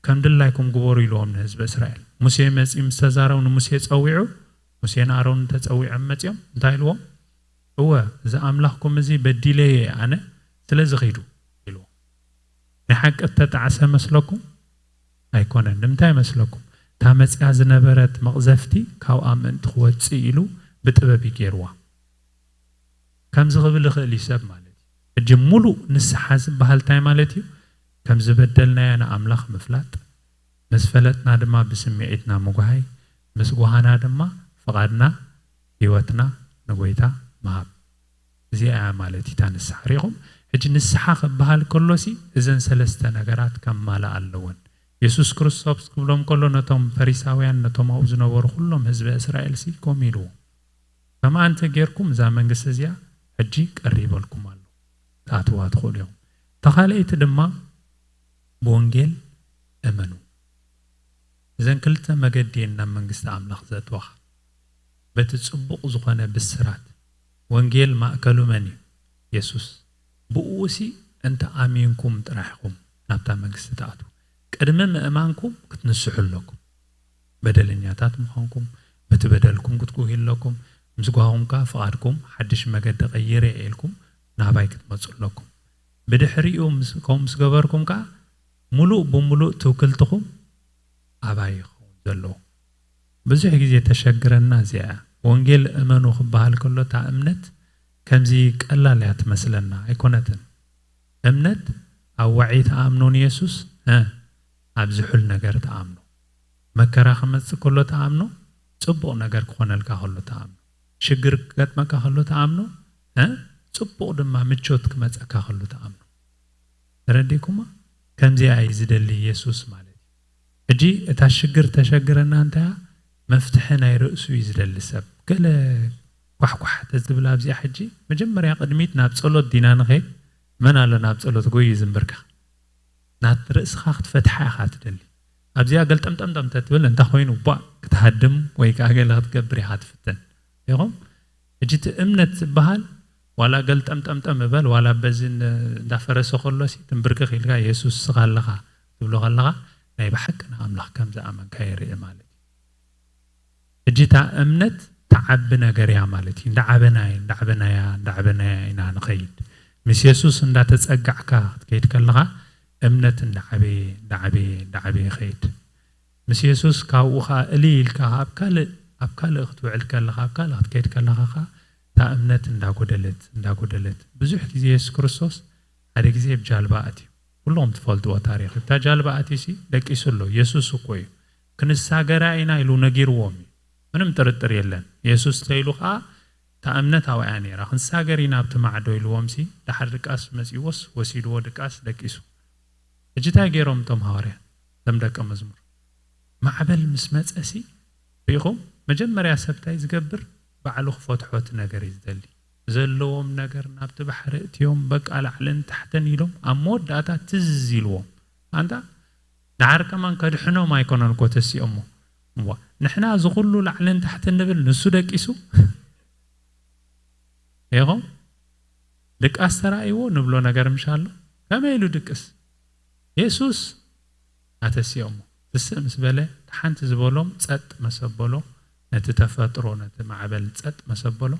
ከም ድላይኩም ግበሩ ኢልዎም ንህዝቢ እስራኤል። ሙሴ መፂኡ ምስ ተዛረቡ ንሙሴ ፀዊዑ፣ ሙሴን ኣሮንን ተፀዊዖም መፂኦም እንታይ ኢልዎም? እወ እዚ ኣምላኽኩም እዚ በዲለየ ኣነ፣ ስለዚ ኺዱ ኢልዎም። ናይ ሓቂ እተጣዕሰ መስለኩም? ኣይኮነን። ንምንታይ መስለኩም? እታ መፅያ ዝነበረት መቕዘፍቲ ካብኣ ምእንቲ ክወፅእ ኢሉ ብጥበብ እዩ ገይርዋ። ከምዚ ክብል ይኽእል እዩ ሰብ ማለት እዩ። ሕጂ ሙሉእ ንስሓ ዝበሃል እንታይ ማለት እዩ? ከም ዝበደልናዮ ንኣምላኽ ምፍላጥ፣ ምስ ፈለጥና ድማ ብስምዒትና ምጉሃይ፣ ምስ ጓሃና ድማ ፍቓድና፣ ህይወትና ንጎይታ ምሃብ። እዚኣ እያ ማለት እታ ንስሓ። ሪኢኹም? ሕጂ ንስሓ ክበሃል ከሎሲ እዘን ሰለስተ ነገራት ከማልኣ ኣለወን። የሱስ ክርስቶስ ክብሎም ከሎ ነቶም ፈሪሳውያን፣ ነቶም ኣብኡ ዝነበሩ ኩሎም ህዝቢ እስራኤልሲ ከምኡ ኢልዎም። ከምኣ እንተ ጌርኩም እዛ መንግስቲ እዚኣ ሕጂ ቀሪበልኩም ኣሎ። ትኣትዋ ትኽእሉ ኢኹም። እታ ካልኣይቲ ድማ ብወንጌል እመኑ። እዘን ክልተ መገዲ እየን ናብ መንግስቲ ኣምላኽ ዘእትዋኻ። በቲ ጽቡቕ ዝኾነ ብስራት። ወንጌል ማእከሉ መን እዩ? የሱስ። ብእኡሲ እንተ ኣሚንኩም ጥራሕ ኢኹም ናብታ መንግስቲ ትኣትዉ። ቅድሚ ምእማንኩም ክትንስሑ ኣለኩም። በደለኛታት ምዃንኩም፣ በቲ በደልኩም ክትጉህዩ ኣለኩም። ምስ ጓህኹም ከኣ ፍቓድኩም ሓድሽ መገዲ ቀይረ እየ ኢልኩም ናባይ ክትመጹ ኣለኩም። ብድሕሪኡ ምስ-፣ ከምኡ ምስ ገበርኩም ከኣ ምሉእ ብምሉእ ትውክልትኹም ኣባይ ይኸውን ዘለዎ። ብዙሕ ግዜ ተሸግረና እዚኣ እያ። ወንጌል እመኑ ክበሃል ከሎ እታ እምነት ከምዚ ቀላል እያ ትመስለና፣ ኣይኮነትን። እምነት ኣብ ዋዒ ተኣምኖ ንየሱስ፣ እ፣ ኣብ ዝሑል ነገር ተኣምኖ። መከራ ክመጽእ ከሎ ተኣምኖ፣ ጽቡቕ ነገር ክኾነልካ ከሎ ተኣምኖ። ሽግር ክገጥመካ ከሎ ተኣምኖ፣ እ፣ ጽቡቕ ድማ ምቾት ክመጸካ ከሎ ተኣምኖ። ተረዲእኩማ? ከምዚኣ እዩ ዝደሊ የሱስ ማለት እዩ። ሕጂ እታ ሽግር ተሸግረና እንተያ መፍትሒ ናይ ርእሱ እዩ ዝደሊ ሰብ። ገለ ኳሕኳሕ ተዝብል ኣብዚኣ ሕጂ መጀመርያ ቅድሚት ናብ ጸሎት ዲና ንኸይድ? መን ኣሎ ናብ ጸሎት ጎዩ ዝንብርካ? ናት ርእስኻ ክትፈትሓ ኢኻ ትደሊ። ኣብዚኣ ገልጠምጠምጠም ተትብል እንታይ ኮይኑ ቧእ ክትሃድም ወይ ከዓ ገለ ክትገብር ኢኻ ትፍትን። ኢኹም? ሕጂ እቲ እምነት ዝበሃል ዋላ ገልጠምጠምጠም እበል ዋላ በዚ ን-፣ እንዳፈረሰ ከሎ ሲ ትንብርክኽ ኢልካ የሱስ ስኻ ኣለኻ ትብሎ ከለኻ ናይ ብሓቂ ንኣምላኽ ከም ዝኣመንካ የርኢ ማለት እዩ። ሕጂ እታ እምነት ትዓቢ ነገር እያ ማለት እዩ። እንዳዓበናይ እንዳዓበናያ እንዳዓበናያ ኢና ንኸይድ። ምስ የሱስ እንዳተጸጋዕካ ክትከይድ ከለኻ እምነት እንዳዓበየ እንዳዓበየ እንዳዓበየ ይኸይድ። ምስ የሱስ ካብኡ ኸዓ እልይ ኢልካ ኣብ ካልእ ኣብ ካልእ ክትውዕል ከለኻ ኣብ ካልእ ክትከይድ ከለኻ ኸዓ እታ እምነት እንዳጎደለት እንዳጎደለት ብዙሕ ግዜ የሱስ ክርስቶስ ሓደ ግዜ ብጃልባ ኣትዩ። ኩልኹም ትፈልጥዎ ታሪኽ እዩ። እታ ጃልባ ኣትዩሲ ደቂሱ ኣሎ። የሱስ እኮ እዩ። ክንሳገራ ኢና ኢሉ ነጊርዎም እዩ። ምንም ጥርጥር የለን። የሱስ ተይሉ ኸዓ እታ እምነት ኣብኣ እያ ነይራ። ክንሳገር ኢና ኣብቲ ማዕዶ ኢልዎም ሲ ደሓር ድቃስ መጺእዎስ ወሲድዎ ድቃስ ደቂሱ። ሕጂ እንታይ ገይሮም እቶም ሃዋርያ እቶም ደቀ መዝሙር? ማዕበል ምስ መጸ ሲ ሪኢኹም መጀመርያ ሰብ እንታይ ዝገብር? ባዕሉ ክፈትሖ እቲ ነገር እዩ ዝደሊ። ዘለዎም ነገር ናብቲ ባሕሪ እትዮም በቃ ላዕልን ታሕትን ኢሎም ኣብ መወዳእታ ትዝ ኢልዎም። ኣንታ ደሓር ከማን ከድሕኖም ኣይኮነን እኮ ተሲኦሞ። እዋ ንሕና እዚ ኩሉ ላዕልን ታሕትን ንብል ንሱ ደቂሱ ኢኹም ድቃስ ተራእይዎ ንብሎ ነገር ምሽ ኣሎ። ከመይ ኢሉ ድቅስ? የሱስ ኣተሲኦሞ ትስእ ምስ በለ ሓንቲ ዝበሎም ጸጥ መሰበሎ። ነቲ ተፈጥሮ ነቲ ማዕበል ጸጥ መሰበሎ።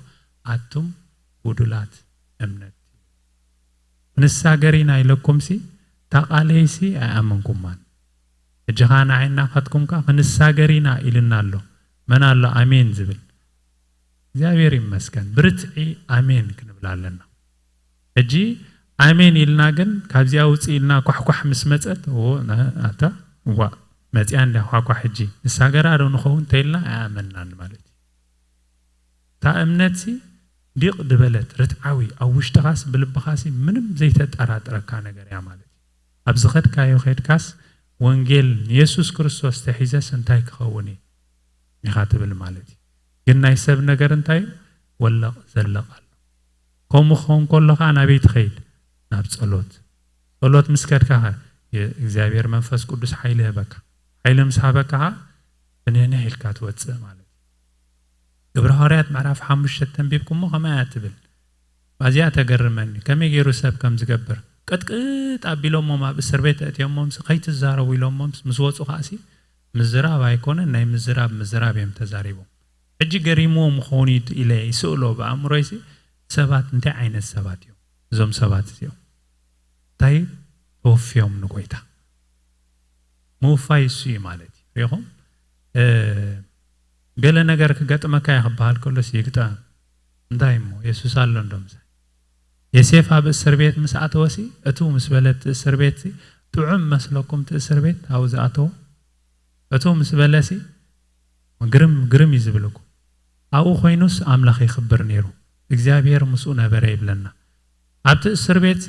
ኣቱም ጉዱላት እምነት ንሳገር ኢና ኢለኩምሲ እታ ቃለይሲ ኣይኣመንኩማን። ሕጂ ኸዓ ንዓይ እናኻትኩም ከ ክንሳገር ኢና ኢልና ኣሎ። መን ኣሎ ኣሜን ዝብል? እግዚኣብሔር ይመስገን። ብርትዒ ኣሜን ክንብል ኣለና። ሕጂ ኣሜን ኢልና ግን ካብዚኣ ውፅእ ኢልና ኳሕኳሕ ምስ መፀት፣ ዎ፣ ነ-፣ ኣታ፣ ዋ፣ መፂኣ እንዳ ኳኳ ሕጂ ንሳገራ ዶ ንኸውን ተይልና ኣይኣመንናን ማለት እዩ። እታ እምነትሲ ዲቕ ድበለት ርትዓዊ ኣብ ውሽጥኻሲ ብልብኻሲ ምንም ዘይተጠራጥረካ ነገር እያ ማለት እዩ። ኣብ ዝኸድካዮ ኸድካስ ወንጌል ንየሱስ ክርስቶስ ተሒዘስ እንታይ ክኸውን እዩ ኢኻ ትብል ማለት እዩ። ግን ናይ ሰብ ነገር እንታይ እዩ? ወለቕ ዘለቕ ኣሎ። ከምኡ ክኸውን ከሎ ኸዓ ናበይ ትኸይድ? ናብ ጸሎት። ጸሎት ምስ ከድካ ኸ የ-፣ እግዚኣብሔር መንፈስ ቅዱስ ሓይሊ ይህበካ። ሓይሊ ምስ ሃበካ ኸዓ ብንህንህ ኢልካ ትወጽእ ማለት እዩ። ግብረ ሃዋርያት ምዕራፍ ሓሙሽተ ተንቢብኩሞ ከመይ እያ ትብል? ኣዝያ ተገርመኒ። ከመይ ገይሩ ሰብ ከም ዝገብር? ቅጥቅጥ ኣቢሎሞም ኣብ እስር ቤት ኣእትዮሞምሲ ከይትዛረቡ ኢሎሞምስ ምስ ወጹ ከዓሲ ምዝራብ ኣይኮነን፣ ናይ ምዝራብ ምዝራብ እዮም ተዛሪቦም። ሕጂ ገሪምዎም ክኸውን እዩ ኢለ ይስእሎ ብኣእምሮይሲ ሰባት እንታይ ዓይነት ሰባት እዮም እዞም ሰባት እዚኦም? እንታይ ተወፍዮም ንጎይታ? ምውፋይ እሱ እዩ ማለት እዩ። ሪኢኹም? እ፣ ገለ ነገር ክገጥመካ እዩ ክበሃል ከሎስ ይግጠም። እንታይ እሞ የሱስ ኣሎ እንዶ ምሳይ? የሴፍ ኣብ እስር ቤት ምስ ኣተወሲ እቱ ምስ በለ እቲ እስር ቤት ሲ ጥዑም መስለኩም እቲ እስር ቤት ኣብኡ ዝኣተዎ? እቱ ምስ በለሲ ግርም ግርም እዩ ዝብልኩ። ኣብኡ ኮይኑስ ኣምላኽ ይኽብር ነይሩ። እግዚኣብሔር ምስኡ ነበረ ይብለና። ኣብቲ እስር ቤትሲ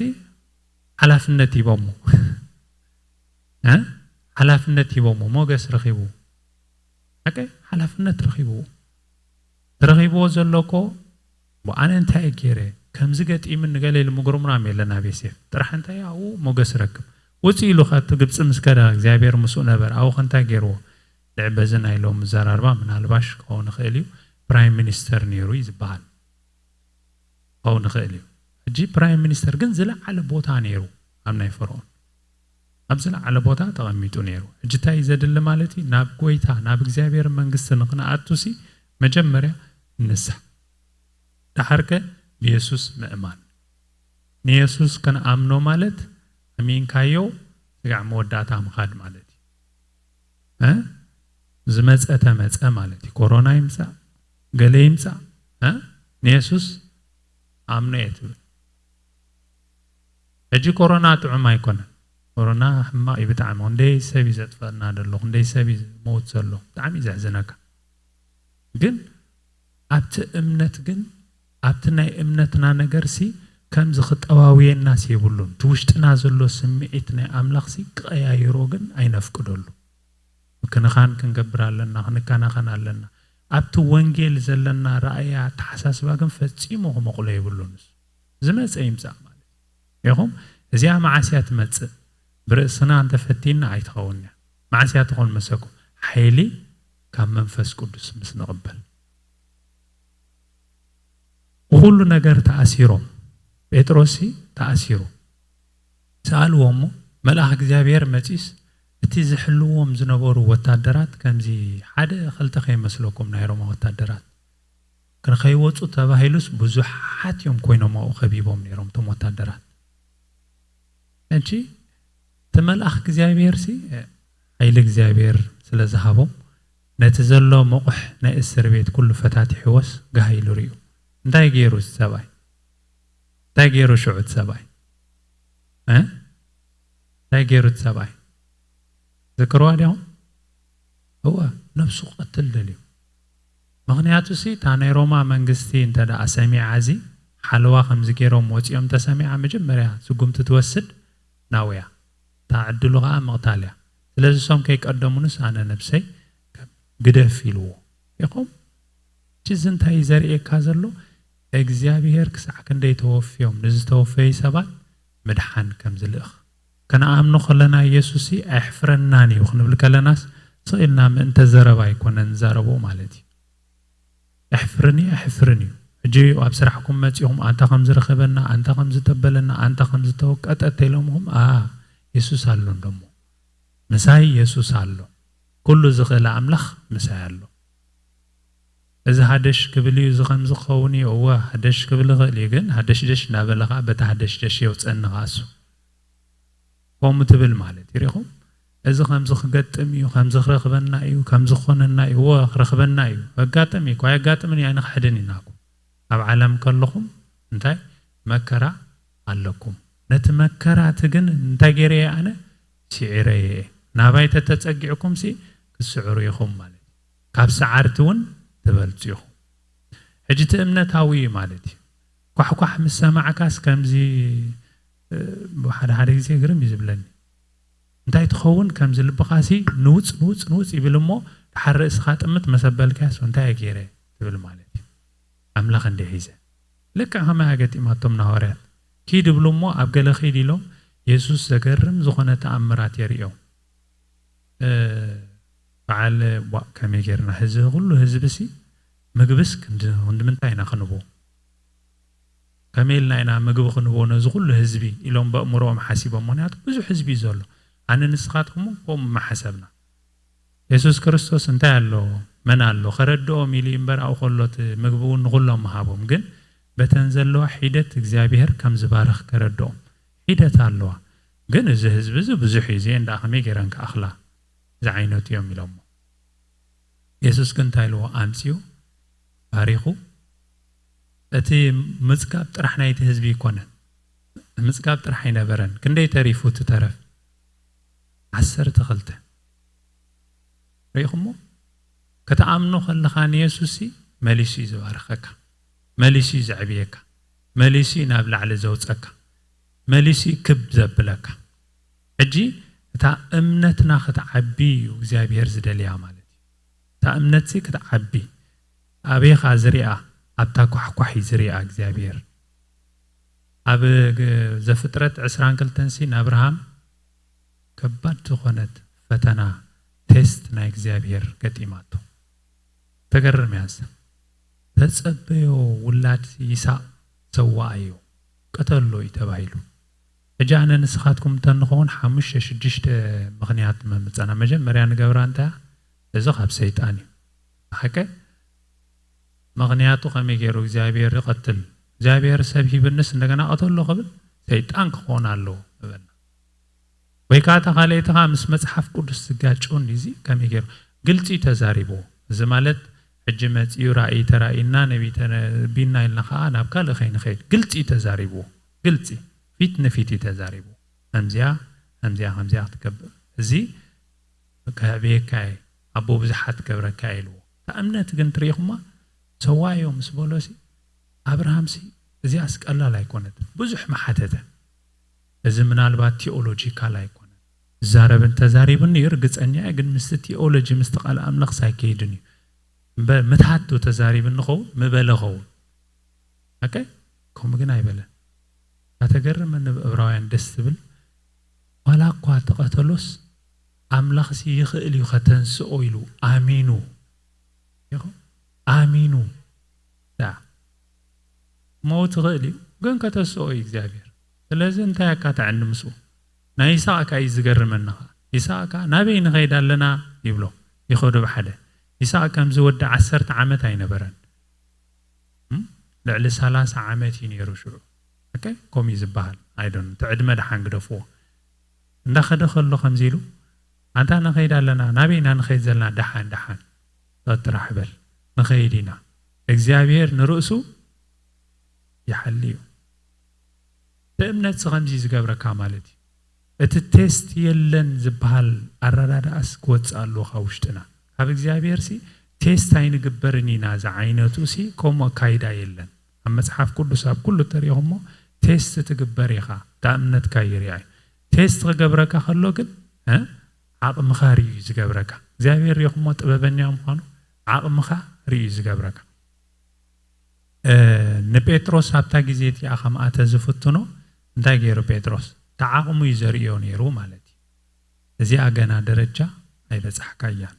ሓላፍነት ሂቦሞ። እ? ሓላፍነት ሂቦሞ። ሞገስ ረኺቡ። ሓቀ? ሓላፍነት ረኺቡ። ተረኺብዎ ዘሎ እኮ፣ "እሞ ኣነ እንታይ እየ ገይረ? ከምዚ ገጢሙኒ" ገለ ኢሉ ምጉርምራም የለን ኣብ ዮሴፍ። ጥራሕ እንታይ ኣብኡ ሞገስ ረክብ። ውፅእ ኢሉ ካብቲ ግብፂ ምስ ከደ እግዚኣብሔር ምስኡ ነበር። ኣብኡ ከ እንታይ ገይርዎ? ልዕ በዚ ናይ ሎም ዘራርባ ምናልባሽ ክኸውን ይኽእል እዩ። ፕራይም ሚኒስተር ነይሩ እዩ ዝበሃል። ክኸውን ይኽእል እዩ። ሕጂ ፕራይም ሚኒስተር ግን ዝለዓለ ቦታ ነይሩ ኣብ ናይ ፈርኦን። ኣብ ዝለዓለ ቦታ ተቐሚጡ ነይሩ። ሕጂ እንታይ እዩ ዘድሊ ማለት እዩ? ናብ ጎይታ፣ ናብ እግዚኣብሔር መንግስቲ ንኽንኣቱሲ መጀመርያ ንስሓ። ደሓርከ ብየሱስ ምእማን። ንየሱስ ክንኣምኖ ማለት ኣሚንካዮ ስጋዕ መወዳእታ ምኻድ ማለት እዩ። እ? ዝመጸ ተመጸ ማለት እዩ። ኮሮና ይምጻእ፣ ገለ ይምጻእ፣ እ? ንየሱስ ኣምኖ እየ ትብል። ሕጂ ኮሮና ጥዑም ኣይኮነን። ኮሮና ሕማቕ እዩ ብጣዕሚ። ክንደይ ሰብ እዩ ዘጥፈአና ዘሎ፣ ክንደይ ሰብ እዩ ዝመውት ዘሎ። ብጣዕሚ እዩ ዘሕዝነካ። ግን ኣብቲ እምነት ግን፣ ኣብቲ ናይ እምነትና ነገርሲ ከምዚ ክጠዋውየናስ የብሉን። እቲ ውሽጥና ዘሎ ስምዒት ናይ ኣምላኽሲ ክቐያይሮ ግን ኣይነፍቅደሉ። ምክንኻን ክንገብር ኣለና፣ ክንከናኸን ኣለና። ኣብቲ ወንጌል ዘለና ራእያ፣ ኣተሓሳስባ ግን ፈጺሙ ክመቕሎ የብሉን። ዝመጸ ይምጻእ ማለት እዩ። ኢኹም፣ እዚኣ መዓስ እያ ትመጽእ? ብርእስና እንተፈቲና ኣይትኸውን እያ። መዓስ እያ ትኾን መሰኩም? ሓይሊ ካብ መንፈስ ቅዱስ ምስ ንቕበል። ብኹሉ ነገር ተኣሲሮም። ጴጥሮስሲ ተኣሲሩ። ሰኣልዎ እሞ፣ መልኣኽ እግዚኣብሔር መጺስ፣ እቲ ዝሕልዎም ዝነበሩ ወታደራት ከምዚ ሓደ ክልተ ከይመስለኩም፣ ናይ ሮማ ወታደራት። ክንከይወጹ ተባሂሉስ ብዙሓት እዮም ኮይኖም ኣብኡ ከቢቦም ነይሮም እቶም ወታደራት። ሕጂ እቲ መልኣኽ እግዚኣብሔርሲ፣ ሓይሊ እግዚኣብሔር ስለ ዝሃቦም፣ ነቲ ዘሎ ምቑሕ ናይ እስር ቤት ኩሉ ፈታቲሕዎስ ጋህ ኢሉ ርእዩ። እንታይ ገይሩ እቲ ሰብኣይ? እንታይ ገይሩ ሽዑ እቲ ሰብኣይ? እ? እንታይ ገይሩ እቲ ሰብኣይ? ዝክርዋ ዲኹም? እወ፣ ነብሱ ክቐትል ደልዩ። ምኽንያቱሲ፣ እታ ናይ ሮማ መንግስቲ እንተ ደኣ ሰሚዓ፣ እዚ ሓለዋ ከምዚ ገይሮም ወጺኦም እንተ ሰሚዓ፣ መጀመርያ ስጉምቲ ትወስድ ናውያ። እታ ዕድሉ ኸኣ ምቕታል እያ። ስለዚ፣ እሶም ከይቀደሙንስ ኣነ ነብሰይ ግደፍ ኢልዎ። ኢኹም? ሕጂ እዚ እንታይ እዩ ዘርእየካ ዘሎ? እግዚኣብሔር ክሳዕ ክንደይ ተወፍዮም ንዝተወፈዩ ሰባት ምድሓን ከም ዝልእኽ። ከነኣምኖ ከለና፣ ኢየሱስሲ ኣየሕፍረናን እዩ ክንብል ከለናስ፣ ስቕ ኢልና ምእንተ ዘረባ ኣይኮነን ንዛረቦ ማለት እዩ። ኣየሕፍርን እዩ፣ ኣየሕፍርን እዩ። ሕጂ ኣብ ስራሕኩም መጺኹም፣ ኣንታ ከም ዝረኸበና፣ ኣንታ ከም ዝተበለና፣ ኣንታ ከም ዝተወቀጠ እንተኢሎምኹም፣ ኣ፣ የሱስ ኣሎ እንዶ እሞ። ምሳይ የሱስ ኣሎ። ኩሉ ዝኽእል ኣምላኽ ምሳይ ኣሎ። እዚ ሃደሽ ክብል እዩ፣ እዚ ከምዚ ክኸውን እዩ፣ እወ፣ ሃደሽ ክብል ይኽእል እዩ፣ ግን ሃደሽደሽ እናበለ ኸዓ በቲ ሃደሽደሽ የውፀኒ ኸዓ እሱ። ከምኡ ትብል ማለት እዩ። ሪኹም? እዚ ከምዚ ክገጥም እዩ፣ ከምዚ ክረኽበና እዩ፣ ከምዚ ክኾነና እዩ፣ እወ፣ ክረኽበና እዩ። ኣጋጥም እዩ እኮ፣ ኣየጋጥምን እዩ፣ ኣይንኽሕድን ኢና እኮ። ኣብ ዓለም ከለኹም እንታይ መከራ ኣለኩም። ነቲ መከራ እቲ ግን እንታይ ገይረ እየ ኣነ? ስዒረ እየ። ናባይ ተተጸጊዕኩምሲ ክትስዕሩ ኢኹም ማለት እዩ። ካብ ሰዓርቲ እውን ትበልጹ ኢኹም። ሕጂ እቲ እምነታዊ እዩ ማለት እዩ። ኳሕኳሕ ምስ ሰማዕካስ ከምዚ፣ እ፣ ሓደ ሓደ ግዜ ግርም እዩ ዝብለኒ። እንታይ ትኸውን ከምዚ ልብኻሲ ንውጽ፣ ንውጽ፣ ንውጽ ይብል እሞ፣ ድሓር ርእስኻ ጥምት መሰበልካያስ እንታይ እየ ገይረ ትብል ማለት እዩ። ኣምላኽ እንዲሒዘ። ልክዕ ከማይ ኣገጢማቶም ንሃዋርያት። ኪድ ይብሉ እሞ ኣብ ገለ ኪድ ኢሎም የሱስ ዘገርም ዝኾነ ተኣምራት የርእዮም። እ፣ በዓል ዋእ ከመይ ጌርና ህዝቢ ኩሉ ህዝብሲ ምግብስ ክንድ-፣ ክንዲ ምንታይ ኢና ክንቦ? ከመይ ኢልና ኢና ምግቢ ክንቦ ነዚ ኩሉ ህዝቢ ኢሎም በእምሮኦም ሓሲቦም። ምኽንያቱ ብዙሕ ህዝቢ እዩ ዘሎ። ኣነ ንስኻትኩም እውን ከምኡ ምሓሰብና። የሱስ ክርስቶስ እንታይ ኣሎ? መን ኣሎ? ከረድኦም ኢሉ እዩ እምበር ኣብኡ ከሎ እቲ ምግቢ እውን ንኹሎም ምሃቦም። ግን በተን ዘለዋ ሒደት እግዚኣብሔር ከም ዝባርኽ ከረድኦም። ሒደት ኣለዋ። ግን እዚ ህዝቢ እዚ ብዙሕ እዩ። እዚአን ደኣ ከመይ ገይረን ክኣኽላ? ዝዓይነቱ እዮም ኢሎሞ። የሱስ ግን እንታይ ኢልዎ? ኣምጺኡ ባሪኹ። እቲ ምጽጋብ ጥራሕ ናይቲ ህዝቢ ኣይኮነን። ምጽጋብ ጥራሕ ኣይነበረን። ክንደይ ተሪፉ እቲ ተረፍ? ዓሰርተ ክልተ። ርኢኹሞ? ከተኣምኖ ከለኻ ንየሱስሲ መሊሱ እዩ ዝባርኸካ። መሊሱ እዩ ዘዕብየካ። መሊሱ እዩ ናብ ላዕሊ ዘውጸካ። መሊሱ እዩ ክብ ዘብለካ። ሕጂ እታ እምነትና ክትዓቢ እዩ እግዚኣብሔር ዝደልያ ማለት እዩ። እታ እምነትሲ ክትዓቢ። ኣበይኻ ዝሪኣ? ኣብታ ኳሕኳሕ እዩ ዝሪኣ እግዚኣብሔር። ኣብ ግ-፣ ዘፍጥረት ዕስራን ክልተን ሲ ንኣብርሃም ከባድ ዝኾነት ፈተና፣ ቴስት ናይ እግዚኣብሔር ገጢማቶ። ተገርም እያ እዛ። ተጸበዮ ውላድ ይስሐቅ ሰዋኣዮ፣ ቅተሎ እዩ ተባሂሉ። ሕጂ ኣነ ንስኻትኩም እንተንኸውን ሓሙሽተ ሽዱሽተ ምኽንያት መምጸና። መጀመርያ ንገብራ እንታይ እያ? እዚ ካብ ሰይጣን እዩ። ብሓቂ ምኽንያቱ ከመይ ገይሩ እግዚኣብሔር ይቐትል? እግዚኣብሔር ሰብ ሂብንስ እንደገና ቀተሎ ክብል ሰይጣን ክኾን ኣለዎ ምበልና። ወይ ከዓ እታ ካልኣይቲ ከዓ ምስ መጽሓፍ ቅዱስ ዝጋጭ እውን እዚ ከመይ ገይሩ? ግልጺ ተዛሪብዎ። እዚ ማለት ሕጂ መጺኡ ራእይ ተራእይና ነቢይ ተነቢና ኢልና ከዓ ናብ ካልእ ከይንኸይድ ግልጺ ተዛሪብዎ። ግልጺ ፊት ንፊት እዩ ተዛሪብዎ። ከምዚኣ፣ ከምዚኣ፣ ከምዚኣ ክትገብር። እዚ ከዕብየካ እየ፣ ኣቦ ብዙሓት ክገብረካ እየ ኢልዎ። እታ እምነት ግን ትርኢኹማ፣ ሰዋዮ ምስ በሎሲ ኣብርሃምሲ እዚኣስ ቀላል ኣይኮነትን። ብዙሕ መሓተተ። እዚ ምናልባት ቲኦሎጂካል ኣይኮነን። ዛረብን ተዛሪብን እዩ ርግጸኛ እየ፣ ግን ምስቲ ቲኦሎጂ ምስቲ ቃል ኣምላኽ ሳይከይድን እዩ። እምበር ምትሃቱ ተዛሪብን ኸውን ምበለ ኸውን። ኦኬ? ከምኡ ግን ኣይበለን። ኣተገርመኒ ብዕብራውያን ደስ ትብል። ዋላ እኳ ተቐተሎስ ኣምላኽሲ ይኽእል እዩ ከተንስኦ ኢሉ ኣሚኑ። ይኹ? ኣሚኑ። ዳ። ሞት ይኽእል እዩ፣ ግን ከተስኦ እዩ እግዚኣብሔር። ስለዚ እንታይ ኣካትዐኒ ምስኡ? ናይ ይስሐቅ ከኣ እዩ ዝገርመኒ ኸኣ። ይስሐቅ ከኣ ናበይ ንኸይድ ኣለና ይብሎ። ይኸዱ ብሓደ። ይስሐቅ ከምዚ ወዲ ዓሰርተ ዓመት ኣይነበረን። እም? ልዕሊ ሰላሳ ዓመት እዩ ነይሩ ሽዑ። ኦኬ? ከምኡ እዩ ዝበሃል። ኣይዶን፣ እቲ ዕድመ ደሓን ግደፍዎ። እንዳኸደ ከሎ ከምዚ ኢሉ፣ ኣንታ ንኸይድ ኣለና፣ ናበይ ኢና ንኸይድ ዘለና? ደሓን፣ ደሓን። ጸጥ ጥራሕ በል። ንኸይድ ኢና። እግዚኣብሔር ንርእሱ ይሓሊ እዩ። እቲ እምነትሲ ከምዚ እዩ ዝገብረካ ማለት እዩ። እቲ ቴስት የለን ዝበሃል ኣረዳድኣስ ክወጽእ ኣለዎ ካብ ውሽጥና። ካብ እግዚኣብሔርሲ ቴስት ኣይንግበርን ኢና ዝዓይነቱሲ ከምኡ ኣካይዳ የለን። ኣብ መጽሓፍ ቅዱስ ኣብ ኩሉ እተሪኢኹሞ ቴስት ትግበር ኢኻ። እታ እምነትካ ይርኣ እዩ። ቴስት ክገብረካ ከሎ ግን፣ እ? ዓቕምኻ ርእዩ እዩ ዝገብረካ። እግዚኣብሔር ሪኢኹሞ ጥበበኛ ምዃኑ ዓቕምኻ ርእዩ እዩ ዝገብረካ። እ፣ ንጴጥሮስ ኣብታ ግዜ እቲኣ ከምኣ ተዝፍትኖ እንታይ ገይሩ ጴጥሮስ? እቲ ዓቕሙ እዩ ዘርእዮ ነይሩ ማለት እዩ። እዚኣ ገና ደረጃ ኣይበጻሕካያን።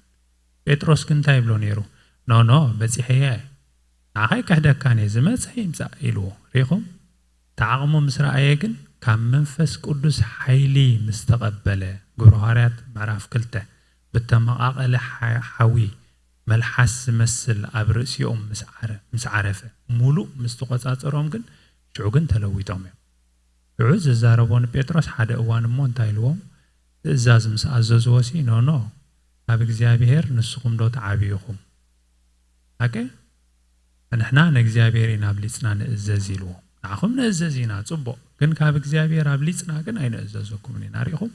ጴጥሮስ ግን እንታይ ይብሎ ነይሩ? ኖ፣ ኖ፣ በጺሐየ። ንዓኻ ኣይክሕደካን እየ፣ ዝመጸ ይምጻእ ኢልዎ። ሪኢኹም? እቲ ዓቕሙ ምስ ረኣየ ግን ካብ መንፈስ ቅዱስ ሓይሊ ምስ ተቐበለ፣ ግብረ ሃዋርያት ምዕራፍ ክልተ፣ ብተመቓቐለ ሓ-፣ ሓዊ መልሓስ ዝመስል ኣብ ርእሲኦም ምስ ዓረ-፣ ምስ ዓረፈ፣ ሙሉእ ምስ ተቖጻጸሮም ግን ሽዑ ግን ተለዊጦም እዮም። ሽዑ ዝዛረቦ ንጴጥሮስ ሓደ እዋን እሞ እንታይ ኢልዎም? ትእዛዝ ምስ ኣዘዝዎሲ፣ ኖ፣ ኖ፣ ካብ እግዚኣብሔር ንስኹም ዶ ተዓብይኹም? ሓቂ? ንሕና ንእግዚኣብሔር ኢና ኣብሊጽና ንእዘዝ ኢልዎም። ንዓኹም ንእዘዝ ኢና፣ ጽቡቕ፣ ግን ካብ እግዚኣብሔር ኣብሊጽና ግን ኣይንእዘዘኩምን ኢና። ሪኢኹም?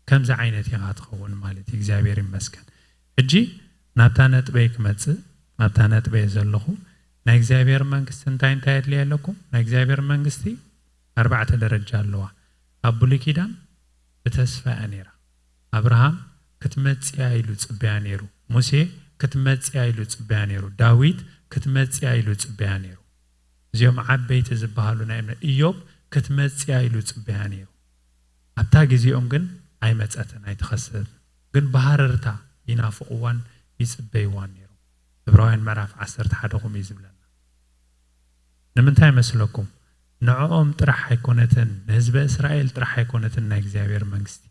ከምዚ ዓይነት ኢኻ ትኸውን ማለት እዩ። እግዚኣብሔር ይመስገን። ሕጂ ናብታ ነጥበይ ክመጽእ፣ ናብታ ነጥበይ ዘለኹ፣ ናይ እግዚኣብሔር መንግስቲ እንታይ እንታይ የድልያ ኣለኩም? ናይ እግዚኣብሔር መንግስቲ ኣርባዕተ ደረጃ ኣለዋ። ኣብ ብሉይ ኪዳን ብተስፋ እያ ነይራ። ኣብርሃም ክትመጽእ እያ ኢሉ ጽበያ ነይሩ። ሙሴ ክትመጽእ እያ ኢሉ ጽበያ ነይሩ። ዳዊት ክትመጽእ እያ ኢሉ ጽበያ ነይሩ። እዚኦም ዓበይቲ ዝበሃሉ ናይ እምነት። ኢዮብ ክትመጽእ እያ ኢሉ ጽበያ ነይሩ። ኣብታ ግዜኦም ግን ኣይመጸትን፣ ኣይተኸሰተትን። ግን ብሃረርታ ይናፍቕዋን ይጽበይዋን ነይሮም። ዕብራውያን ምዕራፍ ዓሰርተ ሓደ ከምኡ እዩ ዝብለና። ንምንታይ መስለኩም? ንዕኦም ጥራሕ ኣይኮነትን፣ ንህዝበ እስራኤል ጥራሕ ኣይኮነትን ናይ እግዚኣብሔር መንግስቲ።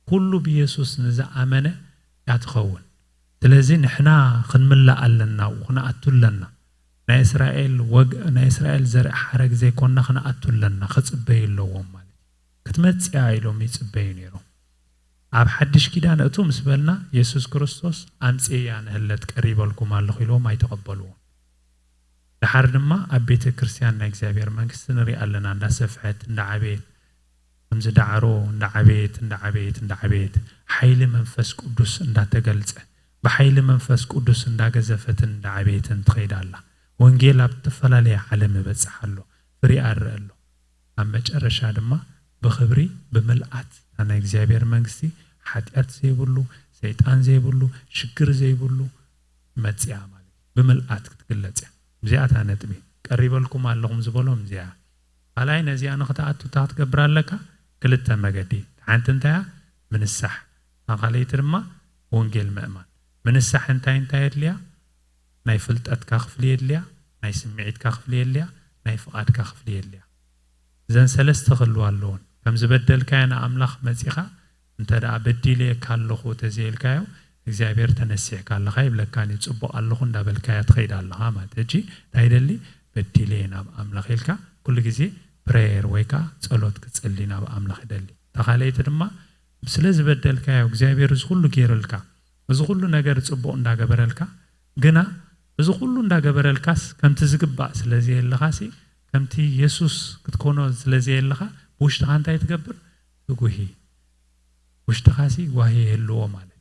ኩሉ ብየሱስ ንዝኣመነ እያ ትኸውን። ስለዚ ንሕና ክንምላእ ኣለና፣ ኣብኡ ክንኣቱ ኣለና። ናይ እስራኤል ወግ-፣ ናይ እስራኤል ዘርኢ ሓረግ ዘይኮንና ክንኣቱ ኣለና፣ ክጽበዩ ኣለዎም ማለት እዩ። ክትመጽእ እያ ኢሎም ይጽበዩ ነይሮም። ኣብ ሓድሽ ኪዳን እቱ ምስ በልና፣ የሱስ ክርስቶስ ኣምጽእያ ንህለት ቀሪበልኩም ኣለኹ ኢልዎም ኣይተቐበልዎን። ደሓር ድማ ኣብ ቤተ ክርስቲያን ናይ እግዚኣብሔር መንግስቲ ንሪኣ ኣለና፣ እንዳሰፍሐት፣ እንዳዓበየት፣ ከምዚ ዳዕሮ እንዳዓበየት፣ እንዳዓበየት፣ እንዳዓበየት፣ ሓይሊ መንፈስ ቅዱስ እንዳተገልጸ፣ ብሓይሊ መንፈስ ቅዱስ እንዳገዘፈትን እንዳዓበየትን ትኸይድ ኣላ። ወንጌል ኣብ ዝተፈላለየ ዓለም ይበጽሕ ኣሎ፣ ፍሬ ኣርእ ኣሎ። ኣብ መጨረሻ ድማ ብኽብሪ፣ ብምልኣት፣ እታ ናይ እግዚኣብሔር መንግስቲ፣ ሓጢኣት ዘይብሉ፣ ሰይጣን ዘይብሉ፣ ሽግር ዘይብሉ መጽያ ማለት እዩ። ብምልኣት ክትግለጽ እያ። እዚኣ እታ ነጥቢ። ቀሪበልኩም ኣለኹም ዝበሎም እዚኣ። ካልኣይ፣ ነዚኣ ንኽትኣቱ እንታይ ክትገብር ኣለካ? ክልተ መገዲ። ሓንቲ እንታይ እያ? ምንሳሕ። እታ ካልኣይቲ ድማ ወንጌል ምእማን። ምንሳሕ እንታይ እንታይ የድልያ? ናይ ፍልጠትካ ክፍሊ የድልያ፣ ናይ ስምዒትካ ክፍሊ የድልያ፣ ናይ ፍቓድካ ክፍሊ የድልያ። እዘን ሰለስተ ክህልዋ ኣለወን። ከም ዝበደልካዮ ንኣምላኽ መጺኻ፣ እንተ ደኣ በዲለካ ኣለኹ ተዘይልካዮ፣ እግዚኣብሔር ተነሲሕካ ኣለኻ ይብለካን እዩ። ጽቡቕ ኣለኹ እንዳበልካያ ትኸይድ ኣለኻ ማለት። ሕጂ እንታይ ይደሊ? በዲለ እየ ናብ ኣምላኽ ኢልካ ኩሉ ግዜ ፕሬየር ወይ ከኣ ጸሎት ክትጽሊ ናብ ኣምላኽ ይደሊ። እታ ካልኣይቲ ድማ ስለ ዝበደልካዮ እግዚኣብሔር እዚ ኩሉ ገይሩልካ፣ እዚ ኩሉ ነገር ጽቡቕ እንዳገበረልካ፣ ግና እዚ ኩሉ እንዳገበረልካስ ከምቲ ዝግባእ ስለ ዘየለኻሲ፣ ከምቲ የሱስ ክትኮኖ ስለ ዘየለኻ፣ ብውሽጥኻ እንታይ ትገብር? ትጉሂ። ውሽጥኻሲ ጓሂ ይህልዎ ማለት እዩ።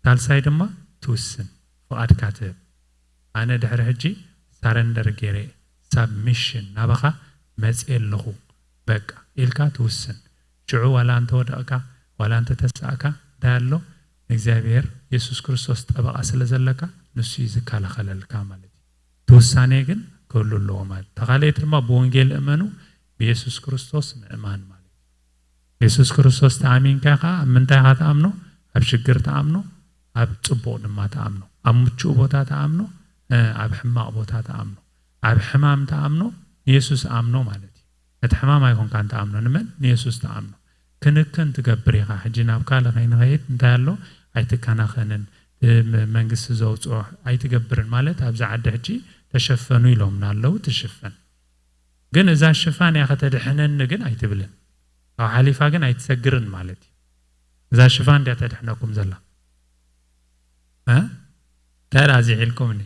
ሳልሳይ ድማ ትውስን፣ ፍቓድካ ትህብ። ኣነ ድሕሪ ሕጂ ሳረንደር ገይረ እየ፣ ሳብሚሽን ናባኻ መፅየ ኣለኹ በቃ ኢልካ ትውስን። ሽዑ ዋላ እንተወደቕካ ዋላ እንተተሳእካ እንታይ ኣሎ? እግዚኣብሔር የሱስ ክርስቶስ ጠበቓ ስለ ዘለካ ንሱ እዩ ዝከላኸለልካ ማለት እዩ። እቲ ውሳኔ ግን ክህሉ ኣለዎ ማለት እዩ። ተኻልኤት ድማ ብወንጌል እመኑ፣ ብየሱስ ክርስቶስ ምእማን ማለት እዩ። የሱስ ክርስቶስ ተኣሚንካ ኢኻ ኣብ ምንታይ ኢኻ ተኣምኖ? ኣብ ሽግር ተኣምኖ፣ ኣብ ጽቡቕ ድማ ተኣምኖ። ኣብ ምቹእ ቦታ ተኣምኖ፣ ኣብ ሕማቕ ቦታ ተኣምኖ። ኣብ ሕማም ተኣምኖ፣ ንየሱስ ኣምኖ ማለት እዩ። ነቲ ሕማም ኣይኮንካን ተኣምኖ፣ ንመን? ንየሱስ ተኣምኖ። ክንክን ትገብር ኢኻ። ሕጂ ናብ ካልእ ከይንኸይድ እንታይ ኣሎ? ኣይትከናኸንን፣ መንግስቲ ዘውፅኦ ኣይትገብርን ማለት ኣብዛ ዓዲ ሕጂ ተሸፈኑ ኢሎምና ኣለዉ፣ ትሽፈን። ግን እዛ ሽፋን እያ ከተድሕነኒ ግን ኣይትብልን። ካብ ሓሊፋ ግን ኣይትሰግርን ማለት እዩ። እዛ ሽፋን እንድያ ተድሕነኩም ዘላ። እንታይ ደኣ ዚሒልኩምኒ?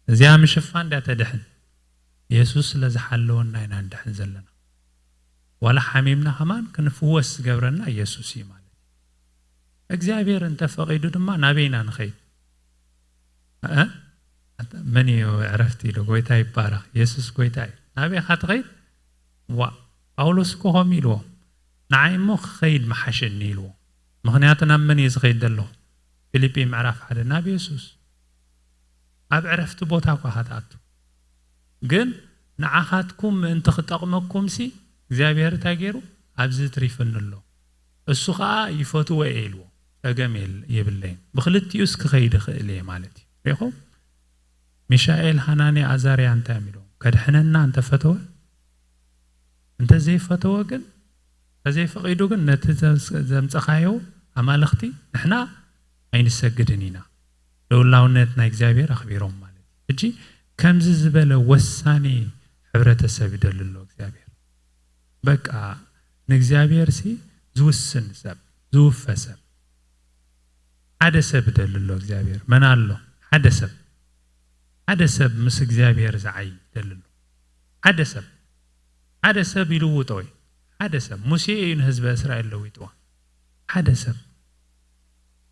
እዚኣ ምሽፋን እንድያ ተድሕን። የሱስ ስለ ዝሓለወና ኢና ንድሕን ዘለና። ዋላ ሓሚምና ከማን ክንፍወስ ዝገብረና የሱስ እዩ ማለት እዩ። እግዚኣብሔር እንተፈቒዱ ድማ ናበይ ኢና ንኸይድ? መን እዩ ዕረፍቲ ኢሉ? ጎይታ ይባረኽ። የሱስ ጎይታ እዩ። ናበይ ኢኻ ትኸይድ? ዋ፣ ጳውሎስ እኮ ከምኡ ኢልዎ፣ ንዓይ እሞ ክኸይድ መሓሸኒ ኢልዎ። ምኽንያቱ ናብ መን እየ ዝኸይድ ዘለኹ? ፊልጲ ምዕራፍ ሓደ ናብ የሱስ። ኣብ ዕረፍቲ ቦታ እኳ ኢኻ ትኣቱ። ግን ንዓኻትኩም ምእንቲ ክጠቕመኩምሲ እግዚኣብሔር እንታይ ገይሩ? ኣብዚ ትሪፍኒ ኣሎ። እሱ ኸኣ ይፈትዎ እየ ኢልዎ። ጸገም የብለይን። ብኽልቲኡስ ክኸይድ እኽእል እየ ማለት እዩ። ሪኹም? ሚሻኤል፣ ሃናንያ፣ ኣዛርያ እንታይ እዮም ኢሎም? ከድሕነና እንተፈተወ፣ እንተዘይፈተወ ግን፣ እንተዘይፈቒዱ ግን ነቲ ዘምጸኻዮ ኣማልኽቲ ንሕና ኣይንሰግድን ኢና። ልኡላውነት ናይ እግዚኣብሔር ኣኽቢሮም ማለት እዩ። ሕጂ ከምዚ ዝበለ ወሳኒ ሕብረተሰብ ይደሊ ኣሎ እግዚኣብሔር። በቃ ንእግዚኣብሔር ሲ ዝውስን ሰብ፣ ዝውፈ ሰብ፣ ሓደ ሰብ ይደሊ ኣሎ እግዚኣብሔር። መን ኣሎ? ሓደ ሰብ፣ ሓደ ሰብ ምስ እግዚኣብሔር ዝዓይ ይደሊ ኣሎ። ሓደ ሰብ፣ ሓደ ሰብ ይልውጦ እዩ። ሓደ ሰብ ሙሴ እዩ ንህዝበ እስራኤል ለዊጥዋ። ሓደ ሰብ፣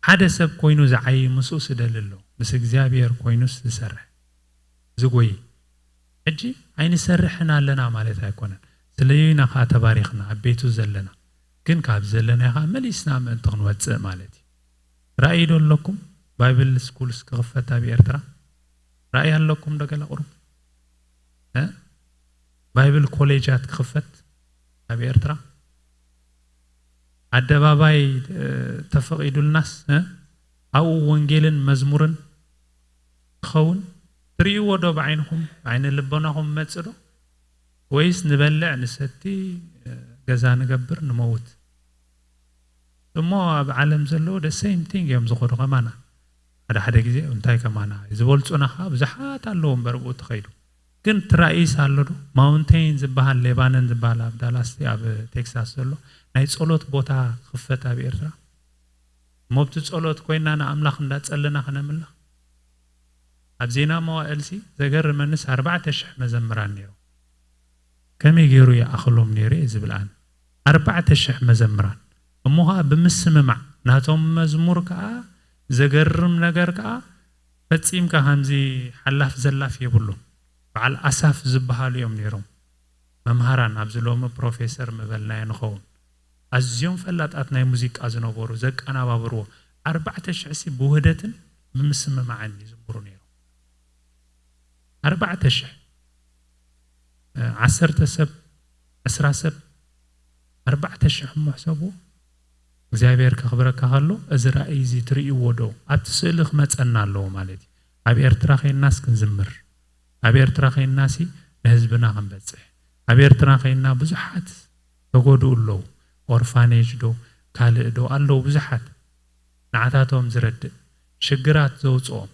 ሓደ ሰብ ኮይኑ ዝዓይ ምስኡ ስደሊ ኣሎ። ምስ እግዚኣብሔር ኮይኑስ ዝሰርሕ ዝጎይ። ሕጂ ኣይንሰርሕን ኣለና ማለት ኣይኮነን። ስለዮ ኢና ከዓ ተባሪኽና ኣብ ቤቱ ዘለና። ግን ካብ ዘለናዮ ከዓ መሊስና ምእንቲ ክንወፅእ ማለት እዩ። ራእይ ዶ ኣለኩም? ባይብል ስኩልስ ክኽፈት ኣብ ኤርትራ ራእይ ኣለኩም ዶ? ገለ ቁሩብ ባይብል ኮሌጃት ክኽፈት ኣብ ኤርትራ ኣደባባይ ተፈቒዱልናስ ኣብኡ ወንጌልን መዝሙርን ክኸውን ትርእይዎ ዶ? ብዓይንኹም፣ ብዓይኒ ልቦናኹም መጽእ ዶ? ወይስ ንበልዕ፣ ንሰቲ፣ ገዛ ንገብር፣ ንመውት? እሞ ኣብ ዓለም ዘለዉ the same thing እዮም ዝኾኑ ከማና። ሓደ ሓደ ግዜ እንታይ ከማና ዝበልጹና ኸዓ ብዙሓት ኣለዉ እምበር ብኡ ትኸይዱ። ግን ትራኢስ ኣሎ ዶ? ማውንቴን ዝበሃል፣ ሌባነን ዝበሃል ኣብ ዳላስ፣ ኣብ ቴክሳስ ዘሎ ናይ ጸሎት ቦታ ክኽፈት ኣብ ኤርትራ። እሞ ኣብቲ ጸሎት ኮይና ንኣምላኽ እንዳጸለና ክነምልኽ። ኣብ ዜና መዋእልሲ ዘገርመንስ ኣርባዕተ ሽሕ መዘምራን ነይሩ። ከመይ ገይሩ ይኣኽሎም ነይሩ እየ ዝብል ኣነ። ኣርባዕተ ሽሕ መዘምራን። እሞ ኸዓ ብምስምማዕ ናቶም መዝሙር ከኣ ዘገርም ነገር ከኣ ፈጺምካ ከምዚ ሓላፍ ዘላፍ የብሉን። በዓል ኣሳፍ ዝበሃሉ እዮም ነይሮም። መምሃራን ኣብዚ ሎሚ ፕሮፌሰር ምበልናዮ ንኸውን። ኣዝዮም ፈላጣት ናይ ሙዚቃ ዝነበሩ ዘቀናባብርዎ ኣርባዕተ ሽሕ ሲ ብውህደትን ብምስምማዕን ይዝምሩ ነይሮም። ኣርባዕተ ሽሕ ዓሰርተ ሰብ ዕስራ ሰብ ኣርባዕተ ሽሕ እሞ ሕሰብዎ። እግዚኣብሔር ከኽብረካ ከሎ እዚ ራእይ እዚ ትርእይዎ ዶ ኣብቲ ስእሊ ክመጸና ኣለዎ ማለት እዩ። ኣብ ኤርትራ ኸይናስ ክንዝምር ኣብ ኤርትራ ኸይናሲ ንህዝብና ክንበጽሕ ኣብ ኤርትራ ኸይና ብዙሓት ተጎድኡ ኣለዉ። ኦርፋኔጅ ዶ ካልእ ዶ ኣለዉ ብዙሓት ንዓታቶም ዝረድእ ሽግራት ዘውፅኦም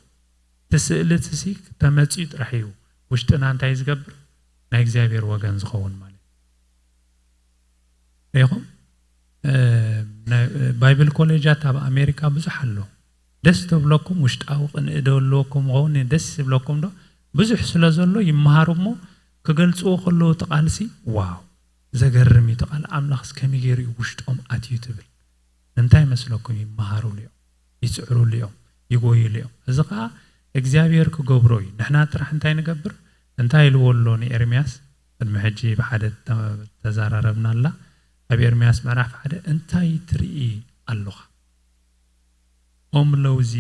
እቲ ስእሊ እቲ ሲ ተመፅዩ ጥራሕ እዩ ውሽጥና እንታይ ዝገብር ናይ እግዚኣብሔር ወገን ዝኸውን ማለት እዩ። ሪኢኹም ባይብል ኮሌጃት ኣብ ኣሜሪካ ብዙሕ ኣሎ። ደስ ተብለኩም ውሽጣዊ ቅንኢ ዶ ኣለወኩም ኸውን ደስ ይብለኩም ዶ ብዙሕ ስለ ዘሎ ይመሃሩ እሞ ክገልፅዎ ከለዉ እቲ ቃልሲ ዋው ዘገርም እዩ። እቲ ቃል ኣምላኽስ ከመይ ገይሩ እዩ ውሽጦም ኣትዩ ትብል። እንታይ መስለኩም ይመሃሩሉ እዮም፣ ይፅዕሩሉ እዮም፣ ይጎይሉ እዮም። እዚ ከዓ እግዚኣብሔር ክገብሮ እዩ። ንሕና ጥራሕ እንታይ ንገብር? እንታይ ኢልዎ ኣሎ ንኤርምያስ? ቅድሚ ሕጂ ብሓደ ተ- ተዛራረብና ኣላ። ኣብ ኤርምያስ ምዕራፍ ሓደ እንታይ ትርኢ ኣለኻ? ኦም ለውዚ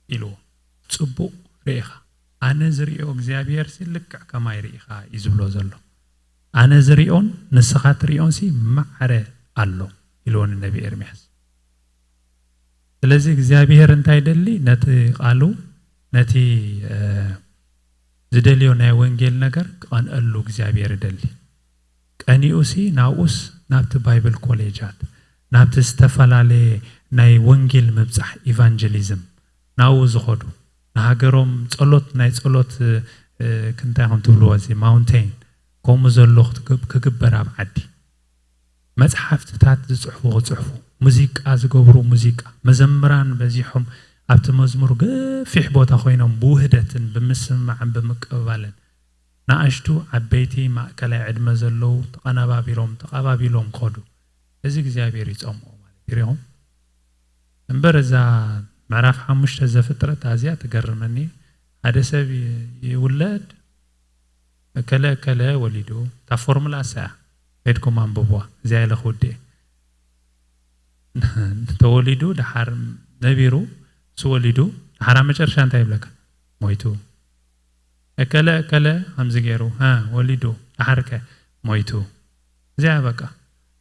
ኢልዎ። ጽቡቕ ርኢኻ። ኣነ ዝርእዮ እግዚኣብሔር ሲ ልክዕ ከማይ ርኢኻ እዩ ዝብሎ ዘሎ። ኣነ ዝርእዮን ንስኻ ትርእዮን ሲ ማዕረ ኣሎ ኢልዎ ንነቢ ኤርምያስ። ስለዚ እግዚኣብሔር እንታይ ይደሊ? ነቲ ቃሉ፣ ነቲ ዝደልዮ ናይ ወንጌል ነገር ክቐንአሉ እግዚኣብሔር ይደሊ። ቀኒኡሲ ናብኡስ ናብቲ ባይብል ኮሌጃት፣ ናብቲ ዝተፈላለየ ናይ ወንጌል ምብጻሕ፣ ኢቫንጀሊዝም፣ ናብኡ ዝኸዱ፣ ንሃገሮም ጸሎት፣ ናይ ጸሎት ክንታይ ከም ትብልዎ፣ እዚ ማውንቴን ከምኡ ዘሎ ክግበር ኣብ ዓዲ፣ መጽሓፍትታት ዝጽሕፉ ክጽሕፉ፣ ሙዚቃ ዝገብሩ ሙዚቃ፣ መዘምራን በዚሖም ኣብቲ መዝሙር ገፊሕ ቦታ ኮይኖም ብውህደትን ብምስምማዕን ብምቅብባልን፣ ንኣሽቱ፣ ዓበይቲ፣ ማእከላይ ዕድመ ዘለዉ ተቐነባቢሮም ተቐባቢሎም ከዱ። እዚ እግዚኣብሔር ይጸምኦ ማለት ይሪኹም። እምበር እዛ ምዕራፍ ሓሙሽተ ዘፍጥረት ኣዝያ ትገርመኒ። ሓደ ሰብ ይውለድ፣ እከለ እከለ ወሊዱ፣ እታ ፎርሙላ እሳ እያ። ከይድኩም ኣንብብዋ። እዚኣ ኢለ ክውድእ እየ። ተወሊዱ፣ ደሓር ነቢሩ፣ እሱ ወሊዱ፣ ደሓር ኣብ መጨረሻ እንታይ ይብለካ? ሞይቱ። እከለ እከለ ከምዚ ገይሩ፣ ሃ፣ ወሊዱ፣ ደሓርከ ሞይቱ። እዚኣ በቃ።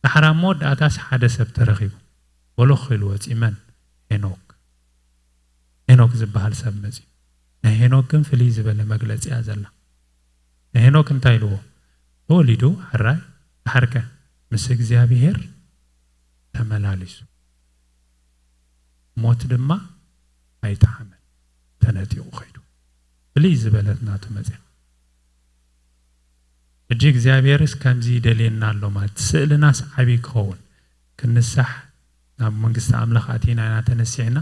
ደሓር ኣብ መወዳእታስ ሓደ ሰብ ተረኺቡ። በሎ ክኢሉ ወፂ። መን? ሄኖክ። ሄኖክ ዝበሃል ሰብ መፂ። ናይ ሄኖክ ግን ፍልይ ዝበለ መግለፂ እያ ዘላ። ንሄኖክ እንታይ ኢልዎ? ተወሊዱ፣ ሕራይ፣ ደሓርከ ምስ እግዚኣብሔር ተመላሊሱ። ሞት ድማ ኣይጠዓመን፣ ተነጢቑ ኸይዱ። ፍልይ ዝበለት ናቱ መጽያ። ሕጂ እግዚኣብሔርስ ከምዚ ይደልየና ኣሎ ማለት፣ ስእልናስ ዓብዪ ክኸውን፣ ክንሳሕ፣ ናብ መንግስቲ ኣምላኽ ኣቲና ኢና ተነሲሕና፣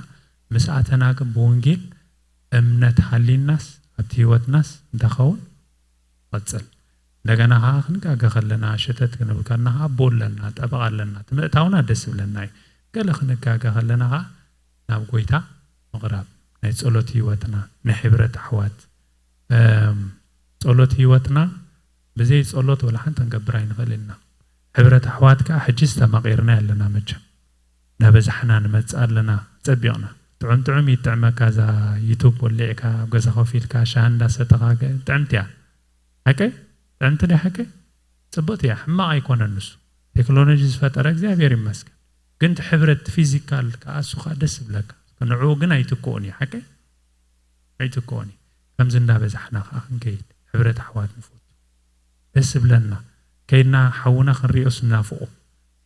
ምስ ኣተና ግን ብወንጌል እምነት ሃሊናስ ኣብቲ ህይወትናስ እንታይ ኸውን? ቐጽል። እንደገና ኸዓ ክንጋገ ከለና፣ ሸተት ክንብል ከለና ኸዓ ኣቦ ኣለና፣ ጠበቓ ኣለና። እቲ ምእታውና ደስ ይብለና እዩ። ገለ ክንጋገ ከለና ኸዓ ናብ ጎይታ ምቕራብ። ናይ ጸሎት ህይወትና፣ ናይ ሕብረት ኣሕዋት። እም፣ ጸሎት ህይወትና ብዘይ ጸሎት ወላ ሓንቲ ክንገብር ኣይንኽእል ኢና። ሕብረት ኣሕዋት ከኣ ሕጂ ዝተማቒርና ኣለና መቸም። እናበዛሕና ንመጽእ ኣለና፣ ጸቢቕና። ጥዑም ጥዑም ይጥዕመካ፣ እዛ ዩቱብ ወሊዕካ፣ ኣብ ገዛ ኮፍ ኢልካ፣ ሻሂ እንዳሰተኻ፣ ገ-፣ ጥዕምቲ እያ። ሓቀይ? ጥዕምቲ ድያ ሓቀይ? ጽብቕቲ እያ፣ ሕማቕ ኣይኮነን ንሱ። ቴክኖሎጂ ዝፈጠረ እግዚኣብሔር ይመስገን። ግን እቲ ሕብረት፣ እቲ ፊዚካል ከኣ እሱ ከኣ ደስ ይብለካ። ንዕኡ ግን ኣይትክኦን እዩ፣ ሓቀይ? ኣይትክኦን እዩ። ከምዚ እንዳበዛሕና ከኣ ክንከይድ፣ ሕብረት ኣሕዋት ንፈቱ። ደስ ይብለና። ከይድና ሓውና ክንሪኦስ ንናፍቖ።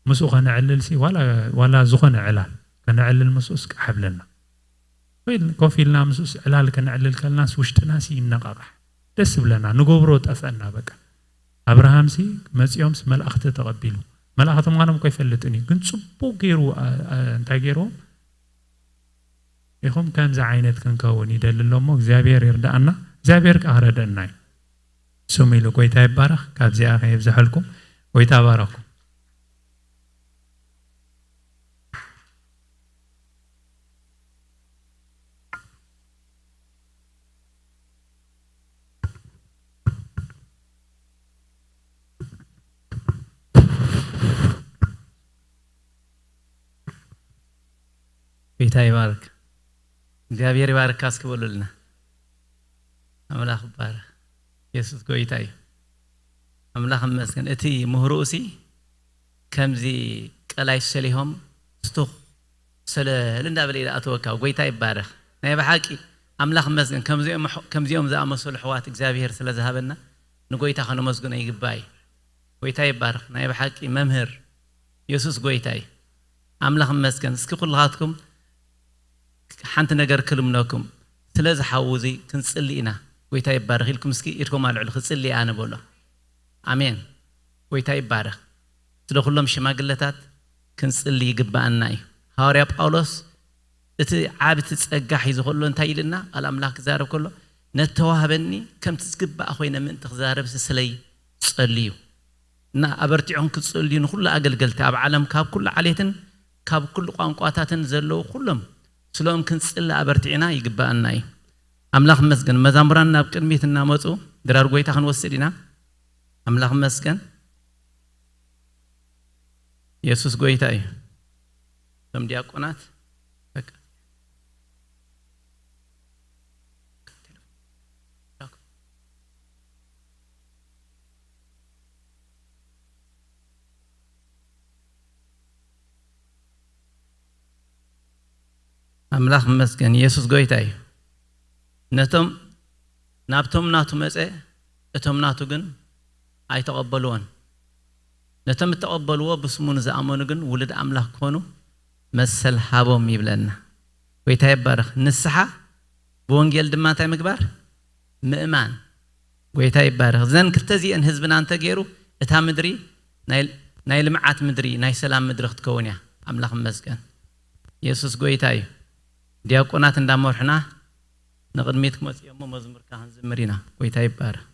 ምስኡ ከነዕልልሲ፣ ዋላ፣ ዋላ ዝኾነ ዕላል ከነዕልል ምስኡስ ቃሕ ይብለና። ወይ ኮፍ ኢልና ምስኡስ ዕላል ከነዕልል ከለናስ ውሽጥናሲ ይነቓቓሕ። ደስ ይብለና፣ ንገብሮ ጠፍአና በቃ። ኣብርሃምሲ መጺኦምስ መላእኽቲ ተቐቢሉ። መላእኽቲ ምዃኖም እኮ ኣይፈልጥን እዩ፣ ግን ጽቡቕ ገይሩ፣ ኣ-፣ ኣ-፣ እንታይ ገይርዎም? ኢኹም ከምዚ ዓይነት ክንከውን ይደሊ ኣሎ እሞ እግዚኣብሔር ይርዳኣና። እግዚኣብሔር ከኣ ክረደአና እዩ። ስሙ ኢሉ ጎይታ ይባረኽ። ካብዚኣ ከየብዝሐልኩም፣ ጎይታ ባረኹም። ጎይታ ይባርክ። እግዚኣብሔር ይባርካ እስኪ በሉልና። ኣምላኽ ይባረኽ። የሱስ ጎይታ እዩ። ኣምላኽ ይመስገን። እቲ ምህሮኡሲ ከምዚ ቀላይ ሰሊሆም ስቱኽ ሰለል እንዳበለ እዩ ዝኣተወካ። ጎይታ ይባረኽ። ናይ ብሓቂ ኣምላኽ ይመስገን። ከምዚኦም ኣሕ-፣ ከምዚኦም ዝኣመሰሉ ኣሕዋት እግዚኣብሔር ስለ ዝሃበና ንጎይታ ከነመስግኖ ይግባእ እዩ። ጎይታ ይባረኽ። ናይ ብሓቂ መምህር የሱስ ጎይታ እዩ። ኣምላኽ ይመስገን። እስኪ ኩልኻትኩም ሓንቲ ነገር ክልምነኩም። ስለዚ ሓዉ እዚ ክንጽሊ ኢና። ጎይታ ይባረኽ ኢልኩም እስኪ ኢድኩም ኣልዕሉ። ክጽሊ እየ ኣነ በሎ። ኣሜን። ጎይታ ይባረኽ። ስለ ኩሎም ሽማግለታት ክንጽሊ ይግብኣና እዩ። ሃዋርያ ጳውሎስ እቲ ዓቢ እቲ ጸጋ ሒዙ ከሎ እንታይ ኢልና? ቃል ኣምላኽ ክዛረብ ከሎ፣ "ነተዋህበኒ ከምቲ ዝግባእ ኮይነ ምእንቲ ክዛረብ ስለይ ጸልዩ." እና ኣበርቲዖም ክጽልዩ ንኹሉ ኣገልገልቲ ኣብ ዓለም ካብ ኩሉ ዓሌትን ካብ ኩሉ ቋንቋታትን ዘለዉ ኩሎም ስለኦም ክንጽሊ ኣበርቲዕና ይግብኣና እዩ። ኣምላኽ ይመስገን። መዛሙራን ናብ ቅድሚት እናመጹ ድራር ጎይታ ክንወስድ ኢና። ኣምላኽ ይመስገን። የሱስ ጎይታ እዩ። እቶም ዲያቆናት በቃ ኣምላኽ ይመስገን። የሱስ ጎይታ እዩ። ነቶም ናብቶም ናቱ መጸ፣ እቶም ናቱ ግን ኣይተቐበልዎን። ነቶም እተቐበልዎ ብስሙ ንዝኣመኑ ግን ውሉድ ኣምላኽ ክኾኑ መሰል ሃቦም ይብለና። ጎይታ ይባረኽ። ንስሓ ብወንጌል ድማ እንታይ ምግባር? ምእማን። ጎይታ ይባረኽ። እዘን ክልተ እዚአን ህዝብና እንተገይሩ እታ ምድሪ ናይ፣ ናይ ልምዓት ምድሪ፣ ናይ ሰላም ምድሪ ክትከውን እያ። ኣምላኽ ይመስገን። የሱስ ጎይታ እዩ። ዲያቆናት እንዳመርሑና ንቕድሚት ክመጽኡ እሞ መዝሙርካ ክንዝምር ኢና። ጎይታ ይባረኽ።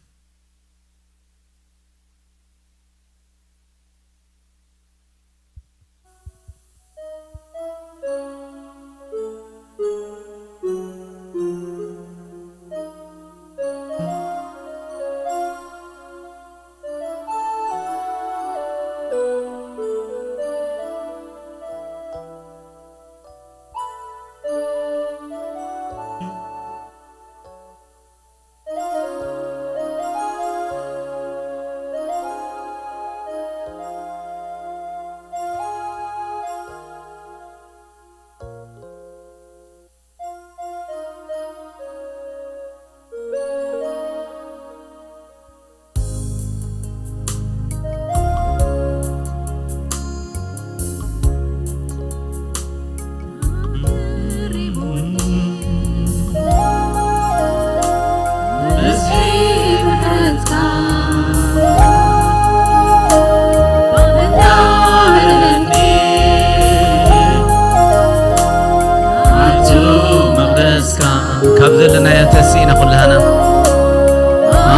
ካብ ዘለናዮ ተስኢና ኩላህና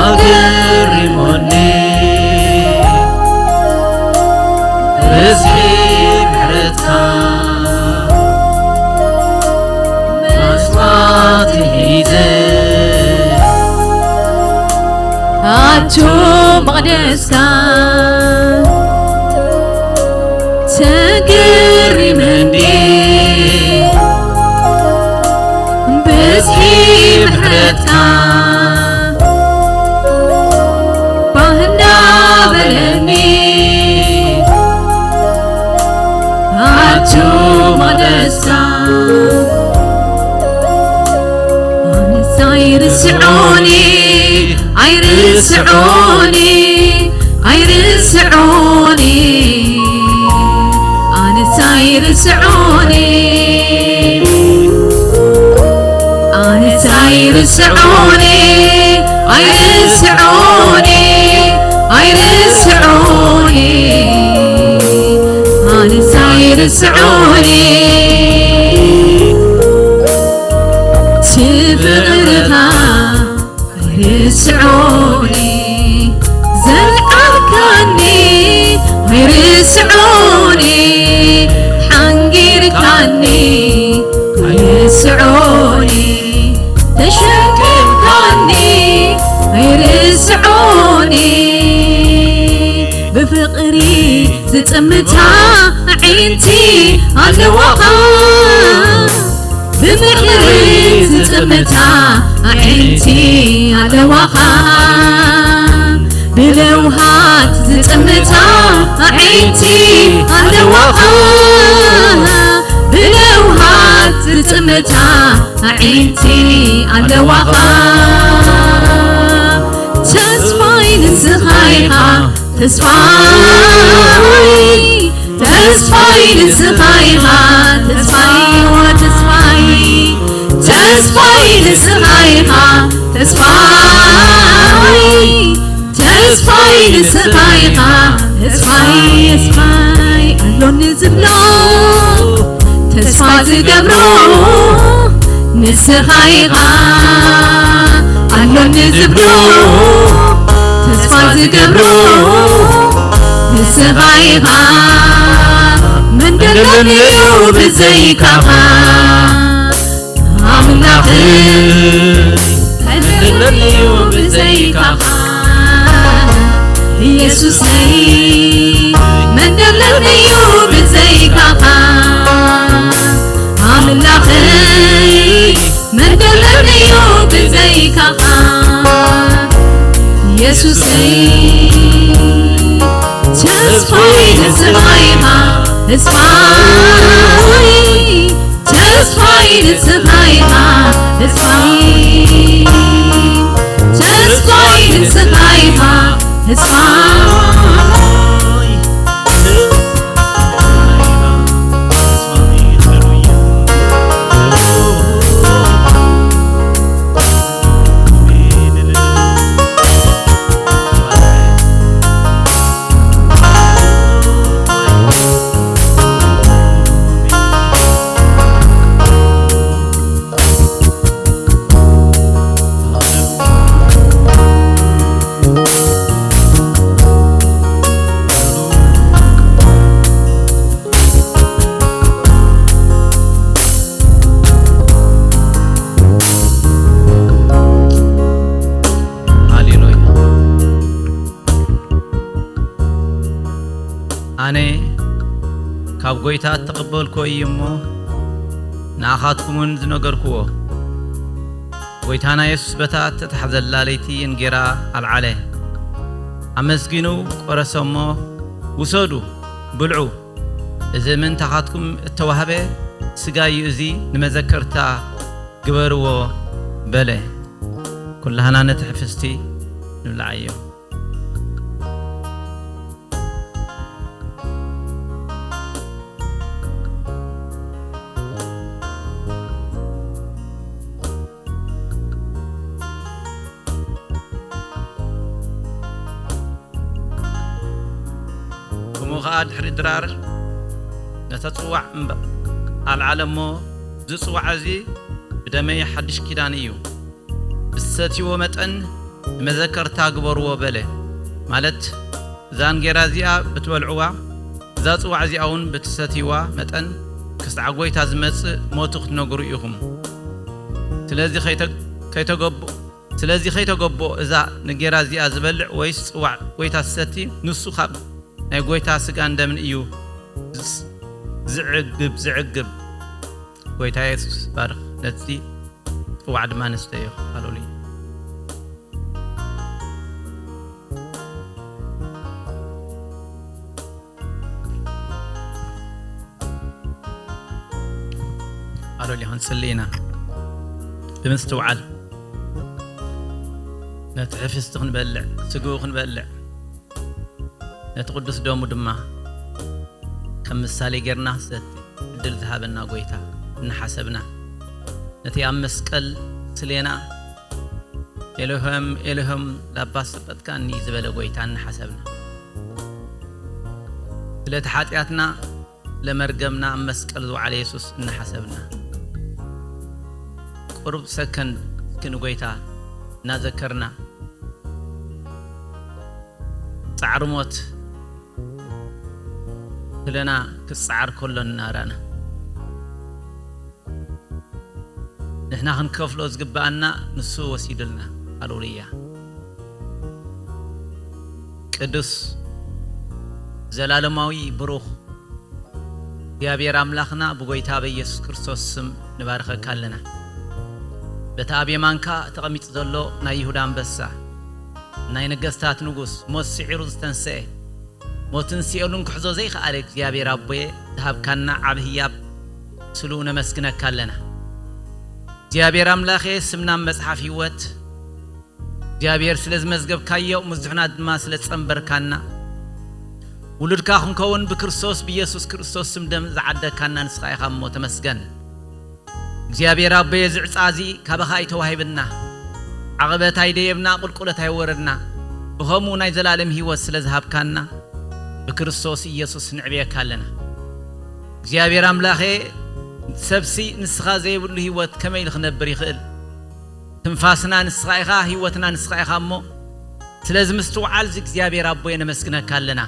ኣገሪሞኒ ብዝሒ ምሕረትካ። መስዋዕቲ ሒዘ ኣቱ መቕደስካ ተገሪመ እንዴ ብዝሒ ምሕረትካ። ባህ እንዳበለኒ ኣቱ መቕደስካ። ኣነስ ኣይርስዖኒ፣ ኣይርስዖኒ፣ ኣይርስዖኒ። ኣነስ ኣይርስዖኒ፣ ኣነስ ኣይርስዖኒ፣ ኣይርስዖኒ፣ ኣይርስዖኒ። ኣነስ ኣይርስዖኒ፣ እቲ ፍቕርኻ ኣይርስዖኒ፣ ዘልዓልካኒ ኣይርስዖኒ፣ ሓንጊርካኒ ኣይርስዖኒ፣ ተሸኪምካኒ ኣይርስዖኒ። ብፍቕሪ ዝጥምታ ኣዒንቲ ኣለዋኻ፣ ብምሕረት ዝጥምታ ኣዒንቲ ኣለዋኻ፣ ብለውሃት ዝጥምታ ኣዒንቲ ኣለዋኻ፣ ብለውሃት ዝጥምታ ኣዒንቲ ኣለዋኻ። ተስፋይ ንስኻ ኢኻ፣ ተስፋይ፣ ተስፋይ ንስኻ ኢኻ፣ ተስፋይ፣ ኦ ተስፋይ፣ ተስፋይ ንስኻ ኢኻ፣ ተስፋይ፣ ተስፋይ ንስኻ ኢኻ፣ ተስፋይ፣ ተስፋይ ኣሎኒ ዝብሎ፣ ተስፋ ዝገብሮ ንስኻ ኢኻ፣ ኣሎኒ ዝብሎ፣ ተስፋ ዝገብሮ ንስኻ ኢኻ። መን ደለኒ እዩ ብዘይካኻ? ኣምላኽ፣ መን ደለኒ እዩ ብዘይካኻ ኢየሱሰይ መን ደለኒ እዩ ብዘይካኻ ኣምላኸይ መን ደለኒ እዩ ብዘይካኻ ኢየሱሰይ ተስፋይ ንስኻ ኢኻ ተስፋይ ተስፋይ ንስኻ ኢኻ ተስፋይ ተስፋይ ንስኻ ኢኻ ተስፋይ ሃሌሉያ። ኣነ ካብ ጐይታ እተቐበልኩዎ እዩ እሞ፣ ንኣኻትኩም እውን ዝነገርኩዎ። ጐይታና የሱስ በታ እተታሕዘላ ለይቲ እንጌራ ኣልዓለ፣ ኣመስጊኑ ቈረሰ እሞ፣ ውሰዱ፣ ብልዑ፣ እዚ ምእንታኻትኩም እተዋህበ ሥጋይ እዩ፣ እዚ ንመዘከርታ ግበርዎ በለ። ኵላህና ነቲ ኅፍስቲ ንብልዓዮ። ከምኡ ኸኣ ድሕሪ ድራር ነተ ጽዋዕ እምበ-፣ ኣልዓለ እሞ፣ እዚ ጽዋዕ እዚ ብደመይ ሓድሽ ኪዳን እዩ። ብትሰትይዎ መጠን ንመዘከርታ ግበርዎ በለ። ማለት፣ እዛ እንጌራ እዚኣ ብትበልዕዋ፣ እዛ ጽዋዕ እዚኣ እውን ብትሰትይዋ መጠን ክሳዕ ጐይታ ዝመጽእ ሞቱ ክትነግሩ ኢኹም። ስለዚ ከይተ-፣ ከይተገብ-፣ ስለዚ ከይተገብኦ እዛ ንጌራ እዚኣ ዝበልዕ ወይስ ጽዋዕ ጐይታ ዝሰቲ፣ ንሱ ካብ ናይ ጐይታ ሥጋን ደምን እዩ ዝስ-፣ ዝዕግብ፣ ዝዕግብ። ጐይታ የሱስ ባርኽ፣ ነቲ ጽዋዕ ድማ ንስተዮ። ሃሌሉያ። ሃሌሉያ። ክንጽሊ ኢና ብምስትውዓል። ነቲ ኅፍስቲ ክንበልዕ፣ ስግኡ ክንበልዕ፣ ነቲ ቅዱስ ደሙ ድማ ከም ምሳሌ ጌርና ክንሰቲ ዕድል ዝሃበና ጐይታ እናሓሰብና፣ ነቲ ኣብ መስቀል ስሌና፣ "ኤሎሄም፣ ኤሎሄም፣ ላባ ሰበቅታኒ?" ዝበለ ጐይታ እናሓሰብና፣ ስለቲ ኃጢኣትና፣ ለመርገምና ኣብ መስቀል ዝወዓለ የሱስ እናሓሰብና፣ ቁሩብ ሰከንድ እስኪ ንጐይታ እናዘከርና፣ ጻዕሪ ሞት ስለና ክጸዓር ከሎ እናረኣና፣ ንሕና ክንከፍሎ ዝግብኣና ንሱ ወሲዱልና። ሃሌሉያ። ቅዱስ ዘላለማዊ ብሩኽ እግዚኣብሔር ኣምላኽና ብጐይታ በኢየሱስ ክርስቶስ ስም ንባርኸካ ኣለና። በቲ ኣብ የማንካ ተቐሚጡ ዘሎ ናይ ይሁዳ ኣንበሳ፣ ናይ ነገስታት ንጉስ፣ ሞት ስዒሩ ዝተንስአ፣ ሞትን ሲኦልን ክሕዞ ዘይከኣለ እግዚኣብሔር ኣቦየ ዝሃብካና ዓቢ ህያብ ስሉ ነመስግነካ ኣለና። እግዚኣብሔር ኣምላኸ ስምና ኣብ መጽሓፍ ህይወት እግዚኣብሔር ስለ ዝመዝገብካዮ፣ ብዙሕና ድማ ስለ ዝጸንበርካና፣ ውሉድካ ክንከውን ብክርስቶስ፣ ብኢየሱስ ክርስቶስ ስም ደም ዝዓደግካና ንስኻ ኢኻ እሞ ተመስገን። እግዚኣብሔር ኣቦየ፣ እዚ ዕጻ እዚ ካባኻ እዩ ተዋሂብና። ዓቐበት ኣይደየብና፣ ቁልቁለት ኣይወረድና። ብኸምኡ ናይ ዘላለም ህይወት ስለ ዝሃብካና፣ ብክርስቶስ ኢየሱስ ንዕብየካ ኣለና። እግዚኣብሔር ኣምላኸ፣ ሰብሲ ንስኻ ዘይብሉ ህይወት ከመይ ኢሉ ክነብር ይኽእል? ትንፋስና ንስኻ ኢኻ፣ ህይወትና ንስኻ ኢኻ እሞ፣ ስለዚ ምስትውዓል እዚ እግዚኣብሔር ኣቦየ ነመስግነካ ኣለና።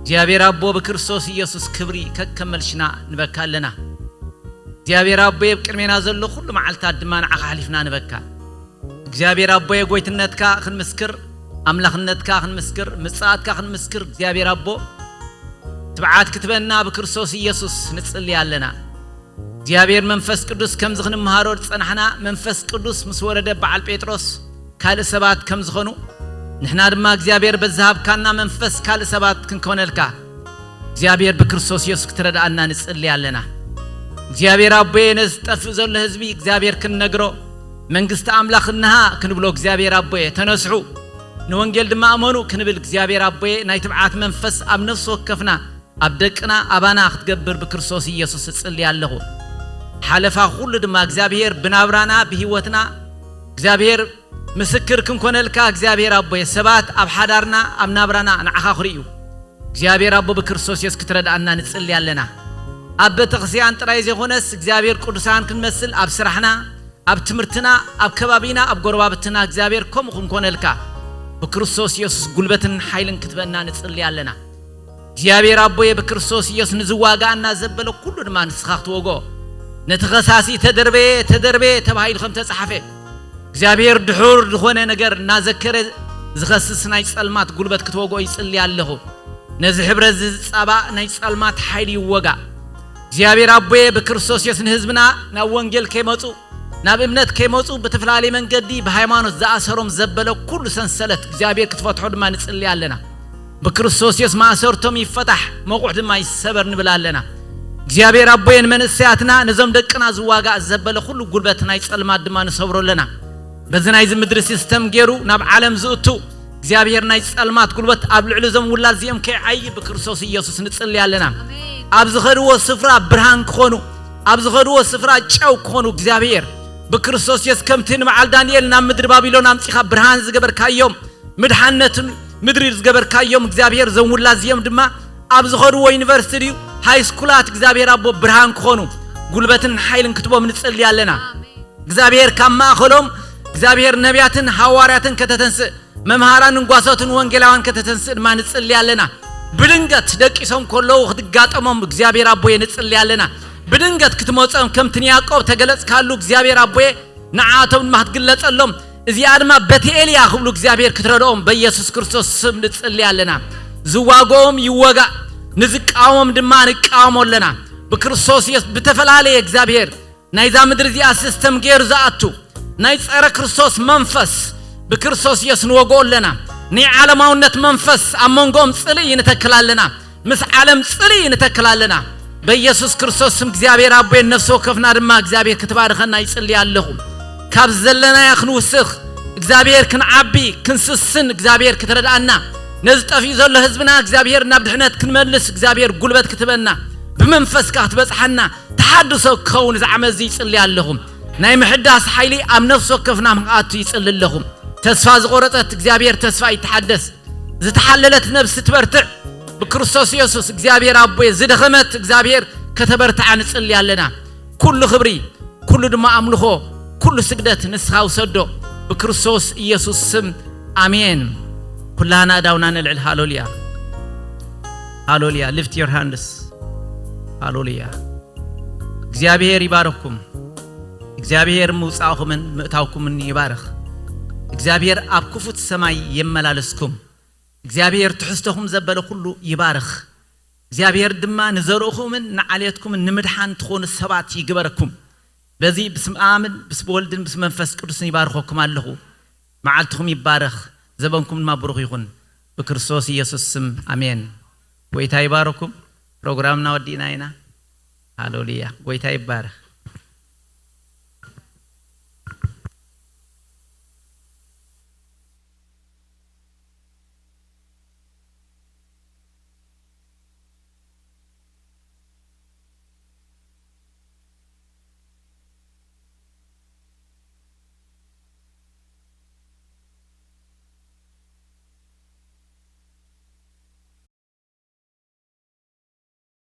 እግዚኣብሔር ኣቦ ብክርስቶስ ኢየሱስ ክብሪ ከከም መልሽና ንበካ ኣለና። እግዚኣብሔር ኣቦየ ኣብ ቅድሜና ዘሎ ኩሉ መዓልታት ድማ ንዓኻ ኣሕሊፍና ንበካ። እግዚኣብሔር ኣቦየ፣ ጎይትነትካ ክንምስክር፣ ኣምላኽነትካ ክንምስክር፣ ምጽኣትካ ክንምስክር እግዚኣብሔር ኣቦ ትብዓት ክትበና ብክርስቶስ ኢየሱስ ንጽሊ ኣለና። እግዚኣብሔር መንፈስ ቅዱስ ከምዚ ክንምሃሮ ዝጸናሕና መንፈስ ቅዱስ ምስ ወረደ በዓል ጴጥሮስ ካልእ ሰባት ከም ዝኾኑ ንሕና ድማ እግዚኣብሔር በዝሃብካና መንፈስ ካልእ ሰባት ክንኮነልካ እግዚኣብሔር ብክርስቶስ ኢየሱስ ክትረድኣና ንጽሊ ኣለና። እግዚኣብሔር ኣቦየ ነዚ ጠፍእ ዘሎ ህዝቢ እግዚኣብሔር ክንነግሮ መንግስቲ ኣምላኽ እንሃ ክንብሎ እግዚኣብሔር ኣቦየ ተነስሑ ንወንጌል ድማ እመኑ ክንብል እግዚኣብሔር ኣቦየ ናይ ትብዓት መንፈስ ኣብ ነፍሲ ወከፍና ኣብ ደቅና ኣባና ክትገብር ብክርስቶስ ኢየሱስ እጽሊ ኣለኹ። ሓለፋ ኩሉ ድማ እግዚኣብሔር ብናብራና ብህይወትና እግዚኣብሔር ምስክር ክንኮነልካ እግዚኣብሔር ኣቦየ ሰባት ኣብ ሓዳርና ኣብ ናብራና ንዓኻ ክርእዩ እግዚኣብሔር ኣቦ ብክርስቶስ የሱስ ክትረድኣና ንጽሊ ኣለና። ኣብ ቤተክርስቲያን ጥራይ ዘይኮነስ እግዚኣብሔር ቅዱሳን ክንመስል ኣብ ስራሕና ኣብ ትምህርትና ኣብ ከባቢና ኣብ ጎረባብትና እግዚኣብሔር ከምኡ ክንኮነልካ ብክርስቶስ የሱስ ጉልበትን ሓይልን ክትበና ንጽሊ ኣለና። እግዚኣብሔር ኣቦየ ብክርስቶስ ኢየሱስ ንዝዋጋኣና ዘበለ ኩሉ ድማ ንስኻ ክትወግኦ ነቲ ኸሳሲ ተደርበየ ተደርበየ ተባሂሉ ከም ተጻሓፈ እግዚኣብሔር ድሑር ዝኾነ ነገር እናዘከረ ዝኸስስ ናይ ጸልማት ጉልበት ክትወግኦ ይጽሊ ኣለኹ። ነዚ ሕብረት ዝጻባእ ናይ ጸልማት ሓይሊ ይወጋ። እግዚኣብሔር ኣቦየ ብክርስቶስ የሱስ ንህዝብና ናብ ወንጌል ከይመጹ ናብ እምነት ከይመጹ ብተፈላለየ መንገዲ ብሃይማኖት ዝኣሰሮም ዘበለ ኩሉ ሰንሰለት እግዚኣብሔር ክትፈትሖ ድማ ንጽሊ ኣለና። ብክርስቶስ የሱስ ማእሰርቶም ይፈታሕ መቑሕ ድማ ይሰበር ንብል ኣለና። እግዚኣብሔር ኣቦየ ንመንእሰያትና ነዞም ደቅና ዝዋጋእ ዘበለ ኩሉ ጉልበት ናይ ጸልማት ድማ ንሰብሮ ኣለና። በዚ ናይዚ ምድሪ ሲስተም ገይሩ ናብ ዓለም ዝእቱ እግዚኣብሔር ናይ ጸልማት ጉልበት ኣብ ልዕሊ እዞም ውላድ እዚኦም ከይዓዪ ብክርስቶስ ኢየሱስ ንጽሊ ኣለና። ኣብ ዝኸድዎ ስፍራ ብርሃን ክኾኑ ኣብ ዝኸድዎ ስፍራ ጨው ክኾኑ እግዚኣብሔር ብክርስቶስ የሱስ ከምቲ ንበዓል ዳንኤል ናብ ምድሪ ባቢሎን ኣምጺኻ ብርሃን ዝገበርካዮም ምድሓነትን ምድሪ ዝገበርካዮም እግዚኣብሔር እዞም ውላድ እዚኦም ድማ ኣብ ዝኸድዎ ዩኒቨርሲቲ ድዩ ሃይስኩላት እግዚኣብሔር ኣቦ ብርሃን ክኾኑ ጉልበትን ሓይልን ክትቦም ንጽሊ ኣለና። እግዚኣብሔር ካብ ማእኸሎም እግዚኣብሔር ነቢያትን ሃዋርያትን ከተተንስእ መምሃራንን ጓሶትን ወንጌላውያን ከተተንስእ ድማ ንጽሊ ኣለና። ብድንገት ደቂሶም ከለዉ ክትጋጠሞም እግዚኣብሔር ኣቦየ ንጽሊ ኣለና። ብድንገት ክትመጾም ከምቲ ንያዕቆብ ተገለጽካሉ እግዚኣብሔር ኣቦየ ንዓቶም ድማ ክትግለጸሎም እዚኣ ድማ በትኤል እያ ክብሉ እግዚኣብሔር ክትረድኦም በኢየሱስ ክርስቶስ ስም ንጽሊ ኣለና። ዝዋግኦም ይወጋእ ንዝቃወሞም ድማ ንቃወሞ ኣለና። ብክርስቶስ ኢየሱስ ብተፈላለየ እግዚኣብሔር ናይዛ ምድሪ እዚኣ ሲስተም ገይሩ ዝኣቱ ናይ ጸረ ክርስቶስ መንፈስ ብክርስቶስ ኢየሱስ ንወግኦ ኣለና። ናይ ዓለማውነት መንፈስ ኣብ መንጎኦም ጽልኢ ንተክል ኣለና። ምስ ዓለም ጽልኢ ንተክል ኣለና። በኢየሱስ ክርስቶስ ስም እግዚኣብሔር ኣቦይ ነፍሲ ወከፍና ድማ እግዚኣብሔር ክትባርኸና ይጽሊ ኣለኹ። ካብ ዘለናያ ክንውስኽ እግዚኣብሔር ክንዓቢ ክንስስን እግዚኣብሔር ክትረድኣና ነዚ ጠፊኡ ዘሎ ህዝብና እግዚኣብሔር ናብ ድሕነት ክንመልስ እግዚኣብሔር ጉልበት ክትበና ብመንፈስካ ክትበጽሓና ተሓድሶ ክኸውን እዚ ዓመት እዚ ይጽሊ ኣለኹ። ናይ ምሕዳስ ሓይሊ ኣብ ነፍሲ ወከፍና ክኣቱ ይጽሊ ኣለኹ። ተስፋ ዝቆረጸት እግዚኣብሔር ተስፋ ይተሓደስ። ዝተሓለለት ነብሲ ትበርትዕ ብክርስቶስ ኢየሱስ እግዚኣብሔር ኣቦየ ዝደኸመት እግዚኣብሔር ከተበርትዓ ንጽሊ ኣለና። ኩሉ ክብሪ ኩሉ ድማ ኣምልኾ ኩሉ ስግደት ንስኻ ውሰዶ ብክርስቶስ ኢየሱስ ስም ኣሜን። ኩላና እዳውና ነልዕል። ሃሌሉያ ሃሌሉያ። Lift your hands። ሃሌሉያ። እግዚኣብሔር ይባርኽኩም። እግዚኣብሔር ምውጻእኹምን ምእታውኩምን ይባርኽ። እግዚኣብሔር ኣብ ክፉት ሰማይ የመላለስኩም። እግዚኣብሔር ትሕዝቶኹም ዘበለ ኩሉ ይባርኽ። እግዚኣብሔር ድማ ንዘርእኹምን ንዓሌትኩምን ንምድሓን ትኾኑ ሰባት ይግበረኩም። በዚ ብስም ኣምን ብስም ወልድን ብስም መንፈስ ቅዱስን ይባርኸኩም ኣለኹ። መዓልትኹም ይባረኽ፣ ዘበንኩም ድማ ብሩኽ ይኹን። ብክርስቶስ ኢየሱስ ስም ኣሜን። ጎይታ ይባረኩም። ፕሮግራምና ወዲእና ኢና። ሃሌሉያ። ጎይታ ይባረኽ።